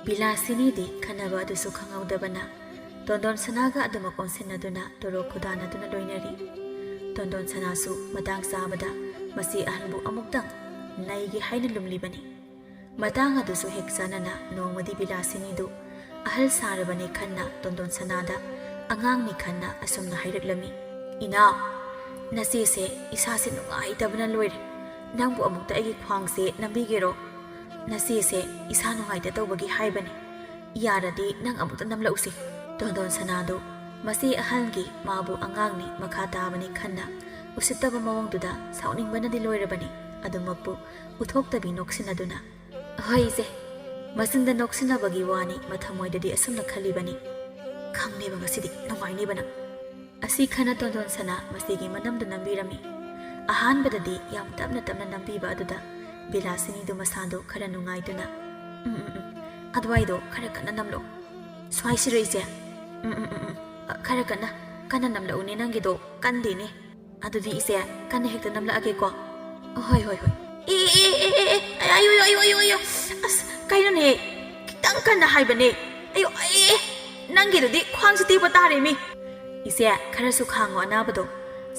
ꯕꯤꯂꯥꯁꯤꯅꯤꯗꯤ ꯈꯟꯅꯕ ꯑꯗꯨꯁꯨ ꯈꯪꯍꯧꯗꯕꯅ ꯇꯣꯟꯗꯣꯟ ꯁꯅꯥꯒ ꯑꯗꯨꯃꯛ ꯑꯣꯟꯁꯤꯟꯅꯗꯨꯅ ꯇꯣꯔꯣꯛ ꯈꯨꯗꯥꯅꯗꯨꯅ ꯂꯣꯏꯅꯔꯤ꯫ ꯇꯣꯟꯗꯣꯟ ꯁꯅꯥꯁꯨ ꯃꯇꯥꯡ ꯆꯥꯕꯗ ꯃꯆꯦ ꯑꯍꯟꯕꯨ ꯑꯃꯨꯛꯇꯪ ꯅꯩꯒꯦ ꯍꯥꯏꯅ ꯂꯨꯝꯂꯤꯕꯅꯤ꯫ ꯃꯇꯥꯡ ꯑꯗꯨꯁꯨ ꯍꯦꯛ ꯆꯥꯟꯅꯅ ꯅꯣꯡꯃꯗꯤ ꯕꯤꯂꯥꯁꯤꯅꯤꯗꯨ ꯑꯍꯜ ꯁꯥꯔꯕꯅꯦ ꯈꯟꯅ ꯇꯣꯟꯗꯣꯟ ꯁꯅꯥꯗ ꯑꯉꯥꯡꯅꯤ ꯈꯟꯅ ꯑꯁꯨꯝꯅ ꯍꯥꯏꯔꯛꯂꯝꯃꯤ, "ꯏꯅꯥꯎ, ꯅꯆꯦꯁꯦ ꯏꯁꯥꯁꯦ ꯅꯨꯡꯉꯥꯏꯇꯕꯅ ꯂꯣꯏꯔꯦ꯫ ꯅꯪꯕꯨ ꯑꯃꯨꯛꯇ ꯑꯩꯒꯤ ꯈ꯭ꯋꯥꯡꯁꯦ ꯅꯝꯕꯤꯒꯦꯔꯣ? ꯅꯆꯦꯁꯦ ꯏꯁꯥ ꯅꯨꯡꯉꯥꯏꯇ ꯇꯧꯕꯒꯤ ꯍꯥꯏꯕꯅꯦ꯫ ꯌꯥꯔꯗꯤ ꯅꯪ ꯑꯃꯨꯛꯇ ꯅꯝꯂꯛꯎꯁꯦ꯫" ꯇꯣꯟꯗꯣꯟ ꯁꯅꯥꯗꯨ ꯃꯆꯦ ꯑꯍꯜꯒꯤ ꯃꯥꯕꯨ ꯑꯉꯥꯡꯅꯤ ꯃꯈꯥ ꯇꯥꯕꯅꯤ ꯈꯟꯅ ꯎꯁꯤꯠꯇꯕ ꯃꯑꯣꯡꯗꯨꯗ ꯁꯥꯎꯅꯤꯡꯕꯅꯗꯤ ꯂꯣꯏꯔꯕꯅꯤ꯫ ꯑꯗꯨꯃꯛꯄꯨ ꯎꯊꯣꯛꯇꯕꯤ ꯅꯣꯛꯁꯤꯟꯅꯗꯨꯅ, "ꯍꯣꯏ ꯏꯆꯦ, ꯃꯆꯤꯟꯗ ꯅꯣꯛꯁꯤꯟꯅꯕꯒꯤ ꯋꯥꯅꯤ, ꯃꯊꯃꯣꯏꯗꯗꯤ ꯑꯁꯨꯝꯅ ꯈꯜꯂꯤꯕꯅꯤ, 'ꯈꯪꯅꯦꯕ ꯉꯁꯤꯗꯤ ꯅꯨꯡꯉꯥꯏꯅꯦꯕ ꯅꯪ.'" ꯑꯁꯤ ꯈꯟꯅ ꯇꯣꯟꯗꯣꯟ ꯁꯅꯥ ꯃꯆꯦꯒꯤ ꯃꯅꯝꯗꯨ ꯅꯝꯕꯤꯔꯝꯃꯤ꯫ ꯑꯍꯥꯟꯕꯗꯗꯤ ꯌꯥꯝ ꯇꯞꯅ ꯇꯞꯅ ꯅꯝꯕꯤꯕ ꯑꯗꯨꯗ ꯕꯤꯂꯥꯁꯤꯅꯤꯗꯨ ꯃꯁꯥꯗꯨ ꯈꯔ ꯅꯨꯡꯉꯥꯏꯗꯨꯅ, "ꯎꯝ, ꯎꯝ, ꯎꯝ, ꯑꯗꯨꯋꯥꯏꯗꯣ ꯈꯔ ꯀꯟꯅ ꯅꯝꯂꯣ꯫ ꯁ꯭ꯋꯥꯏꯁꯤꯔꯣ ꯏꯆꯦ? ꯎꯝ, ꯎꯝ, ꯎꯝ, ꯎꯝ, ꯑ, ꯈꯔ ꯀꯟꯅ, ꯀꯟꯅ ꯅꯝꯂꯛꯎꯅꯦ, ꯅꯪꯒꯤꯗꯣ ꯀꯟꯗꯦꯅꯦ꯫ ꯑꯗꯨꯗꯤ ꯏꯆꯦ, ꯀꯟꯅ ꯍꯦꯛꯇ ꯅꯝꯂꯛꯑꯒꯦꯀꯣ꯫" "ꯍꯣꯏ, ꯍꯣꯏ, ꯍꯣꯏ꯫" "ꯑꯦ, ꯑꯦ, ꯑꯦ, ꯑꯦ, ꯑꯦ, ꯑꯦ, ꯑꯌꯣ, ꯑꯌꯣ, ꯑꯌꯣ, ꯑꯌꯣ, ꯑꯌꯣ꯫ ꯑꯁ, ꯀꯩꯅꯣꯅꯦ? ꯈꯤꯇꯪ ꯀꯟꯅ ꯍꯥꯏꯕꯅꯦ꯫ ꯑꯌꯣ, ꯑꯦ, ꯑꯦ, ꯅꯪꯒꯤꯗꯨꯗꯤ ꯈ꯭ꯋꯥꯡꯁꯤ ꯇꯦꯛꯄ ꯇꯥꯔꯦ ꯃꯤ꯫" "ꯏꯆꯦ, ꯈꯔꯁꯨ ꯈꯥꯡꯉꯣ ꯑꯅꯥꯕꯗꯣ꯫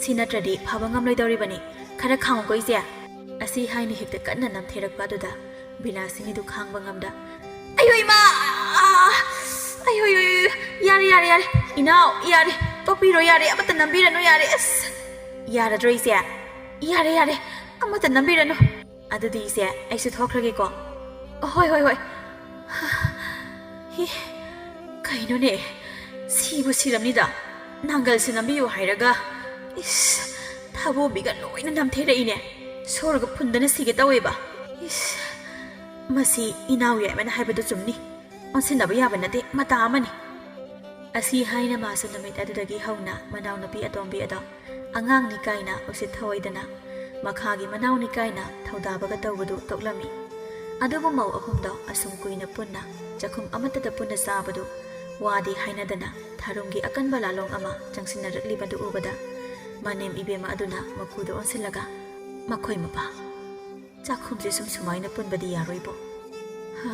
ꯁꯤ ꯅꯠꯇ꯭ꯔꯗꯤ ꯐꯕ ꯉꯝꯂꯣꯏꯗꯧꯔꯤꯕꯅꯤ꯫ ꯈꯔ ꯈꯥꯡꯉꯨꯀꯣ ꯏꯆꯦ꯫" ꯑꯁꯤ ꯍꯥꯏꯅ ꯍꯦꯛꯇ ꯀꯟꯅ ꯅꯝꯊꯦꯔꯛꯄ ꯑꯗꯨꯗ ꯕꯤꯂꯥꯁꯤꯅꯤꯗꯨ ꯈꯥꯡꯕ ꯉꯝꯗ, "ꯑꯌꯣ ꯏꯃꯥ! ꯑꯥ! ꯑꯌꯣ, ꯑꯌꯣ, ꯑꯌꯣ, ꯌꯥꯔꯦ, ꯌꯥꯔꯦ, ꯌꯥꯔꯦ꯫ ꯏꯅꯥꯎ, ꯌꯥꯔꯦ꯫ ꯇꯣꯛꯄꯤꯔꯣ, ꯌꯥꯔꯦ꯫ ꯑꯃꯠꯇ ꯅꯝꯕꯤꯔꯅꯨ, ꯌꯥꯔꯦ꯫" "ꯑꯁ, ꯌꯥꯔꯗ꯭ꯔꯣ ꯏꯆꯦ?" "ꯌꯥꯔꯦ, ꯌꯥꯔꯦ꯫ ꯑꯃꯠꯇ ꯅꯝꯕꯤꯔꯅꯨ꯫ ꯑꯗꯨꯗꯤ ꯏꯆꯦ, ꯑꯩꯁꯨ ꯊꯣꯛꯈ꯭ꯔꯒꯦꯀꯣ꯫" "ꯍꯣꯏ, ꯍꯣꯏ, ꯍꯣꯏ꯫" ꯍꯤ, ꯀꯩꯅꯣꯅꯦ? ꯁꯤꯕꯨ ꯁꯤꯔꯝꯅꯤꯗ꯫ ꯅꯥꯡꯒꯜꯁꯦ ꯅꯝꯕꯤꯌꯨ ꯍꯥꯏꯔꯒ, ꯏꯁ, ꯊꯥꯕꯣꯝꯕꯤꯒ ꯂꯣꯏꯅ ꯅꯝꯊꯦꯔꯛꯏꯅꯦ꯫ ꯁꯣꯔꯒ ꯐꯨꯟꯗꯅ ꯁꯤꯒꯦ ꯇꯧꯋꯦꯕ꯫ ꯏꯁ, ꯃꯁꯤ ꯏꯅꯥꯎ ꯌꯥꯏꯃꯅ ꯍꯥꯏꯕꯗꯨ ꯆꯨꯝꯅꯤ꯫ ꯑꯣꯟꯁꯤꯟꯅꯕ ꯌꯥꯕ ꯅꯠꯇꯦ, ꯃꯇꯥ ꯑꯃꯅꯤ꯫ ꯑꯁꯤ ꯍꯥꯏꯅ ꯃꯥꯁꯨ ꯅꯨꯃꯤꯠ ꯑꯗꯨꯗꯒꯤ ꯍꯧꯅ ꯃꯅꯥꯎꯅꯨꯄꯤ ꯑꯇꯣꯝꯕꯤ ꯑꯗꯣ ꯑꯉꯥꯡꯅꯤ ꯀꯥꯏꯅ ꯎꯁꯤꯠ ꯊꯑꯣꯏꯗꯅ ꯃꯈꯥꯒꯤ ꯃꯅꯥꯎꯅꯤ ꯀꯥꯏꯅ ꯊꯧꯗꯥꯕꯒ ꯇꯧꯕꯗꯨ ꯇꯣꯛꯂꯝꯃꯤ꯫ ꯑꯗꯨꯕꯨ ꯃꯧ ꯑꯍꯨꯝꯗꯣ ꯑꯁꯨꯝ ꯀꯨꯏꯅ ꯄꯨꯟꯅ ꯆꯥꯛꯈꯨꯝ ꯑꯃꯠꯇꯗ ꯄꯨꯟꯅ ꯆꯥꯕꯗꯨ ꯋꯥꯗꯤ ꯍꯥꯏꯅꯗꯅ ꯊꯥꯔꯨꯝꯒꯤ ꯑꯀꯟꯕ ꯂꯥꯂꯣꯡ ꯑꯃ ꯆꯪꯁꯤꯟꯅꯔꯛꯂꯤꯕꯗꯨ ꯎꯕꯗ ꯃꯅꯦꯝ ꯏꯕꯦꯝꯃ ꯑꯗꯨꯅ ꯃꯀꯨꯗ ꯑꯣꯟꯁꯤꯜꯂꯒ, "ꯃꯈꯣꯏ ꯃꯄꯥ, ꯆꯥꯛꯈꯨꯝꯁꯦ ꯁꯨꯝ ꯁꯨꯃꯥꯏꯅ ꯄꯨꯟꯕꯗꯤ ꯌꯥꯔꯣꯏꯕꯣ꯫ ꯍꯥ,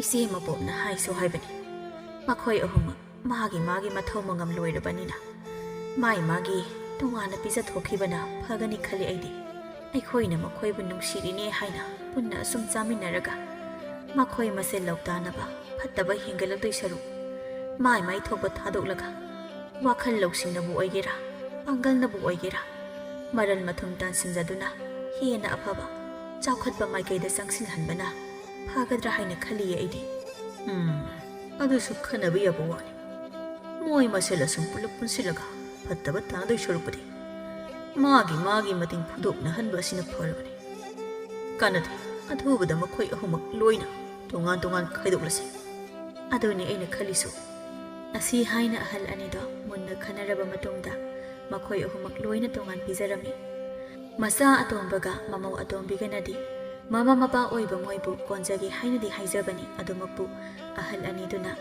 ꯏꯆꯦ ꯃꯄꯣꯝꯅ ꯍꯥꯏꯁꯨ ꯍꯥꯏꯕꯅꯤ, ꯃꯈꯣꯏ ꯑꯍꯨꯝꯃꯛ ꯃꯥꯒꯤ ꯃꯥꯒꯤ ꯃꯊꯧ ꯃꯉꯝ ꯂꯣꯏꯔꯕꯅꯤꯅ ꯃꯥꯏ ꯃꯥꯒꯤ ꯇꯣꯉꯥꯟꯅ ꯄꯤꯖꯊꯣꯛꯈꯤꯕꯅ ꯐꯒꯅꯤ ꯈꯜꯂꯤ ꯑꯩꯗꯤ꯫ ꯑꯩꯈꯣꯏꯅ ꯃꯈꯣꯏꯕꯨ ꯅꯨꯡꯁꯤꯔꯤꯅꯦ ꯍꯥꯏꯅ ꯄꯨꯟꯅ ꯑꯁꯨꯝ ꯆꯥꯃꯤꯟꯅꯔꯒ ꯃꯈꯣꯏ ꯃꯁꯦꯜ ꯂꯧꯇꯥꯅꯕ ꯐꯠꯇꯕ ꯍꯦꯟꯒꯠꯂꯛꯇꯣꯏ ꯁꯔꯨꯛ ꯃꯥꯏ ꯃꯥꯏ ꯊꯣꯛꯄ ꯊꯥꯗꯣꯛꯂꯒ ꯋꯥꯈꯜ ꯂꯧꯁꯤꯡꯅꯕꯨ ꯑꯣꯏꯒꯦꯔꯥ, ꯄꯥꯡꯒꯜꯅꯕꯨ ꯑꯣꯏꯒꯦꯔꯥ, ꯃꯔꯜ ꯃꯊꯨꯝ ꯇꯥꯟꯁꯤꯟꯖꯗꯨꯅ ꯍꯦꯟꯅ ꯑꯐꯕ, ꯆꯥꯎꯈꯠꯄ ꯃꯥꯏꯀꯩꯗ ꯆꯪꯁꯤꯜꯍꯟꯕꯅ ꯐꯒꯗ꯭ꯔꯥ ꯍꯥꯏꯅ ꯈꯜꯂꯤꯌꯦ ꯑꯩꯗꯤ꯫ ꯎꯝ, ꯑꯗꯨꯁꯨ ꯈꯟꯅꯕ ꯌꯥꯕ ꯋꯥꯅꯤ꯫ ꯃꯣꯏ ꯃꯁꯦꯜ ꯑꯁꯨꯝ ꯄꯨꯂꯞ ꯄꯨꯟꯁꯤꯜꯂꯒ ꯐꯠꯇꯕ ꯇꯥꯅꯗꯣꯏ ꯁꯔꯨꯛꯄꯨꯗꯤ ꯃꯥꯒꯤ ꯃꯥꯒꯤ ꯃꯇꯦꯡ ꯐꯨꯗꯣꯛꯅꯍꯟꯕ ꯑꯁꯤꯅ ꯐꯔꯕꯅꯤ꯫ ꯀꯥꯟꯅꯗꯦ, ꯑꯊꯨꯕꯗ ꯃꯈꯣꯏ ꯑꯍꯨꯝꯃꯛ ꯂꯣꯏꯅ ꯇꯣꯉꯥꯟ ꯇꯣꯉꯥꯟ ꯈꯥꯏꯗꯣꯛꯂꯁꯤ꯫ ꯑꯗꯨꯅꯤ ꯑꯩꯅ ꯈꯜꯂꯤꯁꯨ꯫ ꯑꯁꯤ ꯍꯥꯏꯅ ꯑꯍꯜ ꯑꯅꯤꯗꯣ ꯃꯨꯟꯅ ꯈꯟꯅꯔꯕ ꯃꯇꯨꯡꯗ ꯃꯈꯣꯏ ꯑꯍꯨꯝꯃꯛ ꯂꯣꯏꯅ ꯇꯣꯉꯥꯟ ꯄꯤꯖꯔꯝꯃꯤ꯫ ꯃꯆꯥ ꯑꯇꯣꯝꯕꯒ ꯃꯃꯧ ꯑꯇꯣꯝꯕꯤꯒꯅꯗꯤ ꯃꯃꯥ ꯃꯄꯥ ꯑꯣꯏꯕ ꯃꯣꯏꯕꯨ ꯀꯣꯟꯖꯒꯦ ꯍꯥꯏꯅꯗꯤ ꯍꯥꯏꯖꯕꯅꯤ, ꯑꯗꯨꯃꯛꯄꯨ ꯑꯍꯜ ꯑꯅꯤꯗꯨꯅ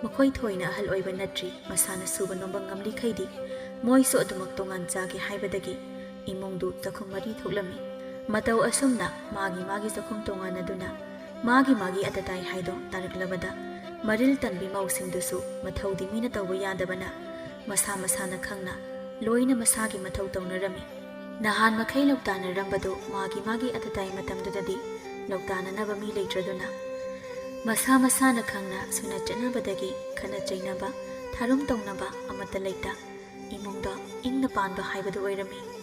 ꯃꯈꯣꯏ ꯊꯣꯏꯅ ꯑꯍꯜ ꯑꯣꯏꯕ ꯅꯠꯇ꯭ꯔꯤ, ꯃꯁꯥꯅ ꯁꯨꯕ ꯅꯣꯝꯕ ꯉꯝꯂꯤꯈꯩꯗꯤ ꯃꯣꯏꯁꯨ ꯑꯗꯨꯃꯛ ꯇꯣꯉꯥꯟ ꯆꯥꯒꯦ ꯍꯥꯏꯕꯗꯒꯤ ꯏꯃꯨꯡꯗꯨ ꯆꯥꯛꯈꯨꯝ ꯃꯔꯤ ꯊꯣꯛꯂꯝꯃꯤ꯫ ꯃꯇꯧ ꯑꯁꯨꯝꯅ ꯃꯥꯒꯤ ꯃꯥꯒꯤ ꯆꯥꯛꯈꯨꯝ ꯇꯣꯉꯥꯟꯅꯗꯨꯅ ꯃꯥꯒꯤ ꯃꯥꯒꯤ ꯑꯇꯇꯥꯏ ꯍꯥꯏꯗꯣ ꯇꯥꯔꯛꯂꯕꯗ ꯃꯔꯤꯜ ꯇꯟꯕꯤ ꯃꯧꯁꯤꯡꯗꯨꯁꯨ ꯃꯊꯧꯗꯤ ꯃꯤꯅ ꯇꯧꯕ ꯌꯥꯗꯕꯅ ꯃꯁꯥ ꯃꯁꯥꯅ ꯈꯪꯅ ꯂꯣꯏꯅ ꯃꯁꯥꯒꯤ ꯃꯊꯧ ꯇꯧꯅꯔꯝꯃꯤ꯫ ꯅꯍꯥꯟ ꯃꯈꯩ ꯂꯧꯇꯥꯅꯔꯝꯕꯗꯨ ꯃꯥꯒꯤ ꯃꯥꯒꯤ ꯑꯇꯇꯥꯏ ꯃꯇꯝꯗꯨꯗꯗꯤ ꯂꯧꯇꯥꯅꯅꯕ ꯃꯤ ꯂꯩꯇ꯭ꯔꯗꯨꯅ ꯃꯁꯥ ꯃꯁꯥꯅ ꯈꯪꯅ ꯁꯨꯅ ꯆꯠꯅꯕꯗꯒꯤ ꯈꯠꯅ ꯆꯩꯅꯕ, ꯊꯥꯔꯨꯝ ꯇꯧꯅꯕ ꯑꯃꯠꯇ ꯂꯩꯇ ꯏꯃꯨꯡꯗ ꯏꯪꯅ ꯄꯥꯟꯕ ꯍꯥꯏꯕꯗꯨ ꯑꯣꯏꯔꯝꯃꯤ꯫